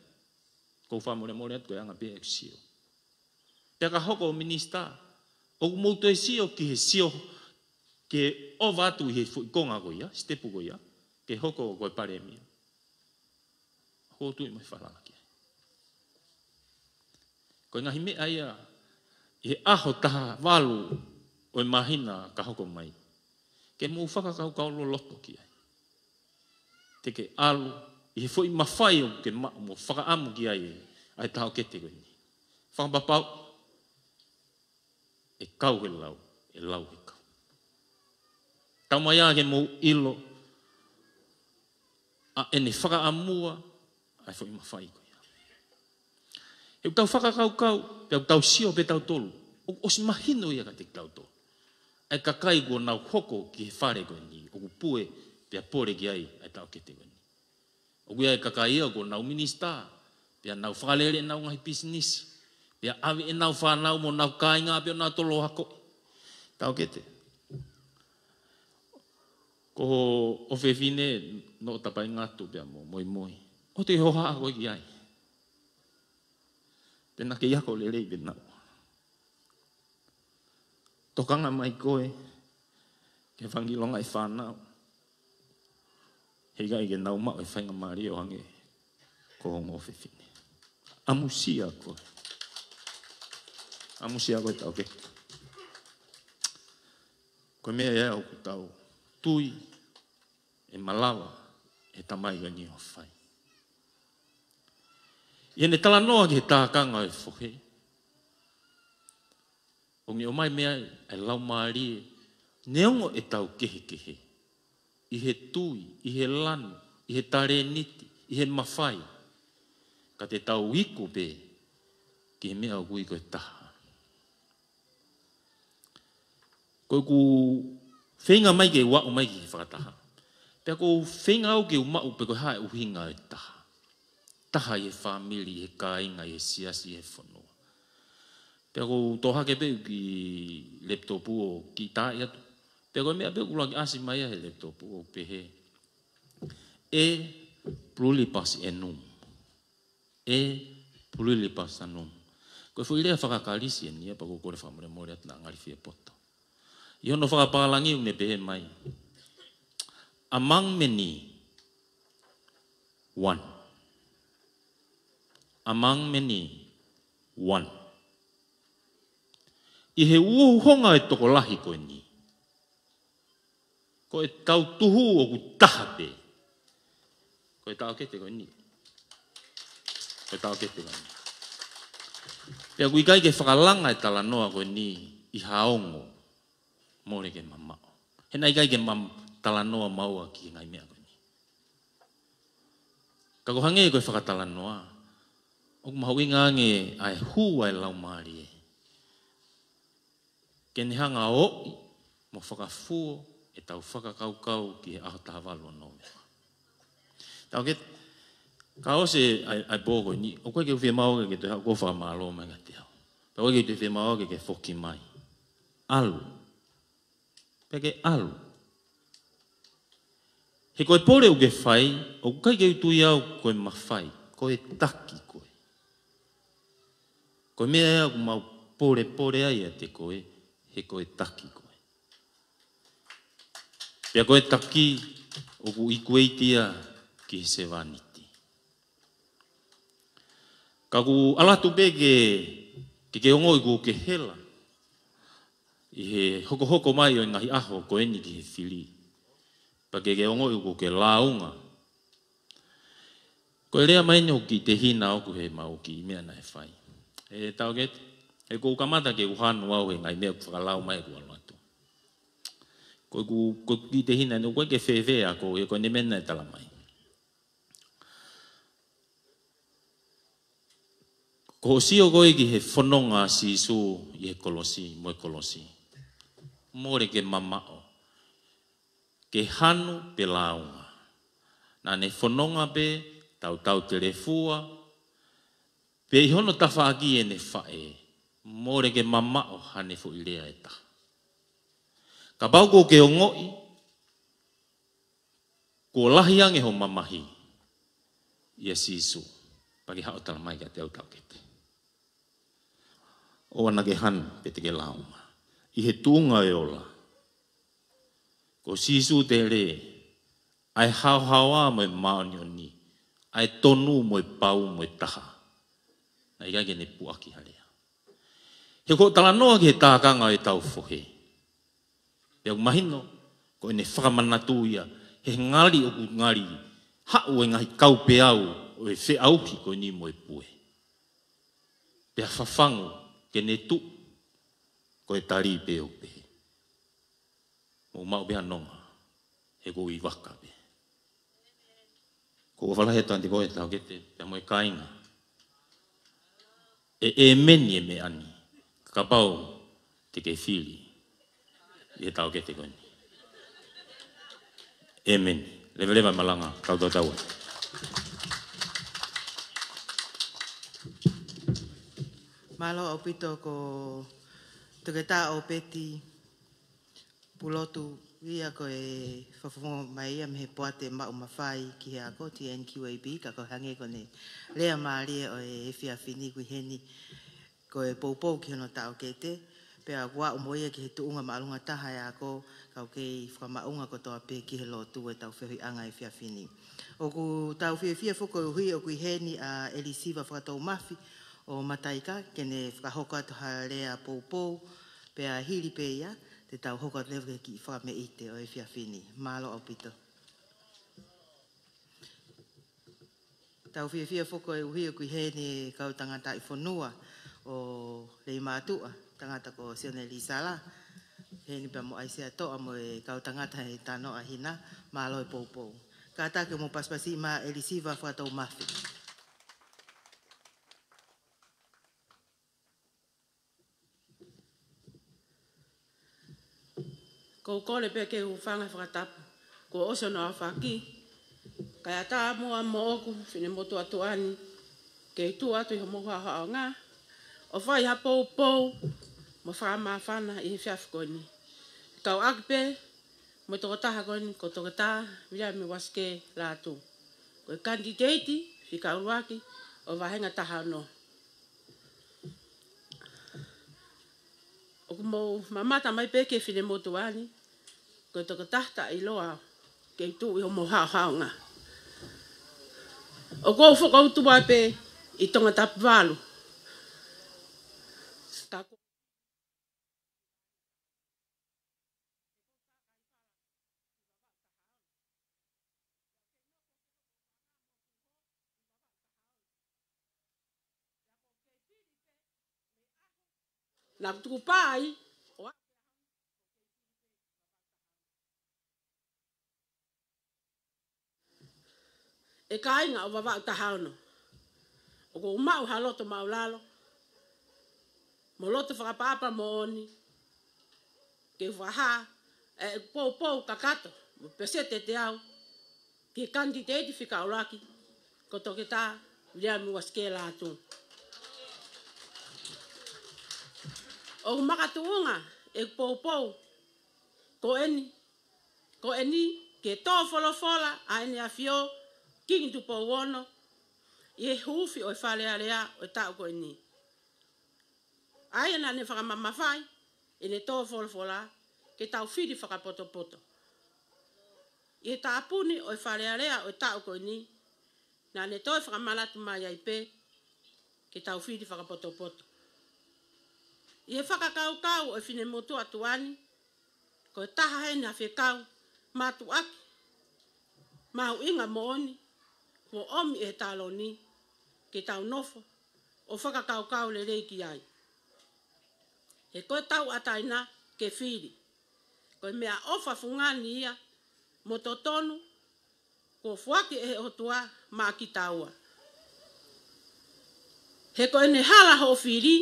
ʻOku ou fakamolemole atu ko e anga pē ʻeku sio. Pea ka hoko ʻo minisitā, ʻoku mou toe sio ki he sio, ke ʻova atu ʻi he foʻi konga ko ia, sitepu ko ia, ke hoko ko e palēmia. ʻOku ou tui mo e falala ki ai. Ko e ngaahi meʻa ia, ʻi he ʻaho taha valu ʻo e māhina ka hoko mai. Ke mou fakakaukau loloto ki ai. Te ke ʻalu, ʻi he foʻi mafai ʻoku ke maʻu mo fakaʻamu ki ai ʻa e Taʻokete ko eni. Fakapapau, ʻe kau he lau, ʻe lau he kau. Taumaiā ke mou ʻilo, ʻa ʻene fakaʻamua, ʻa e foʻi mafai ko ia. He ʻoku tau fakakaukau, pea ʻoku tau sio pē tautolu, ʻOku ʻosi mahino ia kiate kitautolu. ʻA e kakai kuo nau hoko ki he fale ko eni, ʻoku pue pea pole ki ai ʻa e taʻokete ko eni. ʻOku ʻi ai e kakai ia kuo nau minisitā, pea nau fakalele ʻenau ngaahi pisinisi, pea ʻave ʻenau fānau mo ʻenau kāinga pea nau tolo ako. Taʻokete. Ko ho ʻofefine naʻe tapaʻi ngatu pea mo moimoi. ʻOku te hohaʻa koe ki ai. Pea naʻe kei ako lelei pē naua. Tokanga mai koe ki he fanga kiʻi longaʻi fānau. He ʻikai ke nau maʻu e faingamālie ʻo hangē ko ho ongo ʻofefine. ʻAmusia koe. ʻAmusia koe taʻokete. Ko e meʻa ia ʻoku tau tui ʻe malava ʻe he tamai ko eni ʻo fai. ʻI heʻene talanoa ki he tākanga ʻo e fohe, ʻoku ne ʻomai mei ai ʻa e laumālie, neongo ʻetau kehekehe ʻi he tui, ʻi he lanu, ʻi he talēniti, ʻi he mafai, ka te tau iku pē ki he meʻa ʻoku ui ko e taha. Ko ʻeku feinga mai ke u aʻu mai ki he fakataha, pea ʻoku ou feinga au ke u maʻu pe ko e hā e ʻuhinga ʻo e taha. Taha ʻi he fāmili, ʻi he kāinga, ʻi he siasi, ʻi he fonua. Pea ʻoku ou tō hake pē ʻeku kiʻi laptop ʻo kiʻi taaʻi atu. Pea ko e meʻa pē ʻoku ʻuluaki ʻasi mai ai he laptop ʻoku pehē, E pluribus unum. E pluribus unum. Ko e foʻi lea faka-Kalisi eni ia, pea ʻoku ou kole fakamolemole atu naʻa ngali fie poto. ʻI hono fakapālangi ʻoku ne pehē mai, among many, one. Among many, one. ʻI he uhouhonga ʻo e tokolahi ko eni, ko e tau tuhu ʻoku taha pē. Ko e taʻokete ko eni. Ko e taʻokete ko eni. Pea ʻoku ʻikai ke fakalanga e talanoa ko eni ʻi ha ongo. Mole ke mamaʻo. He naʻe ʻikai ke ma-, talanoa maua ki he ngaahi meʻa ko eni. Ka ko e hangē ko e fakatalanoa, ʻoku mahuʻinga ange ʻa e hū ʻa e laumālie ke ne hanga ʻo ʻoʻi mo fakafuo ʻetau fakakaukau ki he ʻaho taha valu ʻo Nōvema. Taʻokete, ka ʻosi ʻa e, ʻa e pō ko eni, ʻoku ʻikai ke u fiemaʻu ke ke toe haʻu ʻo fakamālō mai kiate au. Pea ʻoku ʻikai ke u toe fiemaʻu ke ke foki mai. ʻAlu. Pea ke ʻalu. He ko e pole ʻoku ke fai, ʻoku ʻikai ke u tui au ko e mafai, ko e taki koe. Ko e meʻa ia ʻoku mau polepole ai ʻiate koe, he ko e taki koe. Pea ko e taki ʻoku ikueiti ia ki he sevāniti. Ka ʻoku ou ʻalu atu pē ke, ke ke ongoʻi kuo ke hela ʻi he hokohoko mai ʻo e ngaahi ʻaho ko eni ki he fili. Pea ke ke ongoʻi kuo ke lāunga. Ko e lea mai eni ʻoku kiʻi tehina ʻoku he mau kiʻi meʻa naʻe fai. ʻE taʻokete, ʻe ʻoku ou kamata ke u hanu au he ngaahi meʻa ʻoku fakalau mai ʻeku ʻalu atu. Ko ʻeku, ko ʻeku kiʻi tehina eni ʻoku ʻikai ke fēfē ʻa koe, he ko ʻene meʻa naʻe tala mai. Ko hoʻo sio koe ki he fononga ʻa Sīsū ʻi he kolosi, mo e kolosi. Mole ke mamaʻo. Ke hanu pe lāunga. Naʻa ne fononga pē, tautau telefua, pea ʻi hono tafaʻaki ʻene faʻē, mole ke mamaʻo haʻane foʻi lea ʻe taha. Kapau kuo ke ongoʻi kuo lahi ange hoʻo mamahi ʻia Sīsū, pea ke haʻu ʻo tala mai kiate au taʻokete. ʻOua naʻa ke hanu pe te ke lāunga. ʻI he tuʻunga ʻo e ola, ko Sīsū tele, ʻa e haohaoa mo e māʻoniʻoni, ʻa e tonu mo e pau mo e taha. Naʻe ʻikai ke ne puʻaki ha lea. He ko e talanoa ki he tākanga ʻo ʻetau fohe. Pea ʻoku mahino, ko ʻene fakamanatu ia, he ngali ʻoku ngali haʻu e ngaahi kaupeau ʻo e feʻauhi ko eni mo e pue. Pea fafangu ke ne tuʻu, ko e tali pē ʻo pehē. Mou maʻu pē ha nonga, he ʻoku ou ʻi vaka pē. Ko u ʻofa lahi atu ʻiate koe taʻokete, pea mo e kāinga. ʻE ʻēmeni e meʻa ni. kapau te ke fili ʻi he taʻokete ko eni. ʻĒmeni. Leveleva e malanga, kau tautau. Mālō ʻaupito ko Toketā ʻOpeti Pulotu, ia ko e fakafofonga mai ia mei he poate maʻu mafai ki he ako, T N Q A B, ka ko e hangē ko ʻene lea mālie ʻo e efiafi ni, ʻoku ʻi heni ko e poupou ki hono taʻokete, pea ʻoku aʻu mo ia ki he tuʻunga māʻolunga taha e ako, ka ʻoku kei fakamaʻunga kotoa pē ki he lotu ʻetau feohiʻanga efiafi ni. ʻOku tau fiefia foki koeʻuhi ʻoku ʻi heni ʻa ʻElisiva Fakatoumafi ʻo Mataika, ke ne fakahoko atu ha lea poupou, pea hili pē ia, te tau hoko atu leva ki he kiʻi fakameʻite ʻo e efiafi ni. Mālō ʻaupito. Tau fiefia foki koeʻuhi ʻoku ʻi heni e kau tangataʻi fonua ʻo Leimātuʻa, tangata ko Sione Lisala, heni pea mo ʻAisea Toʻa mo e kau tangata he tanoa hina, mālō e poupou. Kātaki mou pasipasi mai ʻElisiva Fakatoumafi. Ko u kole pē ke u hūfanga he fakatapu kuo ʻosi hono aofaki. Kae ʻatā muʻa moʻoku finemotuʻa tuʻa ni ke u tuʻu atu ʻi homou haʻohaʻonga ʻo fai ha poupou mo fakamāfana ʻi he efiafi ko eni. Kau ʻaki pē mo e tokotaha ko eni ko Toketā Viliami Uasike Lātū, ko e kanititeiti fika ʻuluaki ʻo e vāhenga taha ono. ʻOku mou mamata mai pē ki he finemotuʻa ni, ko e tokotaha taʻeʻiloa ke u tuʻu ʻi homou haʻohaʻonga. ʻOku ou fokoutua pē ʻi Tongatapu valu. Ka naʻa ku tuku pā ai ʻo e kāinga ʻo Vavaʻu taha ono. ʻOku ou maʻu ha loto māʻulalo mo loto fakaʻapaʻapa moʻoni ke u fakahā ʻeku poupou kakato mo peseti ʻe teau ki he kanititeiti fika ʻuluaki ko Toketā Viliami Uasike Lātū. ʻOku makatuʻunga ʻeku poupou ko eni, ko eni ki he tō folofola ʻa ʻEne ʻAfio Kingi Tupou Ono ʻi he huufi ʻo e Fale Alea ʻo e taʻu ko eni. ʻA ia naʻa ne fakamamafaʻi ʻene tō folofola ke tau fili fakapotopoto. ʻI he tāpuni ʻo e Fale Alea ʻo e taʻu ko eni, naʻa ne toe fakamanatu mai ai pē ke tau fili fakapotopoto. ʻI he fakakaukau ʻo e finemotuʻa tuʻa ni, ko e taha eni ha fekau mātuʻaki mahuʻinga moʻoni kuo ʻomi ʻe he taloni ke tau nofo ʻo fakakaukau lelei ki ai. He ko e tauʻatāina ke fili. Ko e meʻaʻofa fungani ia mo totonu kuo foaki ʻe he ʻOtua maʻa kitaua. He ko ʻene hala hoʻo fili,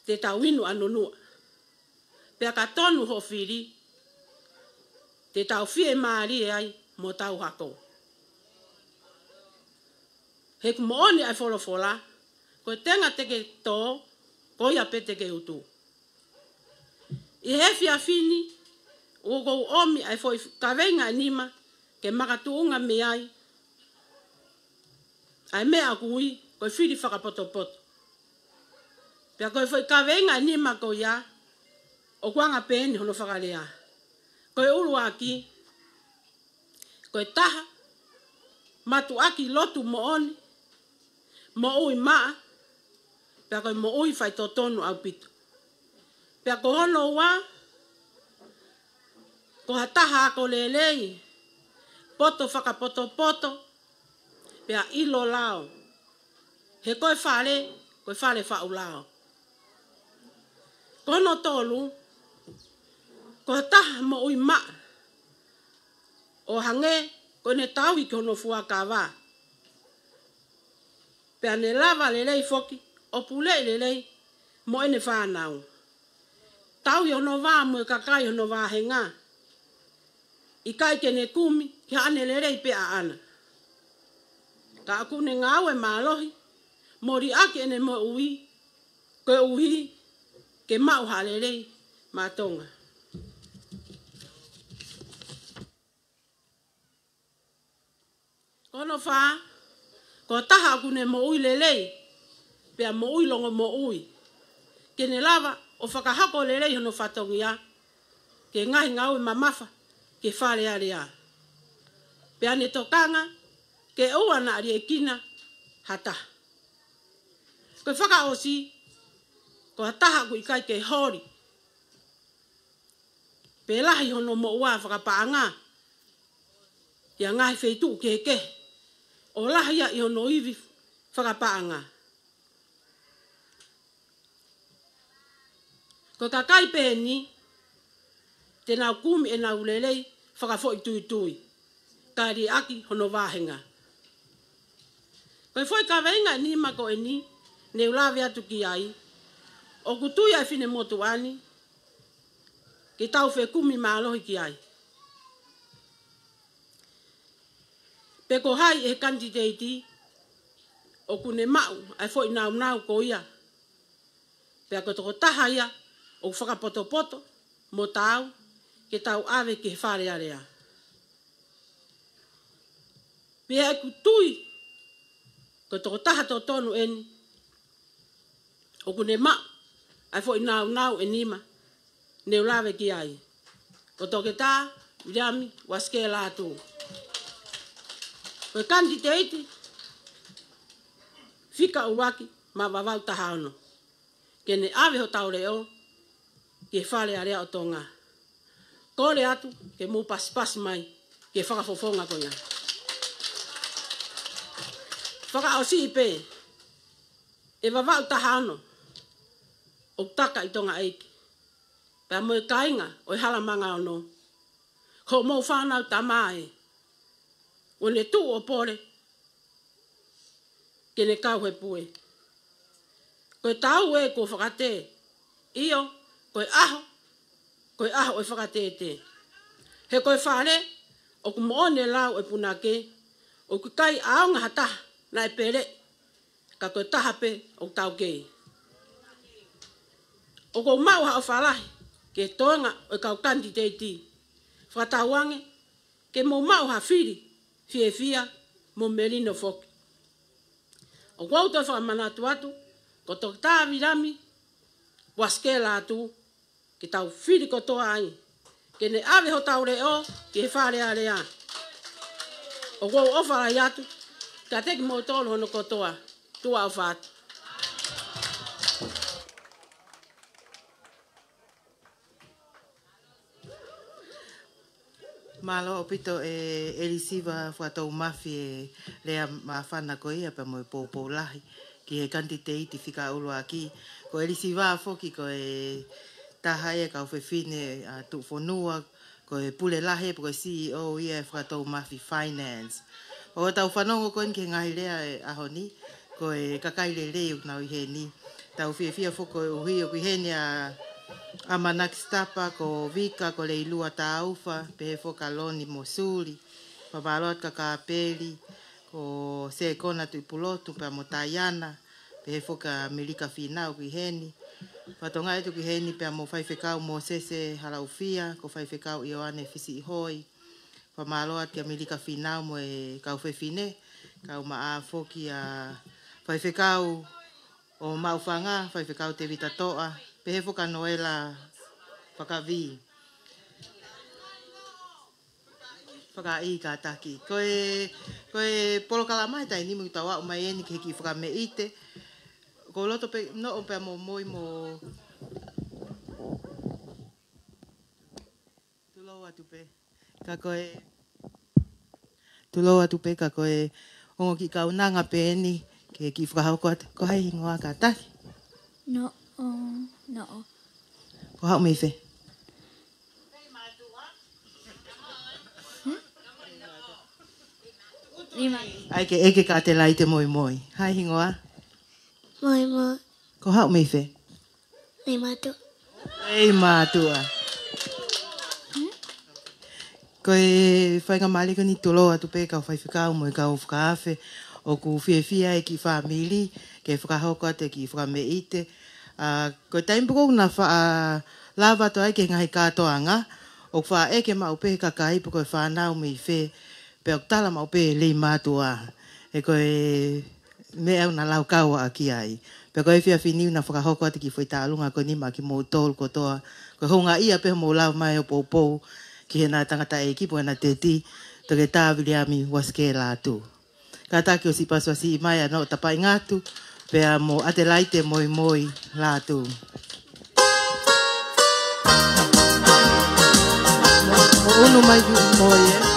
te tau inu ʻa nunuʻa. Pea ka tonu hoʻo fili, te tau fiemālie ai mo tau hako. He ʻoku moʻoni ʻa e folofola, ko e tenga te ke tō, ko ia pē te ke utu. ʻI he efiafi ni, ʻoku ou ʻomi ʻa e foʻi kaveinga ʻe nima ke makatuʻunga mei ai ʻa e meʻa ʻoku ui ko e fili fakapotopoto. Pea ko e foʻi kaveinga ʻe nima ko ia, ʻoku anga pē eni hono fakalea. Ko e ʻuluaki, ko e taha, mātuʻaki lotu moʻoni, moʻui maʻa, pea ko e moʻui faitotonu ʻaupito. Pea ko hono ua, ko ha taha ako lelei, poto fakapotopoto, pea ʻilo lao. He ko e fale, ko e fale faʻu lao. Ko hono tolu, ko ha taha moʻui maʻa, ʻo hangē ko ʻene tauhi ki hono fuakava. Pea ne lava lelei foki ʻo puleʻi lelei mo ʻene fānau. Tauhi hono vā mo e kakai hono vāhenga. ʻIkai ke ne kumi ki haʻane lelei pē ʻaʻana. Ka ʻoku ne ngāue mālohi mo liʻaki ʻene moʻui, koeʻuhi ke maʻu ha lelei maʻa Tonga. Ko hono fā, ko ha taha ʻoku ne moʻui lelei, pea moʻui longomoʻui. Ke ne lava ʻo fakahoko lelei hono fatongia, ki he ngaahi ngāue mamafa ki he Fale Alea. Pea ne tokanga, ke ʻoua naʻa liʻekina ha taha. Ko e fakaʻosi, ko ha taha ʻoku ʻikai ke holi pe lahi hono moʻua fakapaʻanga ʻi ha ngaahi feituʻu kehekehe, ʻo lahi ia ʻi hono ivi fakapaʻanga. Ko e kakai pehē ni, te nau kumi ʻenau lelei fakafoʻituitui, kae liʻaki hono vāhenga. Ko e foʻi kaveinga ʻe nima ko eni, ne u lave atu ki ai, ʻoku tui ʻa e finemotuʻa ni, ke tau fekumi mālohi ki ai. Pe ko hai ʻe he kanititeiti ʻoku ne maʻu ʻa e foʻi nāunau ko ia. Pea ko e tokotaha ia ʻoku fakapotopoto mo taau ke tau ʻave ki he Fale Alea. Pea ʻoku tui, ko e tokotaha totonu eni, ʻoku ne maʻu ʻa e foʻi nāunau ʻe nima, ne u lave ki ai. Ko Toketā Viliami Uasikē Lātū. Ko e kanititeiti fika ʻuluaki maʻa Vavaʻu taha ono. Ke ne ʻave hotau leʻo ki he Fale Alea ʻo Tonga. Kole atu ke mou pasipasi mai ki he fakafofonga ko ia. Fakaʻosi pē, ʻe Vavaʻu taha ono ʻoku taka ʻi Tonga ʻEiki, pea mo e kāinga ʻo e Hala Manga Ono. Ko hoʻomou fānau tama ē, ʻoku ne tuʻu ʻo pole ke ne kau he pue. Ko e taʻu ē kuo fakatē. ʻIo, ko e ʻaho, ko e ʻaho ʻo e fakatētē. He ko e fale, ʻoku moʻoni e lau ʻa e punake, ʻoku ʻikai ʻaonga ha taha naʻe pele, ka ko e taha pē ʻoku taukei. ʻOku ou maʻu ha ʻofa lahi ki he toenga ʻo e kau kanititeiti. Fakatauange ke mou maʻu ha fili fiefia mo melino foki. ʻOku ou toe fakamanatu atu, ko Toketā Viliami Uasikē Lātū, ke tau fili kotoa ai, ke ne ʻave hotau leʻo ki he Fale Alea. ʻOku ou ʻofa lahi atu kiate kimoutolu hono kotoa. Tuʻa ʻofa atu. Mālō ʻaupito ʻe ʻElisiva Fakatoumafi e lea māfana ko ia pea mo e poupou lahi ki he kanititeiti fika ʻuluaki. Ko ʻElisiva foki ko e taha ia e kau fefine ʻa Tuʻufonua, ko e pule lahi pe ko e C E O ia e Fakatoumafi Finance. ʻOku tau fanongo ko eni ki he ngaahi lea e ʻaho ni, ko e kakai lelei ʻoku nau ʻi heni. Tau fiefia foki koeʻuhi ʻoku ʻi heni ʻa ʻAmanaki Sitapa, ko Vika, ko Leilua Taufa, pehē foki ʻa Loni mo Suli. Fakamālō atu kia Kapeli, ko Sekona Tuʻipulotu, pea mo Taiana, pehē foki ʻa Melika Fīnau ʻoku ʻi heni. Fakatokangaʻi atu ʻoku ʻi heni pea mo Faifekau Mōsese Halaufia, ko Faifekau ʻIoane Fisiʻihoi. Fakamālō atu kia Melika Fīnau mo e kau fefine, kau maʻa foki ʻa Faifekau ʻo Maʻufanga, Faifekau Tevita Toʻa, pehē foki ʻa Noela Fakavī. Fakaʻī kātaki. Ko e, ko e polokalama he taimi ni ʻoku tau aʻu mai eni ki he kiʻi fakameʻite. ʻOku ou loto pē, noʻo pē mo moi mo Tulou atu pē. Ka ko e, tulou atu pē ka ko e ongo kiʻi kaunanga pē eni ke kiʻi fakahoko atu. Ko hai hingoa kātaki? Noʻo, Noʻo. Ko haʻu mei fē? Hmm? Lima. ʻAi ke ʻeke kātaki te moimoi. Hai hingoa? Moimoi. Ko haʻu mei fē? Leimātuʻa. Leimātuʻa. Ko e faingamālie ko eni, tulou atu pē kau faifekau mo e kau fakaafe, ʻoku fiefia e kiʻi fāmili ke fakahoko atu e kiʻi fakameʻite. ʻA, ko e taimi pē ʻoku na faʻa lava atu ai ki he ngaahi kātoanga, ʻoku faʻa ʻeke maʻu pē he kakai pe ko e fānau mei fē, pea ʻoku tala maʻu pē Leimātuʻa. He ko e meʻa ʻoku na laukau ʻaki ai. Pea ko e efiafi ni ʻoku na fakahoko atu e kiʻi foʻi tālunga ko eni maʻa kimoutolu kotoa. Ko e houngaʻia pē hoʻomou lava mai ʻo poupou ki heʻena tangataʻeiki pe ko ʻena teti, Toketā Viliami Uasikē Lātū. Kātaki ʻo siʻi pasipasi mai ʻa Noʻotapaʻingatu pea mo ʻAtelaite Moimoi Lātū. Mo ʻunu mai ki moi, ē.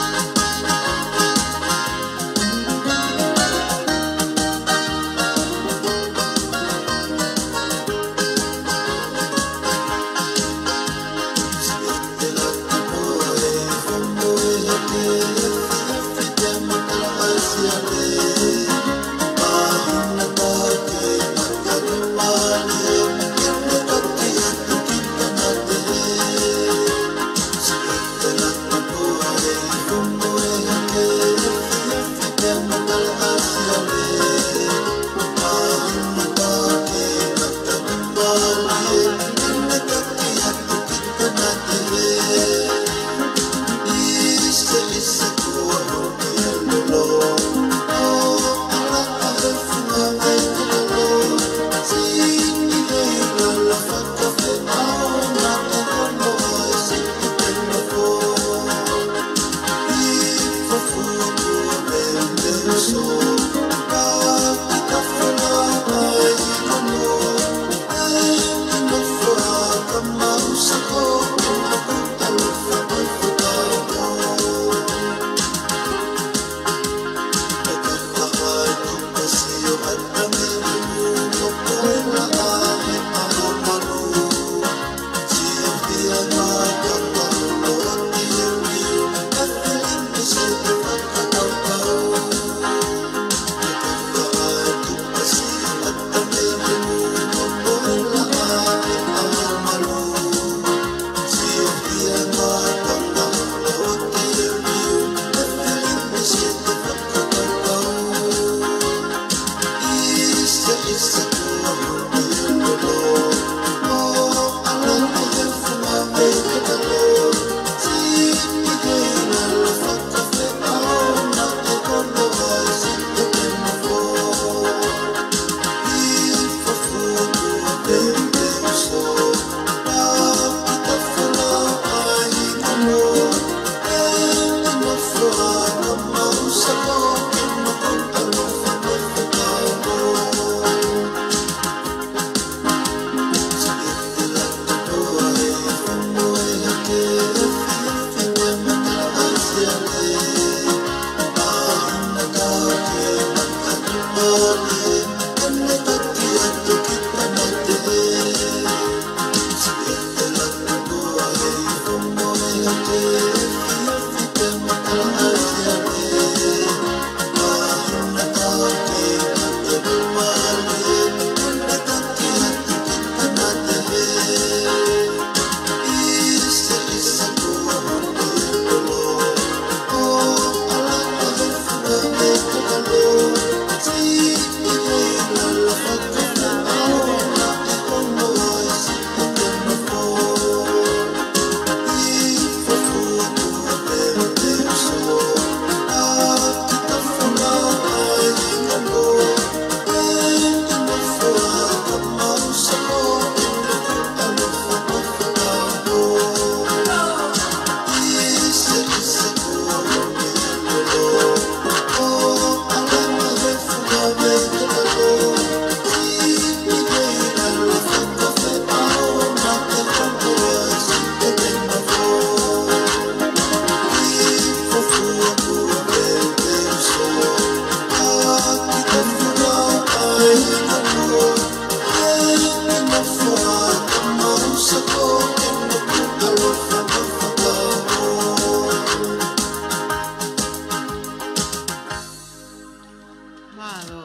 Mālō.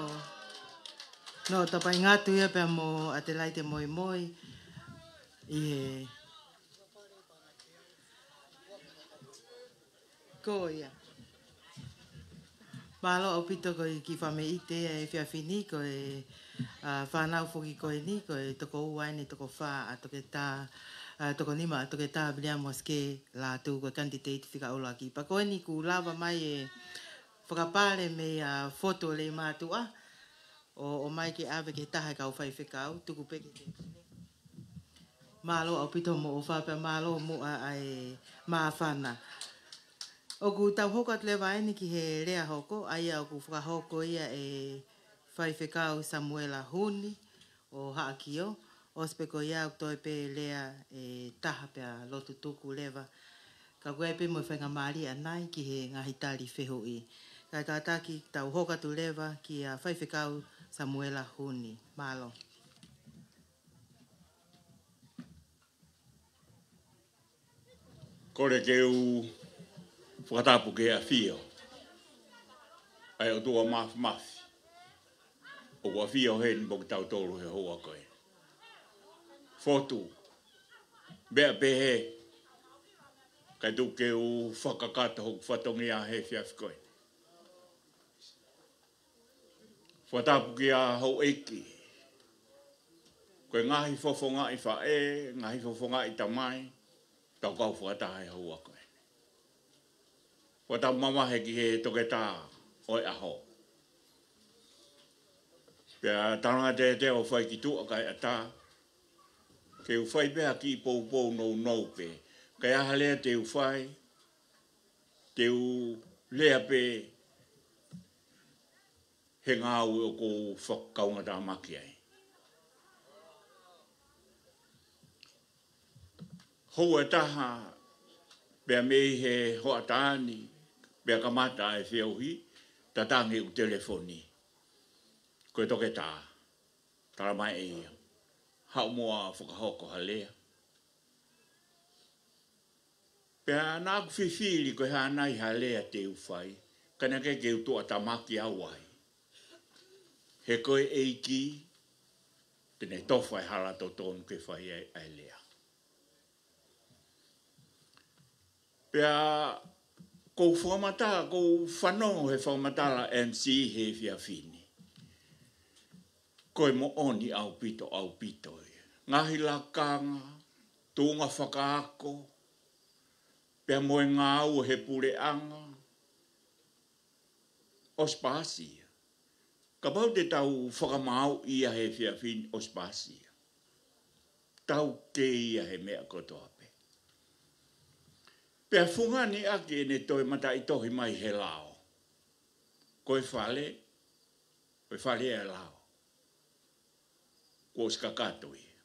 Noʻotapaʻingatu ia pea mo ʻAtelaite Moimoi. ʻI he. Ko ia. Mālō ʻaupito ko e kiʻi fāmili ʻi he efiafi ni, ko e, ā, fānau foki ko eni, ko e toko ua eni, toko fā ʻa Toketā, ā, toko nima ʻa Toketā Viliami Uasikē Lātū, ko e kanititeiti fika ʻuluaki. Pea ko eni kuo lava mai e fakapale mei a Fotu ʻo Leimātuʻa, ʻo, ʻomai ke ʻave ki he taha e kau faifekau, tuku pē ke te. Mālō ʻaupito mo ʻofa pea mālō mo ʻa, ʻa e māfana. ʻOku tau hoko atu leva eni ki he lea hoko, ʻa ia ʻoku fakahoko ia ʻe Faifekau Samuela Huni ʻo Haʻakio, ʻosi pē ko ia ʻoku toe pē lea ʻe taha pea lotu tuku leva. Ka ko e pē mo e faingamālie ʻanai ki he ngaahi tali fehuʻi. Kae kātaki tau hoko atu leva kia Faifekau Samuela Huni. Mālō. Kole ke u fakatapu ki he ʻafio ʻa e ʻOtua Māfimafi ʻoku ʻafio heni mo kitautolu he houa ko eni. Fotu, meʻa pehē, kae tuku ke u fakakakato hoku fatongia he efiafi ko eni. Fakatapu kia houʻeiki. Ko e ngaahi fofongaʻi faʻē, ngaahi fofongaʻi tamai, tau kau fakataha he houa ko eni. Fakatapu mavahe ki he toketā ʻo e ʻaho. Pea talanga teteʻa ʻo fai ki tuʻa kae ʻatā. Ke u fai pē ha kiʻi poupou nounou pē. Kae ʻi ai ha lea te u fai, te u lea pē he ngāue ʻoku ou fakaungatāmaki ai. Houa ʻe taha, pea mei he hoʻatā ni, pea kamata e feohi, tatangi ʻeku telefoni. Ko e toketā, tala mai ʻe ia. Haʻu muʻa ʻo fakahoko ha lea. Pea naʻa ku fifili ko e hā nai ha lea te u fai, ka naʻe ʻikai ke u tuʻatamaki au ai. He ko e ʻEiki, te ne tofa e hala totonu ke fai ai ʻa e lea. Pea ʻoku ou fakamatala, ʻoku ou fanongo he fakamatala M C he efiafi ni. Ko e moʻoni ʻaupito, ʻaupito ia. Ngaahi lakanga, tuʻunga fakaako, pea mo e ngāue he puleʻanga, ʻosi pasi ia. Kapau te tau fakamāuʻi ia he efiafi ni, ʻosi pasi ia. Tau kei ia he meʻa kotoa pē. Pea fungani ʻaki ʻene toe mataʻitohi mai he lao. Ko e fale, ko e fale ʻa e lao. Kuo ʻosi kakato ia.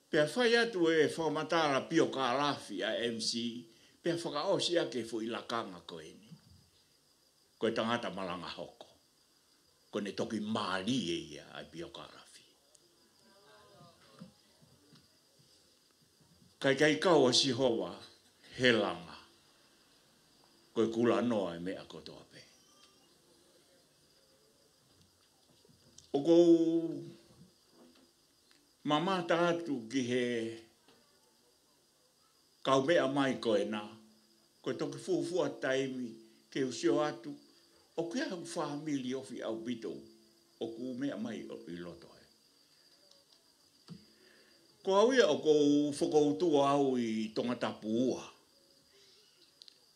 Pea fai atu e fakamatala piokālafi ʻa M C, pea fakaʻosi ʻaki e foʻi lakanga ko eni. Ko e tangata malanga hoko. Ko ʻene toki mālie ia ʻa e piokālafi. Ka ʻikai kau ʻa Sihova he langa. Ko e kulanoa e meʻa kotoa pē. ʻOku ou mamata atu ki he kaumeʻa mai ko ena, ko e toki fuofua taimi ke u sio atu, ʻoku ʻi ai haʻaku fāmili ofi ʻaupito, ʻoku meʻa mai ʻi loto ai. Ko au ia ʻoku ou fokoutua au ʻi Tongatapu ua,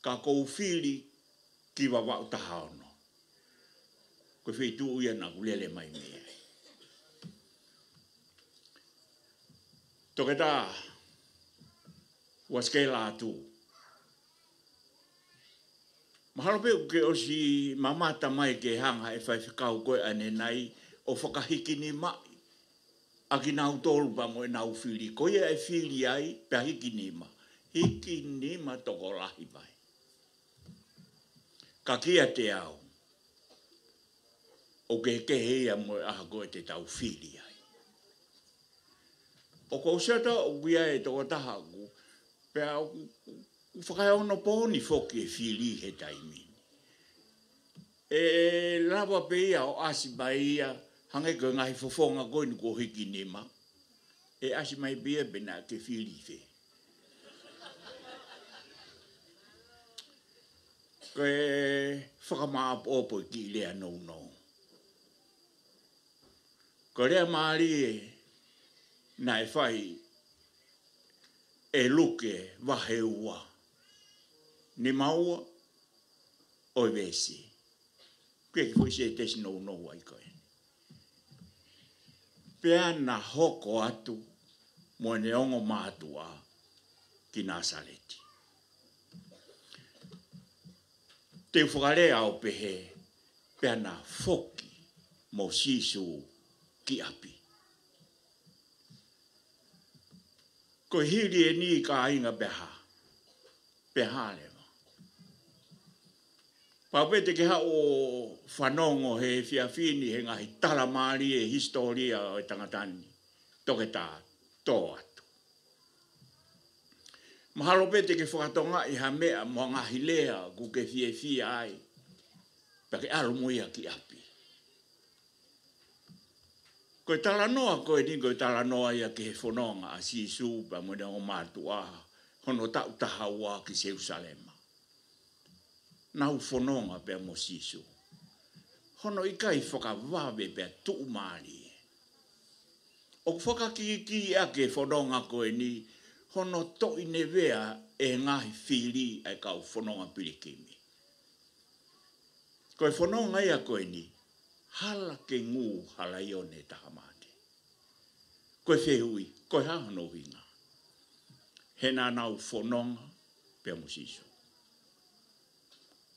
ka ʻoku ou fili ki Vavaʻu taha ono. Ko e feituʻu ia naʻa ku lele mai mei ai. Toketā Uasikē Lātū. Mahalo pē ʻoku ke ʻosi mamata mai ke hanga ʻe he faifekau ko ē ʻanenai ʻo fakahikinimaʻi ʻa kinautolu pea mo ʻenau fili. Ko ia ʻe fili ai, pea hikinima. Hikinima tokolahi mai. Ka kiate au, ʻoku kehekehe ia mo e ʻaho ko ē te tau fili ai. ʻOku ou sio atu ʻoku ʻi ai e tokotaha ʻoku, pea ʻoku, ʻoku fakaeonopooni foki e fili he taimi ni. ʻE lava pē ia ʻo ʻasi mai ia, hangē ko e ngaahi fofonga ko eni kuo hikinima. ʻE ʻasi mai pē ia pe naʻa ke fili fē. Ko e fakamāʻopoʻopo e kiʻi lea nounou. Ko e lea mālie naʻe fai ʻe Luke vahe ua, nima ua ʻo e veesi. Ko e kiʻi foʻi sētesi nounou ai ko ē. Pea na hoko atu mo ʻene ongo mātuʻa ki Nāsaleti. Te u fakalea ʻo pehē, pea na foki mo Sīsū ki ʻapi. Ko e hili eni kāinga, pea hā, pea hā leva. Pau pē te ke haʻu ʻo fanongo he efiafi ni he ngaahi tala mālie e hisitōlia ʻo e tangata ni, toketā tō atu. Mahalo pē te ke fakatokangaʻi ha meʻa mo ha ngaahi lea ʻoku ke fiefia ai, pea ke ʻalu mo ia ki ʻapi. Ko e talanoa ko eni, ko e talanoa ia ki he fononga ʻa Sīsū pea mo ʻene ongo mātuʻa, hono taʻu taha ua ki Selūsalema. Nau fononga pea mo Sīsū. Hono ʻikai fakavave pea tuʻumālie. ʻOku fakakīkīʻaki e fononga ko eni, hono toʻi nevea ʻe he ngaahi fili ʻa e kau fononga pilikimi. Ko e fononga ia ko eni, hala ke ngū ha laione taha mate. Ko e fehuʻi, ko e hā hono ʻuhinga? He naʻa nau fononga pea mo Sīsū.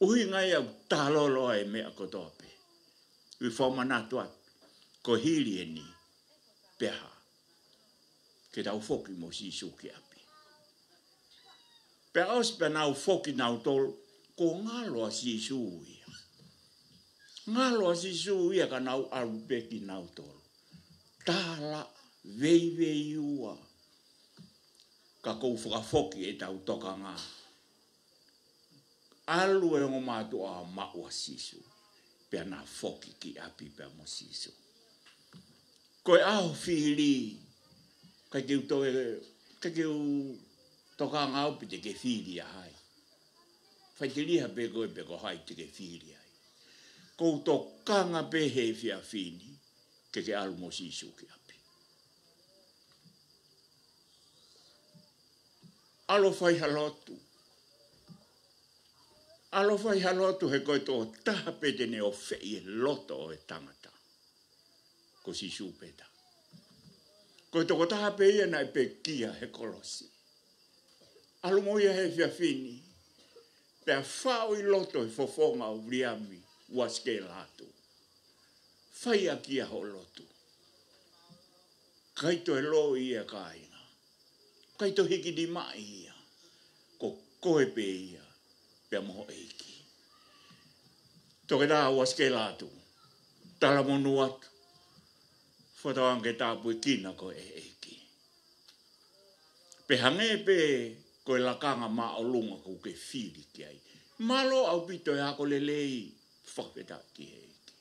ʻUhinga ia ʻoku talolo ai e meʻa kotoa pē. ʻOku ou fakamanatu atu, ko e hili eni, pea hā, ke tau foki mo Sīsū ki ʻapi. Pea ʻosi pea nau foki nautolu, kuo ngalo ʻa Sīsū ia. Ngalo ʻa Sīsū ia ka nau ʻalu pē kinautolu. Tala, veiveiua. Ka ʻoku ou fakafoki ʻetau tokanga. ʻAlu e ongo mātuʻa ʻo maʻu ʻa Sīsū. Pea na foki ki ʻapi pea mo Sīsū. Ko e ʻaho fili, ʻikai ke u toe, ʻikai ke u tokanga au pe te ke fili ʻa hai. Faiteliha pē koe pe ko hai te ke fili ai. ʻOku ou tokanga pē he efiafi ni, ke ke ʻalu mo Sīsū ki ʻapi. ʻAlu ʻo fai ha lotu. ʻAlu ʻo fai ha lotu he ko e tokotaha pē te ne ʻofeʻi e loto ʻo e tangata, ko Sīsū pē taha. Ko e tokotaha pē ia naʻe pekia he kolosi. ʻAlu mo ia he efiafi ni, pea faʻo ʻi loto he fofonga ʻo Viliami Uasikē Lātū. Fai ʻaki ia hoʻo lotu. ʻIkai toe loi ia kāinga. ʻIkai toe hiki nimaʻi ia. Ko koe pē ia, pea mo ho ʻEiki. Toketā Uasikē Lātū, talamonū atu. Fakatauange ke tāpuekina koe ʻe he ʻEiki. Pea hangē pē ko e lakanga māʻolunga ʻoku ke fili ki ai. Mālō ʻaupito e ako lelei, fakafetaʻi ki he ʻEiki.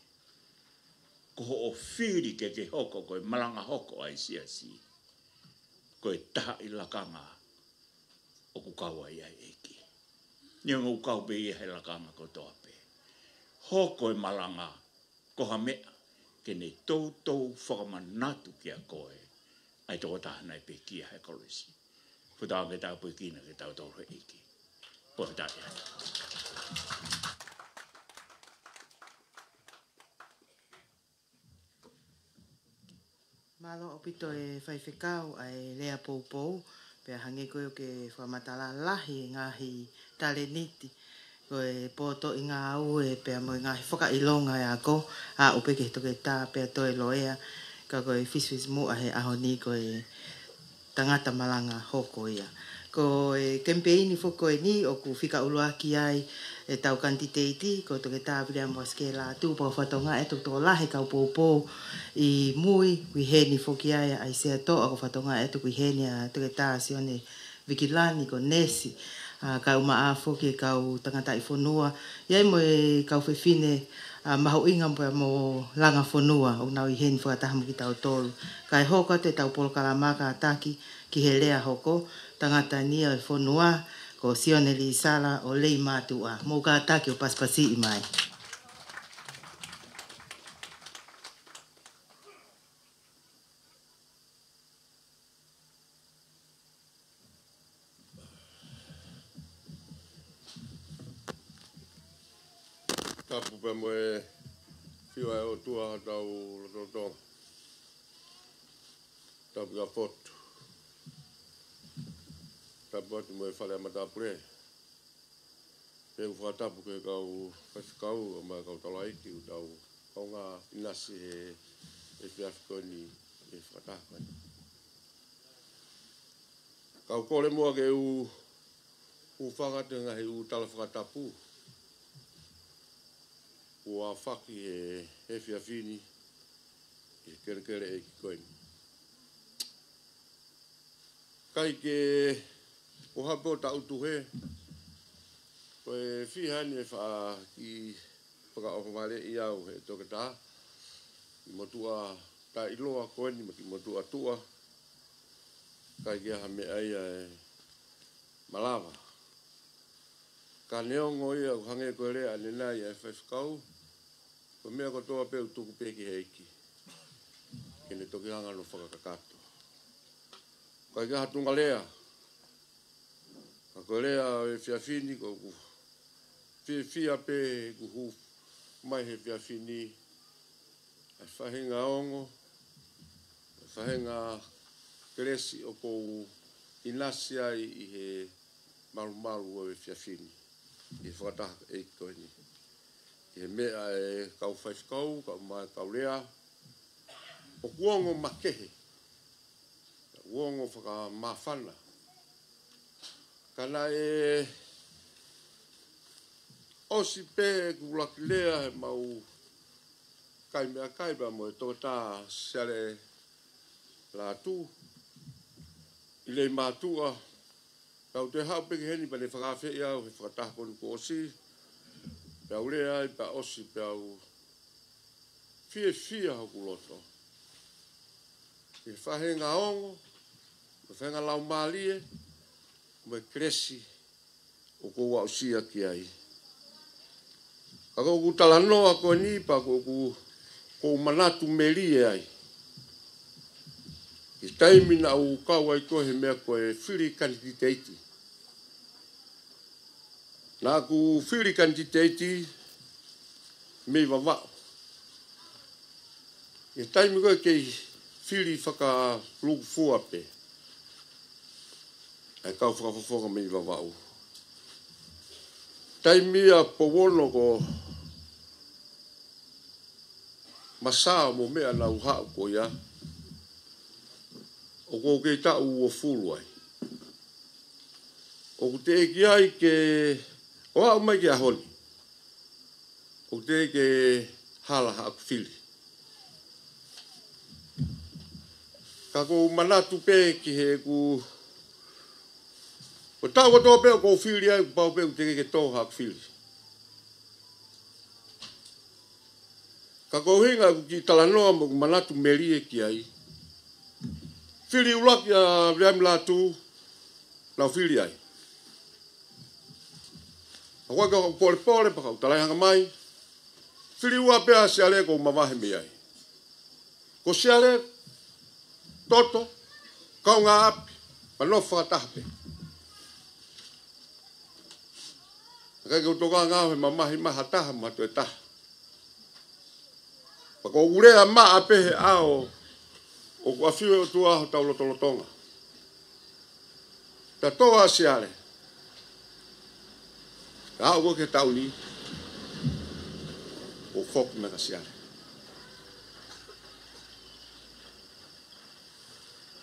Ko hoʻo fili ke ke hoko ko e malanga hoko ʻa e siasi, ko e taha ʻi lakanga ʻoku kau ai ʻa e ʻEiki. Neongo ʻoku kau pē ia he lakanga kotoa pē. Hoko e malanga ko ha meʻa ke ne toutou fakamanatu kiate koe ʻa e tokotaha naʻe pekia he kolosi. Fakatauange ke tāpuekina kitautolu ʻe he ʻEiki. Fakafetaʻi. Mālō ʻaupito e faifekau ʻa e lea poupou, pea hangē ko ē ʻoku ke fakamatala, lahi e ngaahi talēniti, ko e poto ʻi ngāue pea mo e ngaahi fakaʻilonga e ako, aʻu pē ki he toketā pea toe loea, ka ko e fisifisimuʻa he ʻaho ni ko e tangata malanga hoko ia. Ko e kemipeini foki ko eni ʻoku fika ʻuluaki ai ʻetau kanititeiti, ko Toketā Viliami Uasikē Lātū, pea ʻoku fakatokangaʻi atu ʻoku tokolahi e kau poupou ʻi mui, ʻoku ʻi heni foki ai ʻa ʻAisea Toʻa, ʻoku fakatokangaʻi atu ʻoku ʻi heni ʻa Toketā Sione Vikilani, ko e neesi. ʻa, kae ʻumaʻā foki e kau tangataʻi fonua, ʻi ai mo e kau fefine, ʻa, mahuʻinga pea mo langa fonua, ʻoku nau ʻi heni fakataha mo kitautolu. Kae hoko atu ʻetau polokalama kātaki ki he lea hoko, tangata ni ʻo e fonua, ko Sione Lisala ʻo Leimātuʻa. Mou kātaki ʻo pasipasiʻi mai. Tapu pea mo e fiu ʻa e ʻOtua hotau lotolotonga. Tapu kia Fotu. Tapu atu mo e fale ʻa matāpule. Pea u fakatapu ki he kau faifekau mo e kau taulaʻeiki ʻoku tau kaungā ʻinasi he, he efiafi ko eni he fakataha ko eni. Kau kole muʻa ke u, u fakatau ngaahi ʻū tala fakatapu kuo aofaki he, he efiafi ni he kelekele ʻeiki ko eni. ʻIkai ke ʻohapa ʻo taʻutuhe, ko e fiha ni e faʻa kiʻi fakaʻohovaleʻi au he toketā, kiʻi motuʻa taʻeʻiloa ko eni mo e kiʻi motuʻa tuʻa, ʻikai ke ʻi ai ha meʻa ia ʻe malava. Ka neongo ia ʻoku hangē ko e lea ʻanenai ʻa e faifekau, ko e meʻa kotoa pē ʻoku tuku pē ki he ʻEiki ke ne toki hanga ʻo fakakakato. ʻIkai ke ʻi ai ha tuʻunga lea, ka ko e lea ʻo e efiafi ni, ko ʻeku fiefia pē ʻeku hū mai he efiafi ni ʻa e faʻahinga ongo, ʻa e faʻahinga kelesi ʻoku ou ʻinasi ai ʻi he malumalu ʻo e efiafi ni, ʻi he fakataha ʻeiki ko eni. ʻI he meʻa ʻa e kau faifekau, kau mai kau lea, ʻoku ongo makehe, ʻoku ongo fakamāfana. Ka naʻe ʻosi pē ʻeku ʻuluaki lea he mau kai meʻakai pea mo e toketā Siale Lātū ʻi Leimātuʻa, tau te haʻu pē ki heni pea ne fakaafeʻi au he fakataha ko eni kuo ʻosi, pea u lea ai pea ʻosi pea u fiefia hoku loto ʻi he faʻahinga ongo, mo e faʻahinga laumālie, mo e kelesi ʻoku ou aʻusia ki ai. Ka ko ʻeku talanoa ko eni pea ko ʻeku, ʻoku ou manatu melie ai ki he taimi naʻa ku kau ai ko ē he meʻa ko e fili kanititeiti. Naʻa ku fili kanititeiti mei Vavaʻu. ʻI he taimi ko ē kei fili fakalūkufua pē ʻa e kau fakafofonga mei Vavaʻu. Taimi ia Pouono ko Masao mo meʻa naʻa ku haʻu ko ia, ʻoku ou kei taʻu uofulu ai. ʻOku teʻeki ai ke, ʻo aʻu mai ki he ʻaho ni, ʻoku teʻeki ke hala haʻaku fili. Ka ʻoku ou manatu pē ki heʻeku, ko e taʻu kotoa pē ʻoku ou fili ai, kuo pau pē ʻoku teʻeki ke tō haʻaku fili. Ka ko e ʻuhinga ʻeku kiʻi talanoa mo ʻeku manatu melie ki ai, fili ʻuluaki ʻa Viliami Lātū, naʻa ku fili ai. Ka ko e kau polepole pea kau talaihanga mai, fili ua pē ʻa Siale ʻoku ou mavahe mei ai. Ko Siale, Toto, kaungāʻapi, pea nofo fakataha pē. ʻIkai ke u tokanga au he mamahi mai ha taha mo ha toe taha. Pea ʻoku ou lea maʻa pē he ʻao ʻoku ʻafio ai ʻOtua hotau lotolotonga. Tatau ʻa Siale, ka aʻu ko ē ki he taʻu ni, ʻoku ou foki mai kia Siale.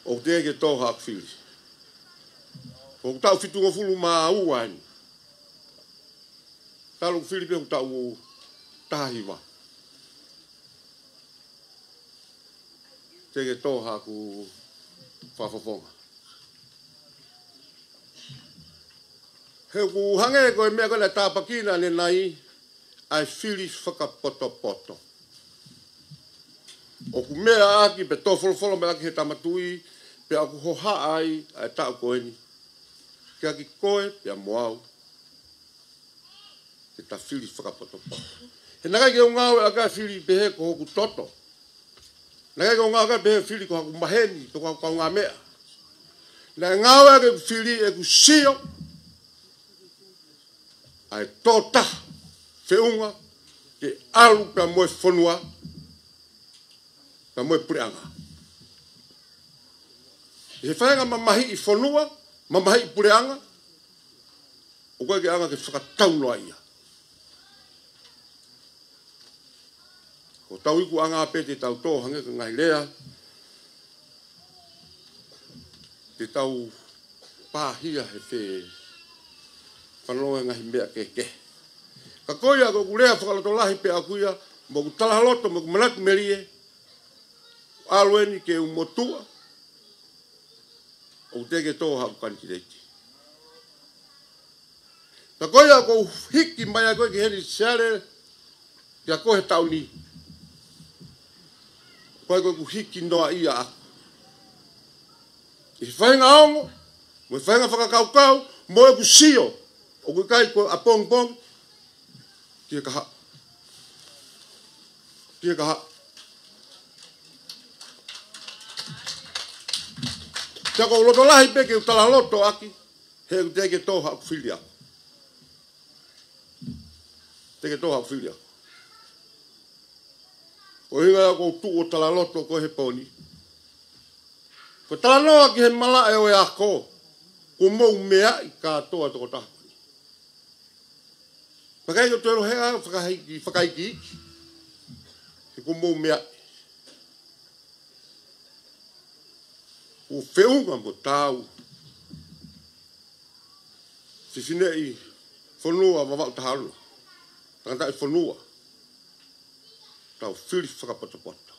ʻOku teʻeki ke tō haʻaku fili. ʻOku ou taʻu fitungofulu mā ua eni. Talu ʻeku fili pē ʻoku ou taʻu taha hiva. Teʻeki ke tō haʻaku fakafofonga. He ʻoku hangē ko e meʻa ko ē naʻe tāpuekina ʻanenai ʻa e fili fakapotopoto. ʻOku meʻa ʻaki pe tō folofola mai ʻaki he Tama Tuʻi, pea ʻoku hohaʻa ai ʻa e taʻu ko eni. Ke ʻaki koe pea mo au ke ta fili fakapotopoto. He naʻe ʻikai ke u ngāueʻaki ʻa e fili pehē ko hoku toto. Naʻe ʻikai ke u ngāueʻaki pehē fili ko haku maheni, pe ko haku kaungāmeʻa. Naʻe ngāueʻaki ʻeku fili ʻeku sio ʻa e tō taha feʻunga ke ʻalu pea mo e fonua, pea mo e puleʻanga. ʻI he faʻahinga mamahiʻi fonua, mamahiʻi puleʻanga, ʻoku ʻikai ke ʻaonga ke fakatau noa ia. Ko hotau ikuʻanga pē te tau tō hangē ko e ngaahi lea, te tau pāhia he fē fanongo he ngaahi meʻa kehekehe. Ka ko ia ko ʻeku lea fakalotolahi pē ʻaʻaku ia, mo ʻeku talaloto, mo ʻeku manatu melie, ʻalu eni ke u motuʻa, ʻoku teʻeki ke tō haʻaku kanititeiti. Ka ko ia ʻoku ou hiki mai ʻa koe ki heni Siale, kia koe he taʻu ni. Ko ia ʻoku ou hiki noa ia ʻaʻaku. ʻI he faʻahinga ongo, mo e faʻahinga fakakaukau, mo ʻeku sio, ʻoku ʻikai ko e ʻapongipongi ki he kahaʻu. Ki he kahaʻu. Pea ʻoku ou loto lahi pē ke u talaloto ʻaki, he ʻoku teʻeki ke tō haʻaku fili ʻaʻaku. Teʻeki ke tō haʻaku fili ʻaʻaku. Ko e ʻuhinga ia ʻoku ou tuʻu ʻo talaloto ko ē he pō ni. Ko e talanoa ki he malaʻe ʻo e ako, kuo mou meaʻi kātoa tokotaha ko eni. Pea ʻikai ke u toe ʻilo he ʻa e fakaiki, fakaikiiki. He kuo mou meaʻi. Kuo feʻunga mo taau. Fifineʻi fonua Vavaʻu taha ono. Tangataʻi fonua. Tau fili fakapotopoto.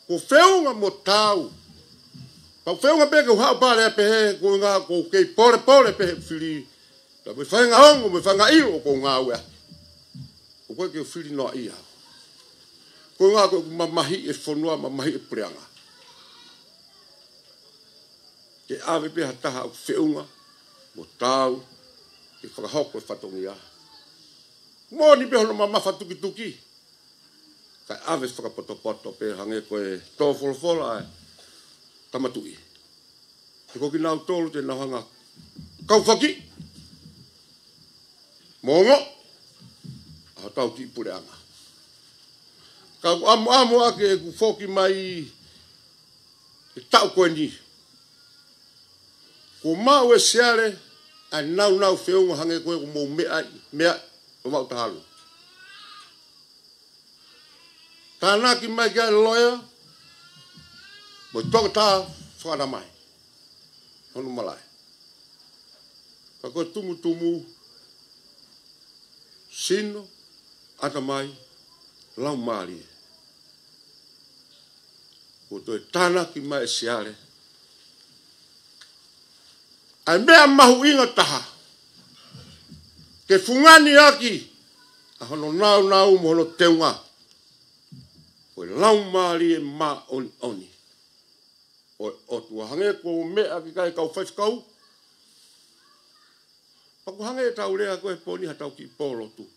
Kuo feʻunga mo taau. Pea ʻoku feʻunga pē ke u haʻu pale ʻo pehē, ko e ʻuhinga ʻoku ou kei polepole pē he fili. Pea mo e faʻahinga ongo, mo e faʻahinga ʻilo ʻoku ou ngāueʻaki. ʻOku ʻikai ke u fili noa ia. Ko e ʻuhinga ko ʻeku mamahiʻi e fonua, mamahiʻi e puleʻanga. Ke ʻave pē ha taha ʻoku feʻunga mo taau ke fakahoko e fatongia. Moʻoni pē hono mamafa tukituki, kae ʻave fakapotopoto pē hangē ko e tō folofola ʻa e Tama Tuʻi. He ko kinautolu te nau hanga ʻo kaufakiʻi mo ongoʻi ʻa hotau kiʻi puleʻanga. Ka ʻoku ʻamuʻamu ʻa ʻeku foki mai he taʻu ko eni. Kuo maʻu ʻe Siale ʻa e naunau feʻunga hangē ko ē ʻoku mou meaʻi, meaʻi ʻo Vavaʻu taha ono. Tānaki mai ki ai e loea mo e toketā fakaʻatamai hono malaʻe. Ka ko e tumutumu, sino, ʻatamai, laumālie. Kuo toe tānaki mai ʻe Siale ʻa e meʻa mahuʻinga taha ke fungani ʻaki ʻa hono naunau mo hono teunga. Ko e Laumālie Māʻoniʻoni ʻo e ʻOtua. Hangē ko e meʻa ki he kau faifekau. Pea ʻoku hangē ʻetau lea ko ē he pō ni ha tau kiʻi pō lotu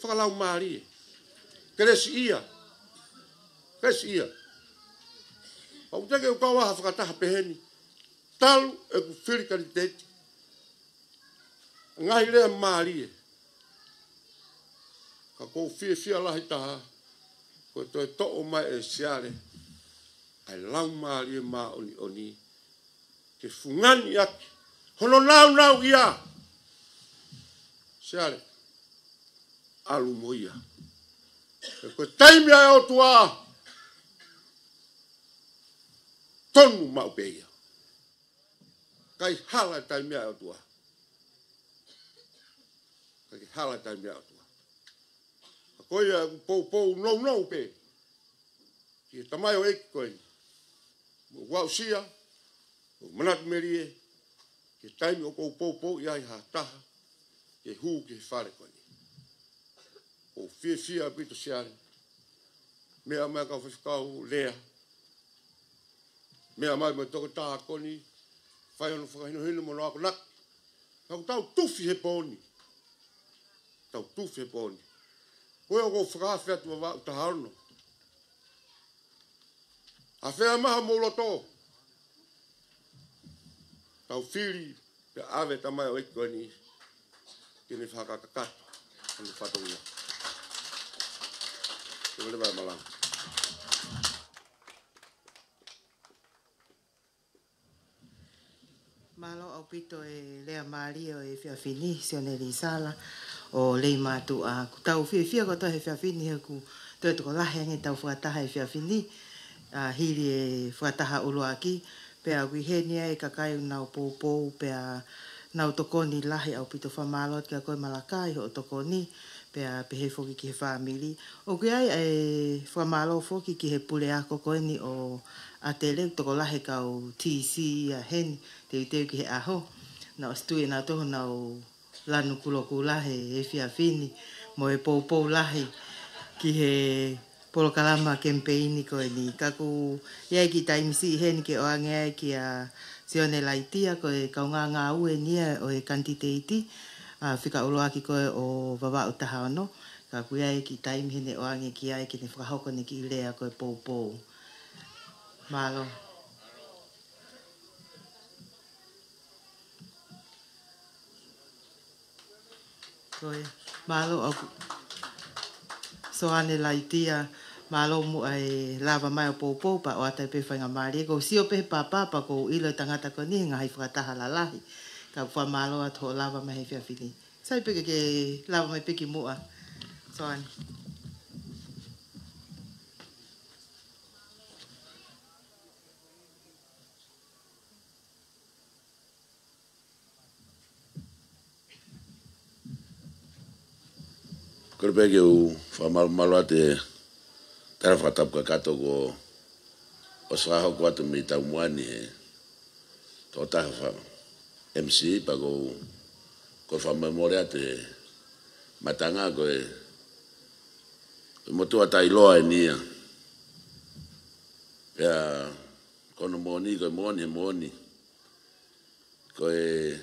fakalaumālie. Kelesiʻia. Kelesiʻia. Pea ʻoku teʻeki ke u kau ai ha fakataha pehē ni talu ʻeku fili kanititeiti. Ngaahi lea mālie. Ka ʻoku ou fiefia lahi taha ko e toe toʻo mai ʻe Siale ʻa e Laumālie Māʻoniʻoni ke fungani ʻaki hono naunau ia. Siale, ʻalu mo ia. He ko e taimi ʻa e ʻOtua, tonu maʻu pē ia. ʻIkai hala e taimi ʻa e ʻOtua. ʻIkai ke hala e taimi ʻa e ʻOtua. Ka ko ia ʻoku ou poupou nounou pē ki he tamaioʻeiki ko eni. Mo ʻeku aʻusia, mo ʻeku manatu melie, he taimi ʻoku ou poupouʻi ai ha taha ke hū ki he fale ko eni. ʻOku ou fiefia ʻaupito Siale. Meʻa mai kau faifekau Lea. Meʻa mai mo e tokotaha ko eni. Fai hono fakahinohino mo hono akonaki. Ka ʻoku tau tufi he pō ni. Tau tufi he pō ni. Ko ia ʻoku ou fakaafe atu Vavaʻu taha ono. Afea maha mo loto. Tau fili pea ʻave tamaioʻeiki ko eni ke ne fakakakato hono fatongia. Ke vale vai malanga. Mālō ʻaupito e lea mālie ʻo e efiafi ni, Sione Lisala ʻo Leimātuʻa. ʻOku tau fiefia kotoa he efiafi ni he ʻoku toe tokolahi ange ʻetau fakataha he efiafi ni, ʻa, hili e fakataha ʻuluaki, pea ʻoku ʻi heni ai e kakai ʻoku nau poupou, pea nau tokoni lahi ʻaupito. Fakamālō atu kia koe Malakai hoʻo tokoni, pea pehē foki ki he fāmili. ʻOku ʻi ai e fakamālō foki ki he puleako ko eni ʻo ʻAtele, tokolahi e kau T C ia heni, teuteu ki he ʻaho. Naʻe ʻosi tui ʻenautolu honau lanu kulokula he efiafi ni, mo e poupou lahi ki he polokalama kemipeini ko eni. Ka ʻoku ʻi ai e kiʻi taimi siʻi heni ke ʻoange ai kia Sione Laitia, ko e kaungā ngāue eni ia ʻo e kanititeiti, ʻa, fika ʻuluaki ko ē ʻo Vavaʻu taha ono. Ka ʻoku ʻi ai e kiʻi taimi heni ʻoange ki ai ke ne fakahoko ʻene kiʻi lea ko e poupou. Mālō. Ko e, mālō ʻaupito Soane Laitia, mālō muʻa e lava mai ʻo poupou pea ʻoatu ai pē faingamālie. ʻOku ou sio pē he papa pea ʻoku ou ʻilo e tangata ko eni he ngaahi fakataha lalahi. Ka ʻoku fakamālō atu hoʻo lava mai he efiafi ni. Sai pē ke ke lava mai pē ki muʻa, Soane. Kole pē ke u fakamalumalu atu e tala fakatapu kakato kuo ʻosi fakahoko atu mei taumuʻa ni he tokotaha faka-M C, pea ʻoku ou, ʻoku ou fakamemole atu he matanga ko e, ko e motuʻa taʻeʻiloa eni ia. Pea ko hono moʻoni, ko e moʻoni, he moʻoni. Ko e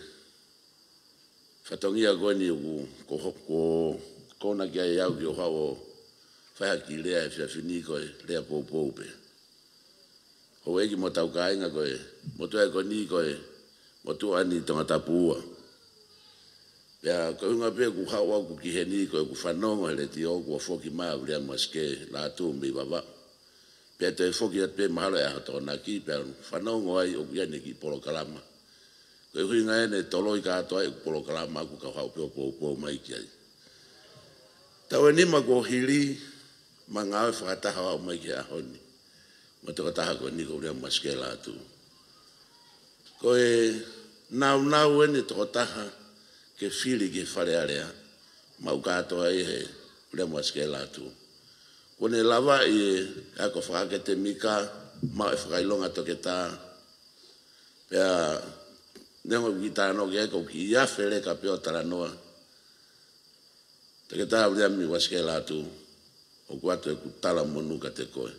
fatongia ko eni ʻoku, ko ho-, ko, ko ena ki ai au ke u haʻu ʻo fai ha kiʻi lea he efiafi ni ko e lea poupou pē. Houʻeiki mo hotau kāinga, ko e motuʻa ko eni ko e motuʻa ʻeni Tongatapu ua. Pea ko e ʻuhinga pē ʻoku haʻu au ki heni ko ʻeku fanongo he letiō kuo foki mai ʻa Viliami Uasikē Lātū mei Vavaʻu. Pea toe foki atu pē mahalo he ʻaho Tokonaki, pea fanongo ai ʻoku ʻi ai ʻene kiʻi polokalama. Ko e ʻuhinga ia ʻene toloi kātoa ʻeku polokalama ʻoku ou haʻu pē ʻo poupou mai ki ai. Taʻu ʻe nima kuo hili ʻema ngāue fakataha ʻo aʻu mai ki he ʻaho ni mo e tokotaha ko eni ko Viliami Uasikē Lātū. Ko e nāunau ʻeni e tokotaha ke fili ki he Fale Alea, maʻu kātoa ia ʻe Viliami Uasikē Lātū. Kuo ne lavaʻi e ako fakaʻakatemika, maʻu e fakaʻilonga toketā, pea neongo ʻeku kiʻi talanoa ki ai, ko e kiʻi afe leka pē ʻo talanoa. Toketā Viliami Uasikē Lātū, ʻoku ʻoatu ʻeku talamonū kiate koe.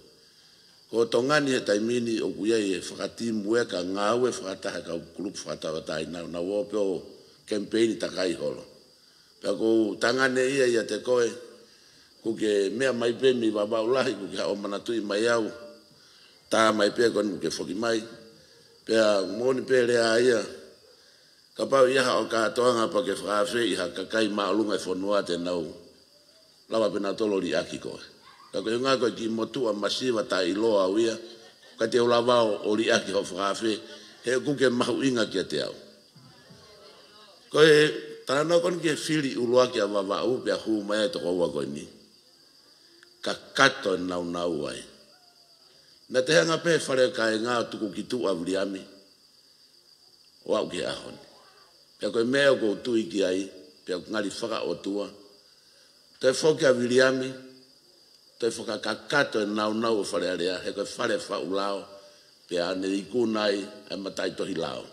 Ko Tonga ni he taimi ni ʻoku ʻi ai e fakatimueka ngāue fakataha e kau kulupu fakatauʻatāina, nau ō pē ʻo kemipeini takai holo. Pea ʻoku ou tangane ia ʻiate koe, ʻoku ke meʻa mai pē mei Vavaʻu Lahi, ʻoku ke haʻu ʻo manatuʻi mai au. Tā mai pē ko eni ʻoku ke foki mai. Pea moʻoni pē lea ia. Kapau ʻe ʻi ai haʻo kātoanga pea ke fakaafeʻi ha kakai māʻolunga e fonua te nau lava pē nautolu ʻo liʻaki koe. Ka ko e ʻuhinga ko e kiʻi motuʻa masiva taʻeʻiloa au ia, ʻikai te u lava ʻo, ʻo liʻaki hoʻo fakaafe, he ʻoku ke mahuʻinga kiate au. Ko e talanoa ko eni ki he fili ʻuluaki ʻa Vavaʻu pea hū mai e tokoua ko eni. Kakato e nāunau ai. Naʻe toe hanga pē he fale kāinga ʻo tuku ki tuʻa ʻa Viliami ʻo aʻu ki he ʻaho ni. Pea ko e meʻa ʻoku ou tui ki ai, pea ʻoku ngali fakaʻotua. Toe foki ʻa Viliami, toe fakakakato e nāunau ʻo e Fale Alea, he ko e fale faʻu lao, pea ne ikuna ai ʻa e mataʻitohi lao.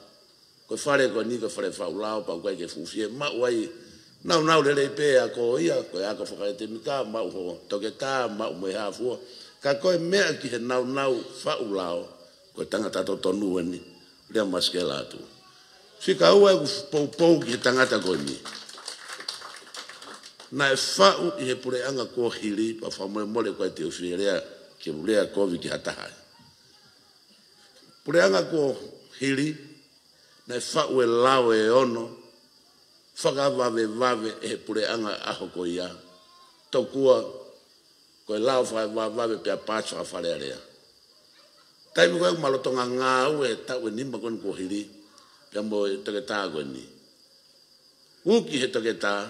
Ko e fale ko eni ko e fale faʻu lao, pea ʻoku ʻikai ke fuʻu fiemaʻu ai. Naunau lelei pē ako ia, ko e ako fakaʻetemika, maʻu ho toketā, maʻu mo e hā fua. Ka ko e meʻa ki he naunau faʻu lao, ko e tangata totonu eni, Viliami Vasikela Atu. Fika ua ʻeku poupou ki he tangata ko eni. Naʻe faʻu ʻi he puleʻanga kuo hili, pea fakamolemole ko e te u fie lea, ke u lea kovi ki ha taha. Puleʻanga kuo hili, naʻe faʻu e lao ʻe ono, fakavavevave ʻe he puleʻanga ʻaho ko ia, tokua ko e lao fakavavevave pea paasi fakaFale Alea. Taimi ko ē ʻoku ma lolotonga ngāue he taʻu ʻe nima ko eni kuo hili, pea mo e toketā ko eni. Uki he toketā,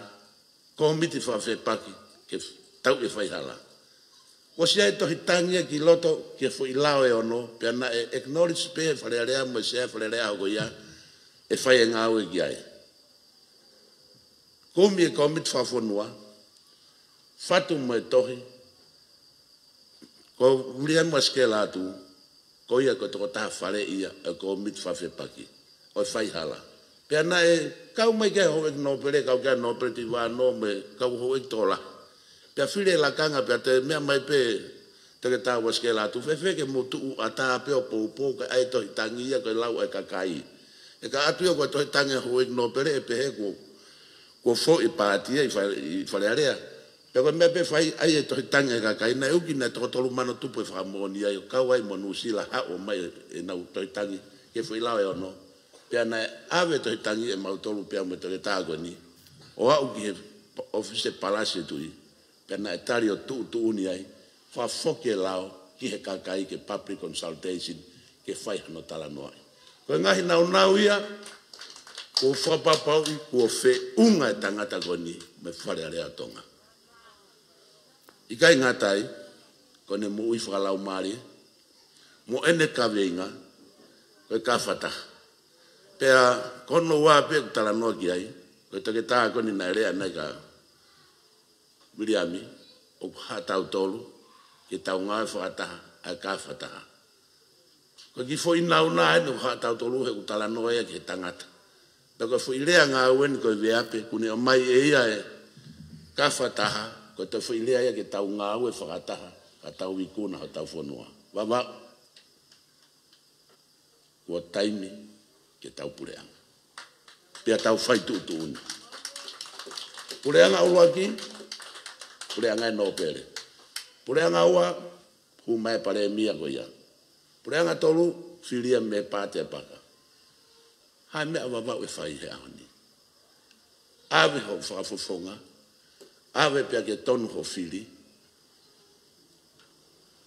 kōmiti fakafepaki, ke tau e faihala. Kuo ʻosi ʻi ai e tohi tangi ia ki loto ki he foʻi lao ʻe ono, pea naʻe acknowledge pē ʻe he Fale Alea mo e Sea ʻo e Fale Alea ʻaho ko ia, ʻe fai e ngāue ki ai. Kumi e kōmiti fakafonua, fatu mo e tohi, ko Viliami Vasikela Atu, ko ia ko e tokotaha fale ia ʻo e kōmiti fakafepaki, ʻo e faihala. Pea naʻe kau mai ki ai e houʻeiki nōpele, kau ki ai e nōpele Tuʻivānoa mo e kau houʻeiki tokolahi. Pea fili e lakanga, pea toe meʻa mai pē toketā Vasikela Atu, fēfē ke mou tuʻu ʻatā pē ʻo poupou, ka ʻi ai e tohi tangi ia ko e lau ʻa e kakai. ʻE ka ʻatu ia ko e tohi tangi ʻa e houʻeiki nōpele ʻe pehē kuo, kuo foʻi e paati ia ʻi Fa-, ʻi Fale Alea. Pea ko e meʻa pē fai ai e tohi tangi ʻa e kakai, naʻe uki, naʻe toko tolu mano tupu e fakamoʻoni ai, ʻo kau ai mo Nuʻusila, haʻu mai ʻenau tohi tangi ki he foʻi lao ʻe ono. Pea naʻe ʻave e tohi tangi ʻe mautolu pea mo e toketā ko eni, ʻo aʻu ki he pa-, ʻōfisi Palasi ʻo e Tuʻi. Pea naʻe tali ʻo tuʻutuʻuni ai, fakafoki e lao ki he kakai ke public consultation, ke fai hano talanoaʻi. Ko e ngaahi naunau ia, kuo fakapapauʻi kuo feʻunga e tangata ko eni mo e Fale Alea ʻo Tonga. ʻIkai ngata ai, ko ʻene moʻui fakalaumālie, mo ʻene kaveinga, ko e kafataha. Pea ko hono ua pē ʻoku talanoa ki ai, ko e toketā ko eni naʻe lea ʻanenai kia Viliami, ʻoku haʻatautolu ke tau ngāue fakataha ʻa e kafataha. Ko e kiʻi foʻi nāunau eni ʻoku haʻatautolu he ʻoku talanoa ia ki he tangata. Pea ko e foʻi lea ngāue eni ko e veape, kuo ne ʻomai ʻe ia e kafataha, ko e toe foʻi lea ia ke tau ngāue fakataha, ka tau ikuna hotau fonua. Vavaʻu, kuo taimi ke tau puleʻanga. Pea tau fai tuʻutuʻuni. Puleʻanga ʻuluaki, puleʻanga ʻa e nōpele. Puleʻanga ua, hū mai e palēmia ko ia. Puleʻanga tolu, fili ia mei he paati ʻa e paka. Hā e meʻa ʻa Vavaʻu ʻe fai he ʻaho ni? ʻAve hoʻo fakafofonga, ʻave pea ke tonu hoʻo fili,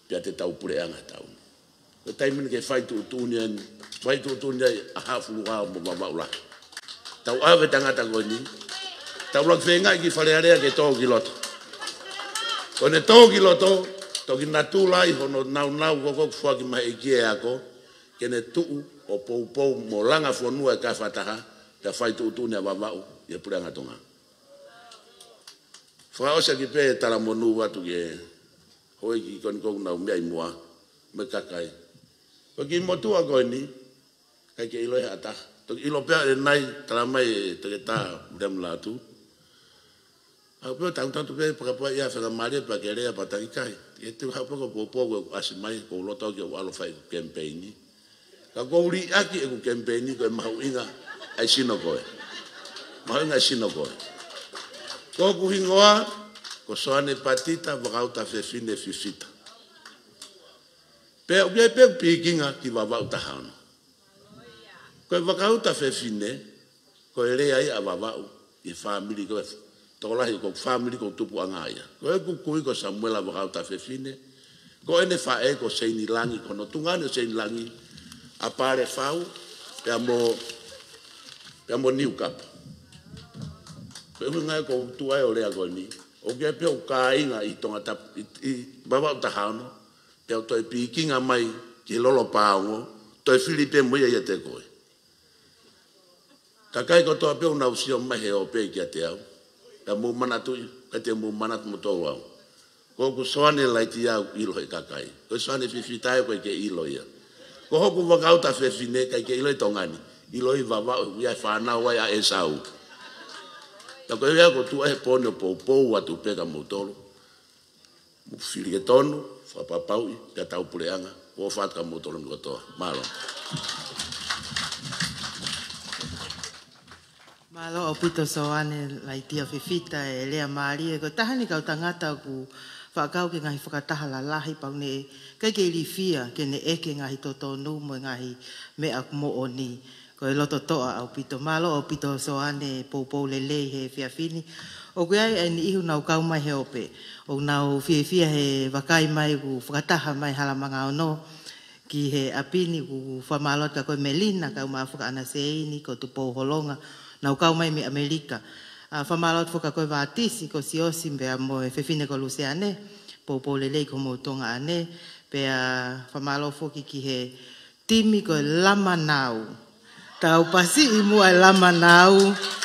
pea te tau puleʻanga he taʻu ni. Ko e taimi ni ke fai tuʻutuʻuni eni, fai tuʻutuʻuni ai ʻa Haʻafuluhao mo Vavaʻu Lahi. Tau ʻave e tangata ko eni, tau laki feingaʻi ki Fale Alea ke tō ki loto. Ko ʻene tō ki loto, toki natula ai hono naunau ko ē ʻoku foaki mai ʻe he ʻEiki e ako, ke ne tuʻu ʻo poupou mo langa fonua e kafataha, pea fai tuʻutuʻuni ʻa Vavaʻu ʻi he puleʻanga Tonga. Fakaʻosi ʻaki pē e talamonū atu ki he houʻeiki ko eni ʻoku nau meʻa ʻi muʻa, mo e kakai. Ko e kiʻi motuʻa ko eni, ʻikai ke ʻilo ʻe ha taha. Toki ʻilo pē ʻanenai, tala mai ʻe Toketā Viliami Lātū. Haʻu pē ʻo tangutangu pē, pakapai ia fenga mālie pea ke lea pea taki kai. ʻE te u haʻu pē ʻo poupou ʻeku ʻasi mai, ʻoku ou loto ke u ʻalu ʻo fai ʻeku kemipeini. Ka ʻoku ou liʻaki ʻeku kemipeini ko e mahuʻinga ʻa e sino ko ē. Mahuʻinga ʻa e sino ko ē. Ko hoku hingoa, ko Soane Patita Vakauta Fefine Fifita. Pea ʻoku ʻi ai pē ʻeku pikinga ki Vavaʻu taha ono. Ko e Vakauta Fefine, ko e lea ia ʻa Vavaʻu ʻi he fāmili ko ē, tokolahi ko e fāmili ʻoku ou tupuʻanga ai. Ko ʻeku kui ko Samuela Vakauta Fefine, ko ʻene faʻē ko Seini Langi, ko hono tuongaʻane ʻo Seini Langi, ʻa Palefau, pea mo, pea mo Niukapa. Ko e ʻuhinga ia ʻoku ou tuʻu ai ʻo lea ko eni, ʻoku ʻi ai pē ʻeku kāinga ʻi Tongatapu, ʻi, ʻi Vavaʻu taha ono, pea ʻoku toe pikinga mai ki he lolo paongo, toe fili pē mo ia ʻiate koe. Kakai kotoa pē ʻoku nau sio mai he ope kiate au, pea mou manatuʻi, ʻikai te mou manatu moutolu au. Ko hoku Soane Laiti ia ʻoku ʻilo ʻe he kakai. Ko e Soane Fifita ia ʻoku ʻikai ke ʻilo ia. Ko hoku Vakauta Fefine ʻikai ke ʻilo ʻi Tonga ni. ʻIloʻi Vavaʻu, ʻoku ʻi ai e fānau ai ʻa ʻEsau. Ka ko ia ko e tuʻu ai he pō ni ʻo poupou atu pē kia moutolu. Mou fili ke tonu, fakapapauʻi, pea tau puleʻanga. ʻOfa atu kia moutolu ni kotoa. Mālō. Mālō ʻaupito Soane Laitia Fifita e lea mālie, ko e taha eni e kau tangata ʻoku faʻa kau ki he ngaahi fakataha lalahi pea ʻoku ne ʻikai ke ilifia ke ne ʻeke ngaahi totonu mo e ngaahi meʻa moʻoni. Ko e loto toʻa ʻaupito. Mālō ʻaupito Soane poupou lelei he efiafi ni. ʻOku ʻi ai e niʻihi ʻoku nau kau mai he ope. ʻOku nau fiefia he vakai mai ʻoku fakataha mai Halamanga Ono ki he ʻapi ni. ʻOku fakamālō atu kia koe Melina, kae ʻumaʻā foki ʻAna Seini, ko Tupou Holonga, nau kau mai mei ʻAmelika. ʻA, fakamālō atu foki kia koe Vātisi, ko Siosi pea mo e fefine ko Luseane, poupou lelei ki homou tuongaʻane, pea fakamālō foki ki he timi ko e Lamanau. Tau pasiʻi muʻa e Lamanau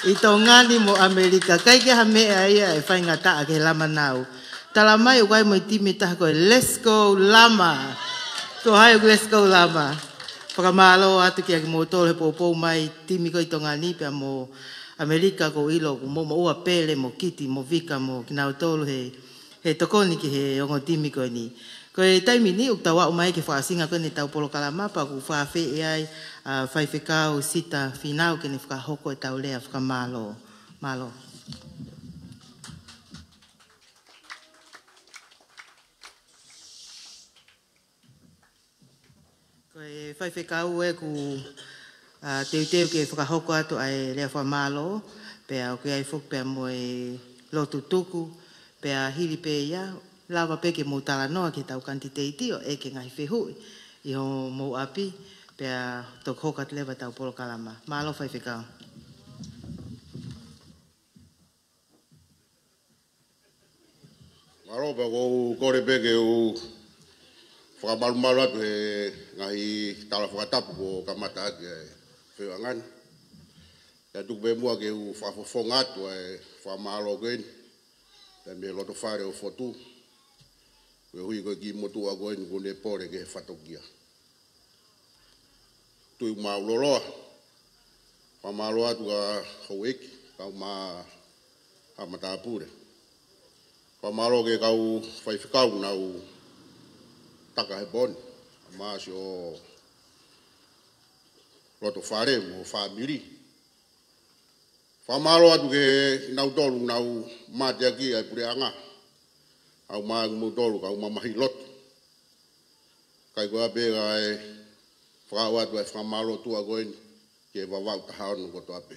ʻi Tonga ni mo ʻAmelika. ʻIkai ke ʻi ai ha meʻa ia ʻe faingataʻa ki he Lamanau. Tala mai ʻoku ʻi ai mo e timi ʻe taha ko e Let's Go Lama. Ko hai ʻoku Let's Go Lama? Fakamālō atu kia kimoutolu he poupou mai timi ko ē ʻi Tonga ni pea mo ʻAmelika, ʻoku ou ʻilo ʻoku mou maʻu pele mo Kiti mo Vika mo kinautolu he, he tokoni ki he ongo timi ko eni. Ko e taimi ni ʻoku tau aʻu mai ki he fakaʻosinga ko eni ʻetau polokalama pea ʻoku fakaafeʻi ai ʻa Faifekau Sita Fīnau ke ne fakahoko ʻetau lea fakamālō. Mālō. Ko e faifekau ē ʻoku, ʻa, teuteu ke fakahoko atu ʻa e lea fakamālō, pea ʻoku ʻi ai foki pea mo e lotu tuku, pea hili pē ia, lava pē ke mou talanoa ki heʻetau kanititeiti ʻo ʻeke ngaahi fehuʻi ʻi homou ʻapi, pea toki hoko atu leva ʻetau polokalama. Mālō faifekau. Mālō, pea ʻoku ou kole pē ke u fakamalumalu atu he ngaahi tala fakatapu kuo kamata ʻaki e feʻauhi ʻanga ni. Pea tuku pē muʻa ke u fakafofonga atu ʻa e fakamālō ko eni, pea mei he loto fale ʻo Fotu, koeʻuhi ko e kiʻi motuʻa ko eni kuo ne pole ki he fatongia. Tuʻi Mauloloa. Fakamālō atu kia Houʻeiki, kae ʻumaʻā Haʻa Matāpule. Fakamālō ki he kau faifekau ʻoku nau taka he pō ni, kae ʻumaʻā siʻo loto fale mo e fāmili. Fakamālō atu ki he kinautolu ʻoku nau mateakiʻi ʻa e puleʻanga, kae ʻumaʻā kimoutolu kau mamahi lotu. Kae ʻikai ko ia pē kae fakaʻau atu ʻa e fakamālō tuʻa ko eni ki he Vavaʻu taha ono kotoa pē.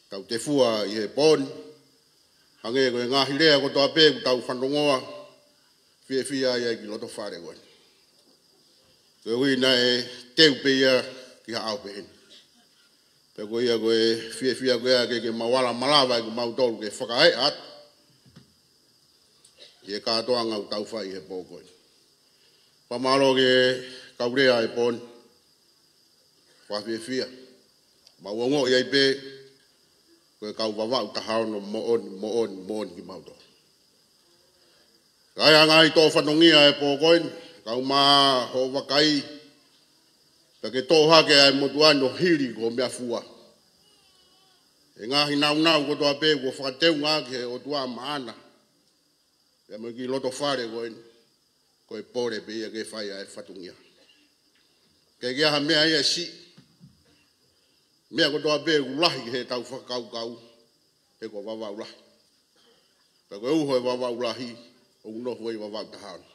Tau tefua ʻi he pō ni, hangē ko e ngaahi lea kotoa pē ʻoku tau fanongoa, fiefia ai ʻa e kiʻi loto fale ko eni. Koeʻuhi naʻe teu pē ia ki ha ʻaho pehē ni. Pea ko ia ko e fiefia ko ia ke, ke mau ala malava ʻe kimautolu ke fakaeʻa atu ʻi he kātoanga ʻoku tau fai he pō ko eni. Fakamālō ki he kau lea he pō ni. Fakafiefia. Mau ongoʻi ai pē ko e kau Vavaʻu taha ono moʻoni, moʻoni, moʻoni kimautolu. Kae ʻi ai ʻa e ngaahi tō fatongia he pō ko eni, kae ʻumaʻā hoʻo vakai, pea ke toʻo hake ʻa e motuʻa ni ʻo hili ko e meʻafua. ʻE ngaahi naunau kotoa pē kuo fakateunga ʻaki he ʻOtua maʻana, pea mo e kiʻi loto fale ko eni, ko e pole pē ia ke fai ʻa e fatongia. ʻIkai ke ʻi ai ha meʻa ia ʻe siʻi. Meʻa kotoa pē ʻoku lahi heʻetau fakakaukau, he ko Vavaʻu lahi. Pea ko e uho e Vavaʻu lahi, ʻoku nofo ai Vavaʻu taha ono.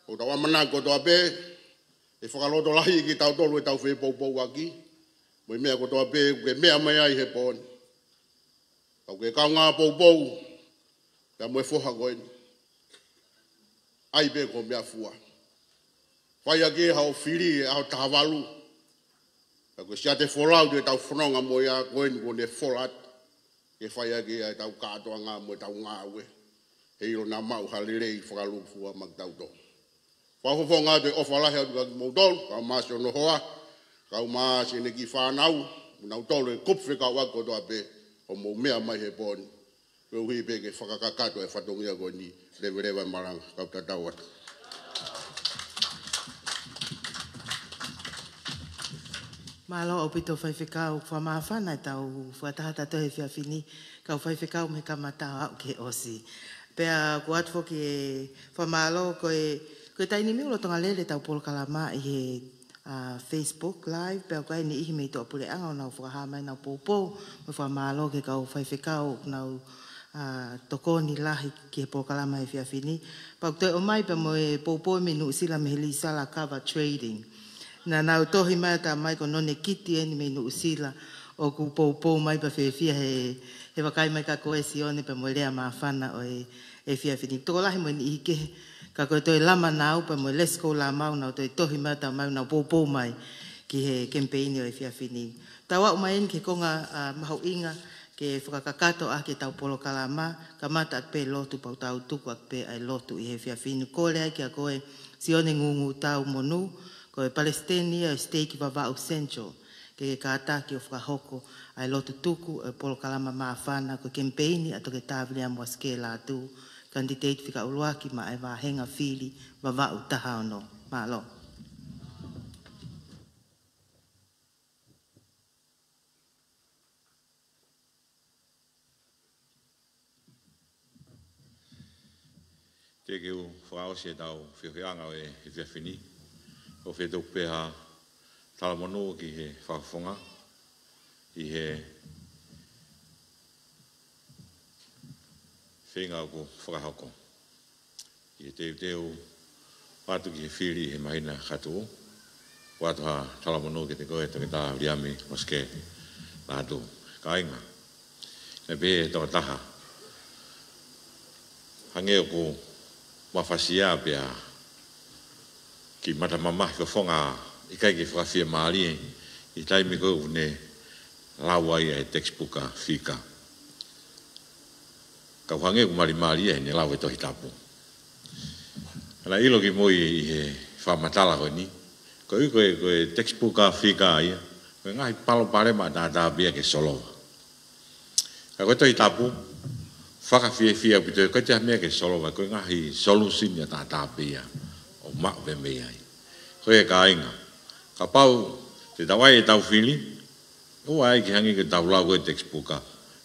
ʻOku tau ʻamanaki kotoa pē, ʻe fakalotolahiʻi kitautolu ʻetau fepoupouaki, mo e meʻa kotoa pē ʻoku ke meʻa mai ai he pō ni. Ka ʻoku ke kaungā poupou, pea mo e foha ko eni. ʻAi pē ko e meʻafua. Fai ʻaki haʻo fili he ʻaho taha valu. Ka ko e siate folau te tau fononga mo ia ko eni kuo ne fola atu. Ke fai ʻaki ʻa ʻetau kātoanga mo ʻetau ngāue. He ʻilo naʻa maʻu ha lelei fakalūkufua maʻa kitautolu. Fakafofonga atu e ʻofa lahi atu kia kimoutolu, kae ʻumaʻā siʻono hoa, kae ʻumaʻā siʻene kiʻi fānau, mo kinautolu e kupu fekauʻaki kotoa pē, ʻoku mou meʻa mai he pō ni. Koeʻuhi pē ke fakakakato e fatongia ko eni, leveleva e malanga, kau tatau atu. Mālō ʻaupito Faifekau, fakamāfana ʻetau fakataha ʻatautolu he efiafi ni, kau faifekau mei he kamata ʻo aʻu ki he ʻosi. Pea ʻoku ʻoatu foki e fakamālō ko e, ko e taimi ni ʻoku lolotonga lele ʻetau polokalama ʻi he, ʻa, Facebook Live, pea ʻoku ʻi ai e niʻihi mei tuʻapuleʻanga ʻoku nau fakahā mai ʻenau poupou, mo e fakamālō ki he kau faifekau ʻoku nau, ʻa, tokoni lahi ki he polokalama he efiafi ni. Pea ʻoku toe ʻomai pea mo e poupou mei Nuʻusila mei he Lisala Kava Trading. Naʻa nau tohi mai ʻo tā mai ko Nonekiti eni mei Nuʻusila ʻoku poupou mai pea fiefia he, he vakai mai kia koe Sione pea mo e lea māfana ʻo e, e efiafi ni. Tokolahi mo e niʻihi kehe, ka ko e toe lama naʻa nau pea mo e Let's Go Lāmau naʻa nau toe tohi mai ʻo tā mai ʻoku nau poupou mai ki he kemipeini ʻo e efiafi ni. Tau aʻu mai eni ki he konga, ʻa, mahuʻinga ke fakakakato ʻaki ʻetau polokalama, kamata ʻaki pē lotu pea ʻoku tau tuku ʻaki pē ʻa e lotu ʻi he efiafi ni. Kole ai kia koe Sione Ngūngūtau Monū, ko e palesiteni ia ʻo e siteiki Vavaʻu Central, ke ke kātaki ʻo fakahoko ʻa e lotu tuku ʻo e polokalama māfana ko e kemipeini ʻa Toketā Viliami Uasikē Lātū, kanititeiti fika ʻuluaki maʻa e vāhenga fili Vavaʻu taha ono. Mālō. Teʻeki ke u fakaʻosi ʻetau feohiʻanga ʻo e efiafi ni, ʻoku ou fie tuku pē ha talamonū ki he fakafofonga ʻi he feinga ʻoku fakahoko. ʻI he teuteu atu ki he fili he māhina kahaʻu, ʻoatu ha talamonū kiate koe Toketā Viliami Uasikē Lātū. Kāinga, naʻe pehē ʻe he tokotaha, hangē ʻoku mafasia pea kiʻi mata mamahi fofonga, ʻikai ke fakafiemālie ʻi he taimi ko ē ʻoku ne lau ai e textbook ʻa e fika. Ka ʻoku hangē ʻoku malimali ia heʻene lau e Tohi Tapu. Naʻa ku ʻilo kimui ʻi he fakamatala ko eni, koeʻuhi ko e, ko e textbook ʻa e fika ia, ko e ngaahi palopalema ʻataʻatā pē ia ke solova. Ka ko e Tohi Tapu, fakafiefia ʻaupito, ʻikai toe ha meʻa ke solova, ko e ngaahi solution ʻataʻatā pē ia ʻoku maʻu pē mei ai. Ko ia kāinga, kapau te tau ʻai ʻetau fili, ʻoua ʻe ʻai ke hangē ko ʻetau lau ko ē textbook,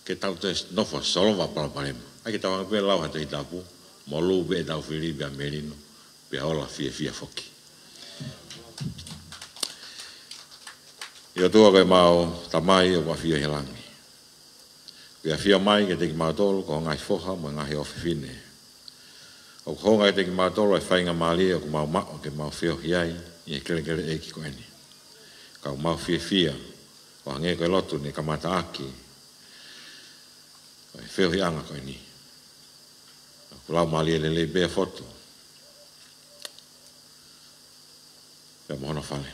ke tau toe nofo ʻo solova palopalema. ʻAi ke tau hanga pē ʻo lau ha Tohi Tapu, molū pē ʻetau fili pea melino, pea ola fiefia foki. ʻE ʻOtua ko ʻemau Tamai ʻoku ʻafio ʻi he langi, ʻoku ke ʻafio mai kiate kimautolu ko ho ngaahi foha mo e ngaahi ʻofefine. ʻOku hounga kiate kimautolu ʻa e faingamālie ʻoku mau maʻu ke mau feohi ai ʻi he kelekele ʻeiki ko eni. Ka ʻoku mau fiefia, ʻo hangē ko e lotu ne kamataʻaki ʻo e feohiʻanga ko eni, ʻoku lau mālie lelei pē ʻa e fotu pea mo hono fale.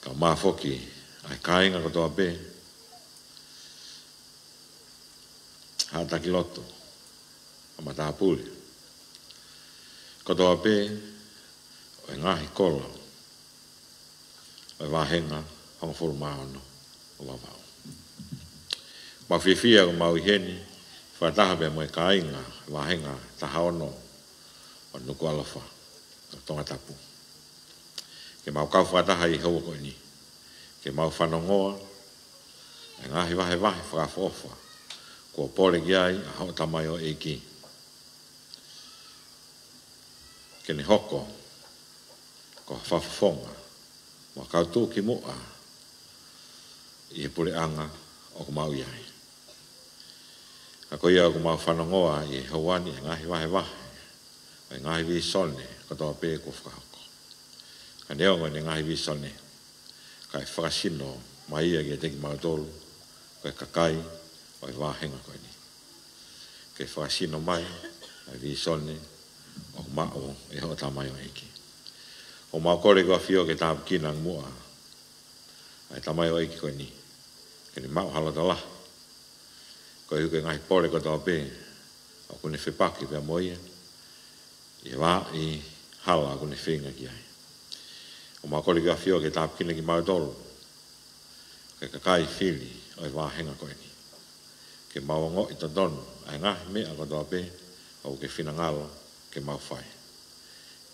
Kae ʻumaʻā foki ʻa e kāinga kotoa pē, haʻa taki lotu, haʻa matāpule kotoa pē ʻo e ngaahi kolo ʻo e vāhenga hongofulu mā ono ʻo Vavaʻu. Mau fiefia ʻoku mau ʻi heni fakataha pea mo e kāinga vāhenga taha ono ʻo Nukuʻalofa ʻo Tongatapu, ke mau kau fakataha ʻi he houa ko eni, ke mau fanongoa e ngaahi vahevahe fakaʻofoʻofa kuo pole ki ai ʻa hoʻo tamaioʻeiki, ke ne hoko ko ha fakafofonga mo ha kau tuʻukimuʻa ʻi he puleʻanga ʻoku mau ʻi ai. Ka ko ia ʻoku mau fanongoa ʻi he houa ni e ngaahi vahevahe ʻo e ngaahi vīsone kotoa pē kuo fakahoko. Ka neongo ʻene ngaahi vīsone, kae fakasino mai ia kiate kimautolu ko e kakai ʻo e vāhenga ko eni. Ke fakasino mai ʻa e vīsone ʻoku maʻu ʻe hoʻo tamaioʻeiki. ʻOku mau kole ki he ʻAfio ke tāpuekina muʻa ʻa e tamaioʻeiki ko eni, ke ne maʻu ha loto lahi koeʻuhi ko e ngaahi pole kotoa pē ʻoku ne fepaki pea mo ia ʻi he vā, ʻi he hala ʻoku ne feinga ki ai. ʻOku mau kole ki he ʻAfio ke tāpuekina kimautolu ko e kakai fili ʻo e vāhenga ko eni, ke mau ongoʻi totonu ʻa e ngaahi meʻa kotoa pē ʻoku ke finangalo ke mau fai,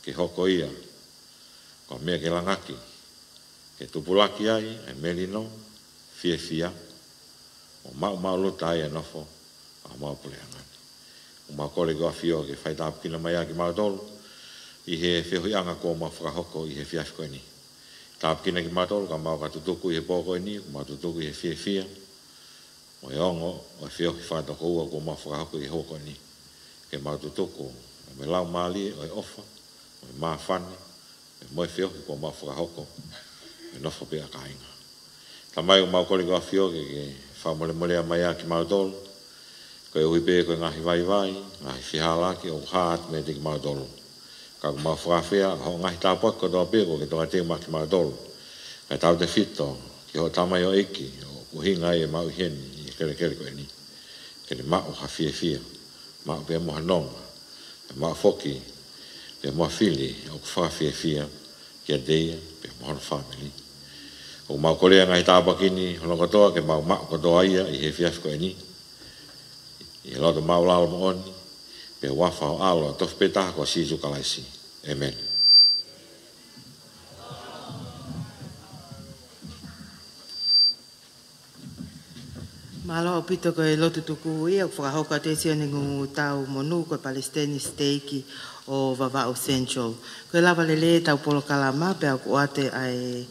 ke hoko ia ko e meʻa ke langaki ʻe tupulaki ai ʻa e melino, fiefia, ʻo maʻumaʻuluta ai ʻa e nofo ʻa homau puleʻanga ni. ʻOku mau kole ki hoʻo ʻAfio ke faitāpuekina mai ʻa kimautolu ʻi he feohiʻanga kuo mau fakahoko ʻi he efiafi ko eni. Tāpuekina kimautolu ka mau ka tutuku ʻi he pō ko eni, kuo mau tutuku ʻi he fiefia mo e ongo ʻo e feohi fakatokoua kuo mau fakahoko ʻi he houa ko eni. Ke mau tutuku mo e laumālie ʻo e ʻofa, mo e māfana, mo e feohi kuo mau fakahoko, mo e nofo pē ʻa kāinga. Tamai, ʻoku mau kole ki hoʻo ʻAfio ke, ke fakamolemoleʻi mai ʻa kimautolu, koeʻuhi pē ko e ngaahi vaivai, ngaahi fehālaaki ʻoku hā atu meiate kimautolu. Ka ʻoku mau fakaafeʻi ʻa hoʻo ngaahi tāpuaki kotoa pē kuo ke toka teu maʻa kimautolu, kae tautefito ki hoʻo tamaioʻeiki ʻoku ʻuhinga ai ʻemau ʻi heni ʻi he kelekele ko eni. Ke ne maʻu ha fiefia, maʻu pē mo ha nonga, pea maʻu foki pē mo ha fili ʻoku fakafiefia kiate ia pea mo hono fāmili. ʻOku mau kole ʻa e ngaahi tāpuaki ni hono kotoa ke mau maʻu kotoa ia ʻi he efiafi ko eni, ʻi he loto māʻulalo moʻoni, pea ʻi he huafa ho ʻAlo tofu pē taha ko Sīsū Kalaisi. ʻĒmeni. Mālō ʻaupito. Ko e lotu tuku ia ʻoku fakahoko atu ʻe Sione Ngungu Taumonū, ko e Palesiteni Siteiki ʻo Vavaʻu Central. Ko e lava lelei ʻetau polokalama, pea ʻoku ʻoatu ʻa e,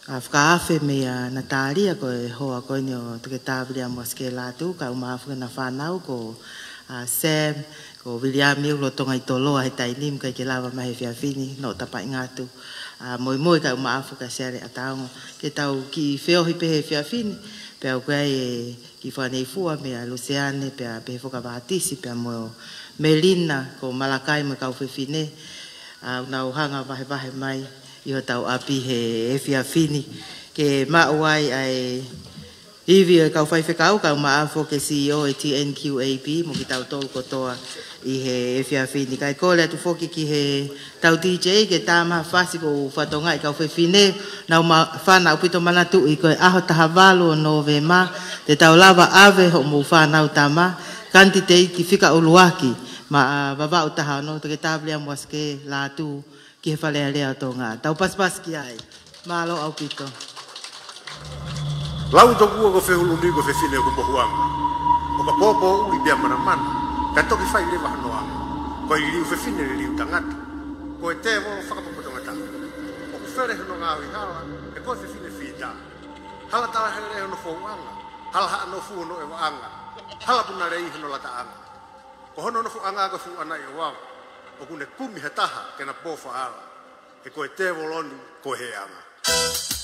ʻa e fakaafe meia Natālia, ko e hoa ko eni ʻo Toketā Viliami Uasikē Lātū, kae ʻumaʻā foki ʻena fānau ko, ʻa, Sam, ko Viliami, ʻoku lolotonga ʻi Toloa he taimi ni, ʻikai ke lava mai he efiafi ni, nau tapaʻi ngatu. ʻA, moimoi kae ʻumaʻā foki ʻa Siale ʻAtaongo. Ke tau kiʻi feohi pē he efiafi ni, pea ʻoku ʻi ai e kiʻi fakaneifua meia Luseane, pea pehē foki ʻa Vātisi, pea mo Melina, ko Malakai mo e kau fefine, ʻa, ʻoku nau hanga vahevahe mai ʻi hotau ʻapi he efiafi ni. Ke maʻu ai ʻa e ivi ʻo e kau faifekau, kae ʻumaʻā foki e C E O ʻo e T N Q A B, mo kitautolu kotoa ʻi he efiafi ni. Kae kole atu foki ki heʻetau D J ke tā mai ha fasi kuo u fakatokangaʻi e kau fefine, nau ma-, fānau ʻaupito, manatuʻi ko e ʻaho taha valu ʻo Nōvema, te tau lava ʻave hoʻomou fānau tama, kanititeiti fika ʻuluaki maʻa Vavaʻu taha ono, Toketā Viliami Uasikē Lātū, ki he Fale Alea ʻo Tonga. Tau pasipasi ki ai. Mālō ʻaupito. Lau tokua ko Fehulumi ko e fefine ʻoku mohuʻanga. ʻOka pōpōʻuli pea manamana, kae toki fai leva hono anga. Ko e liliu fefine liliu tangata. Ko e tēvolo fakapotopoto tangata. ʻOku fele hono ngaohi hala, he ko e fefine fita. Hala talahele hono fouʻanga. Hala haʻa nofu hono ʻevaʻanga. Hala punalei hono lataʻanga. Ko hono nofoʻanga ko e fuʻu ʻanaʻi ʻo vava. ʻOku ne kumi ha taha ke na pō fakaʻala. He ko e tēvolo ni ko e heʻanga.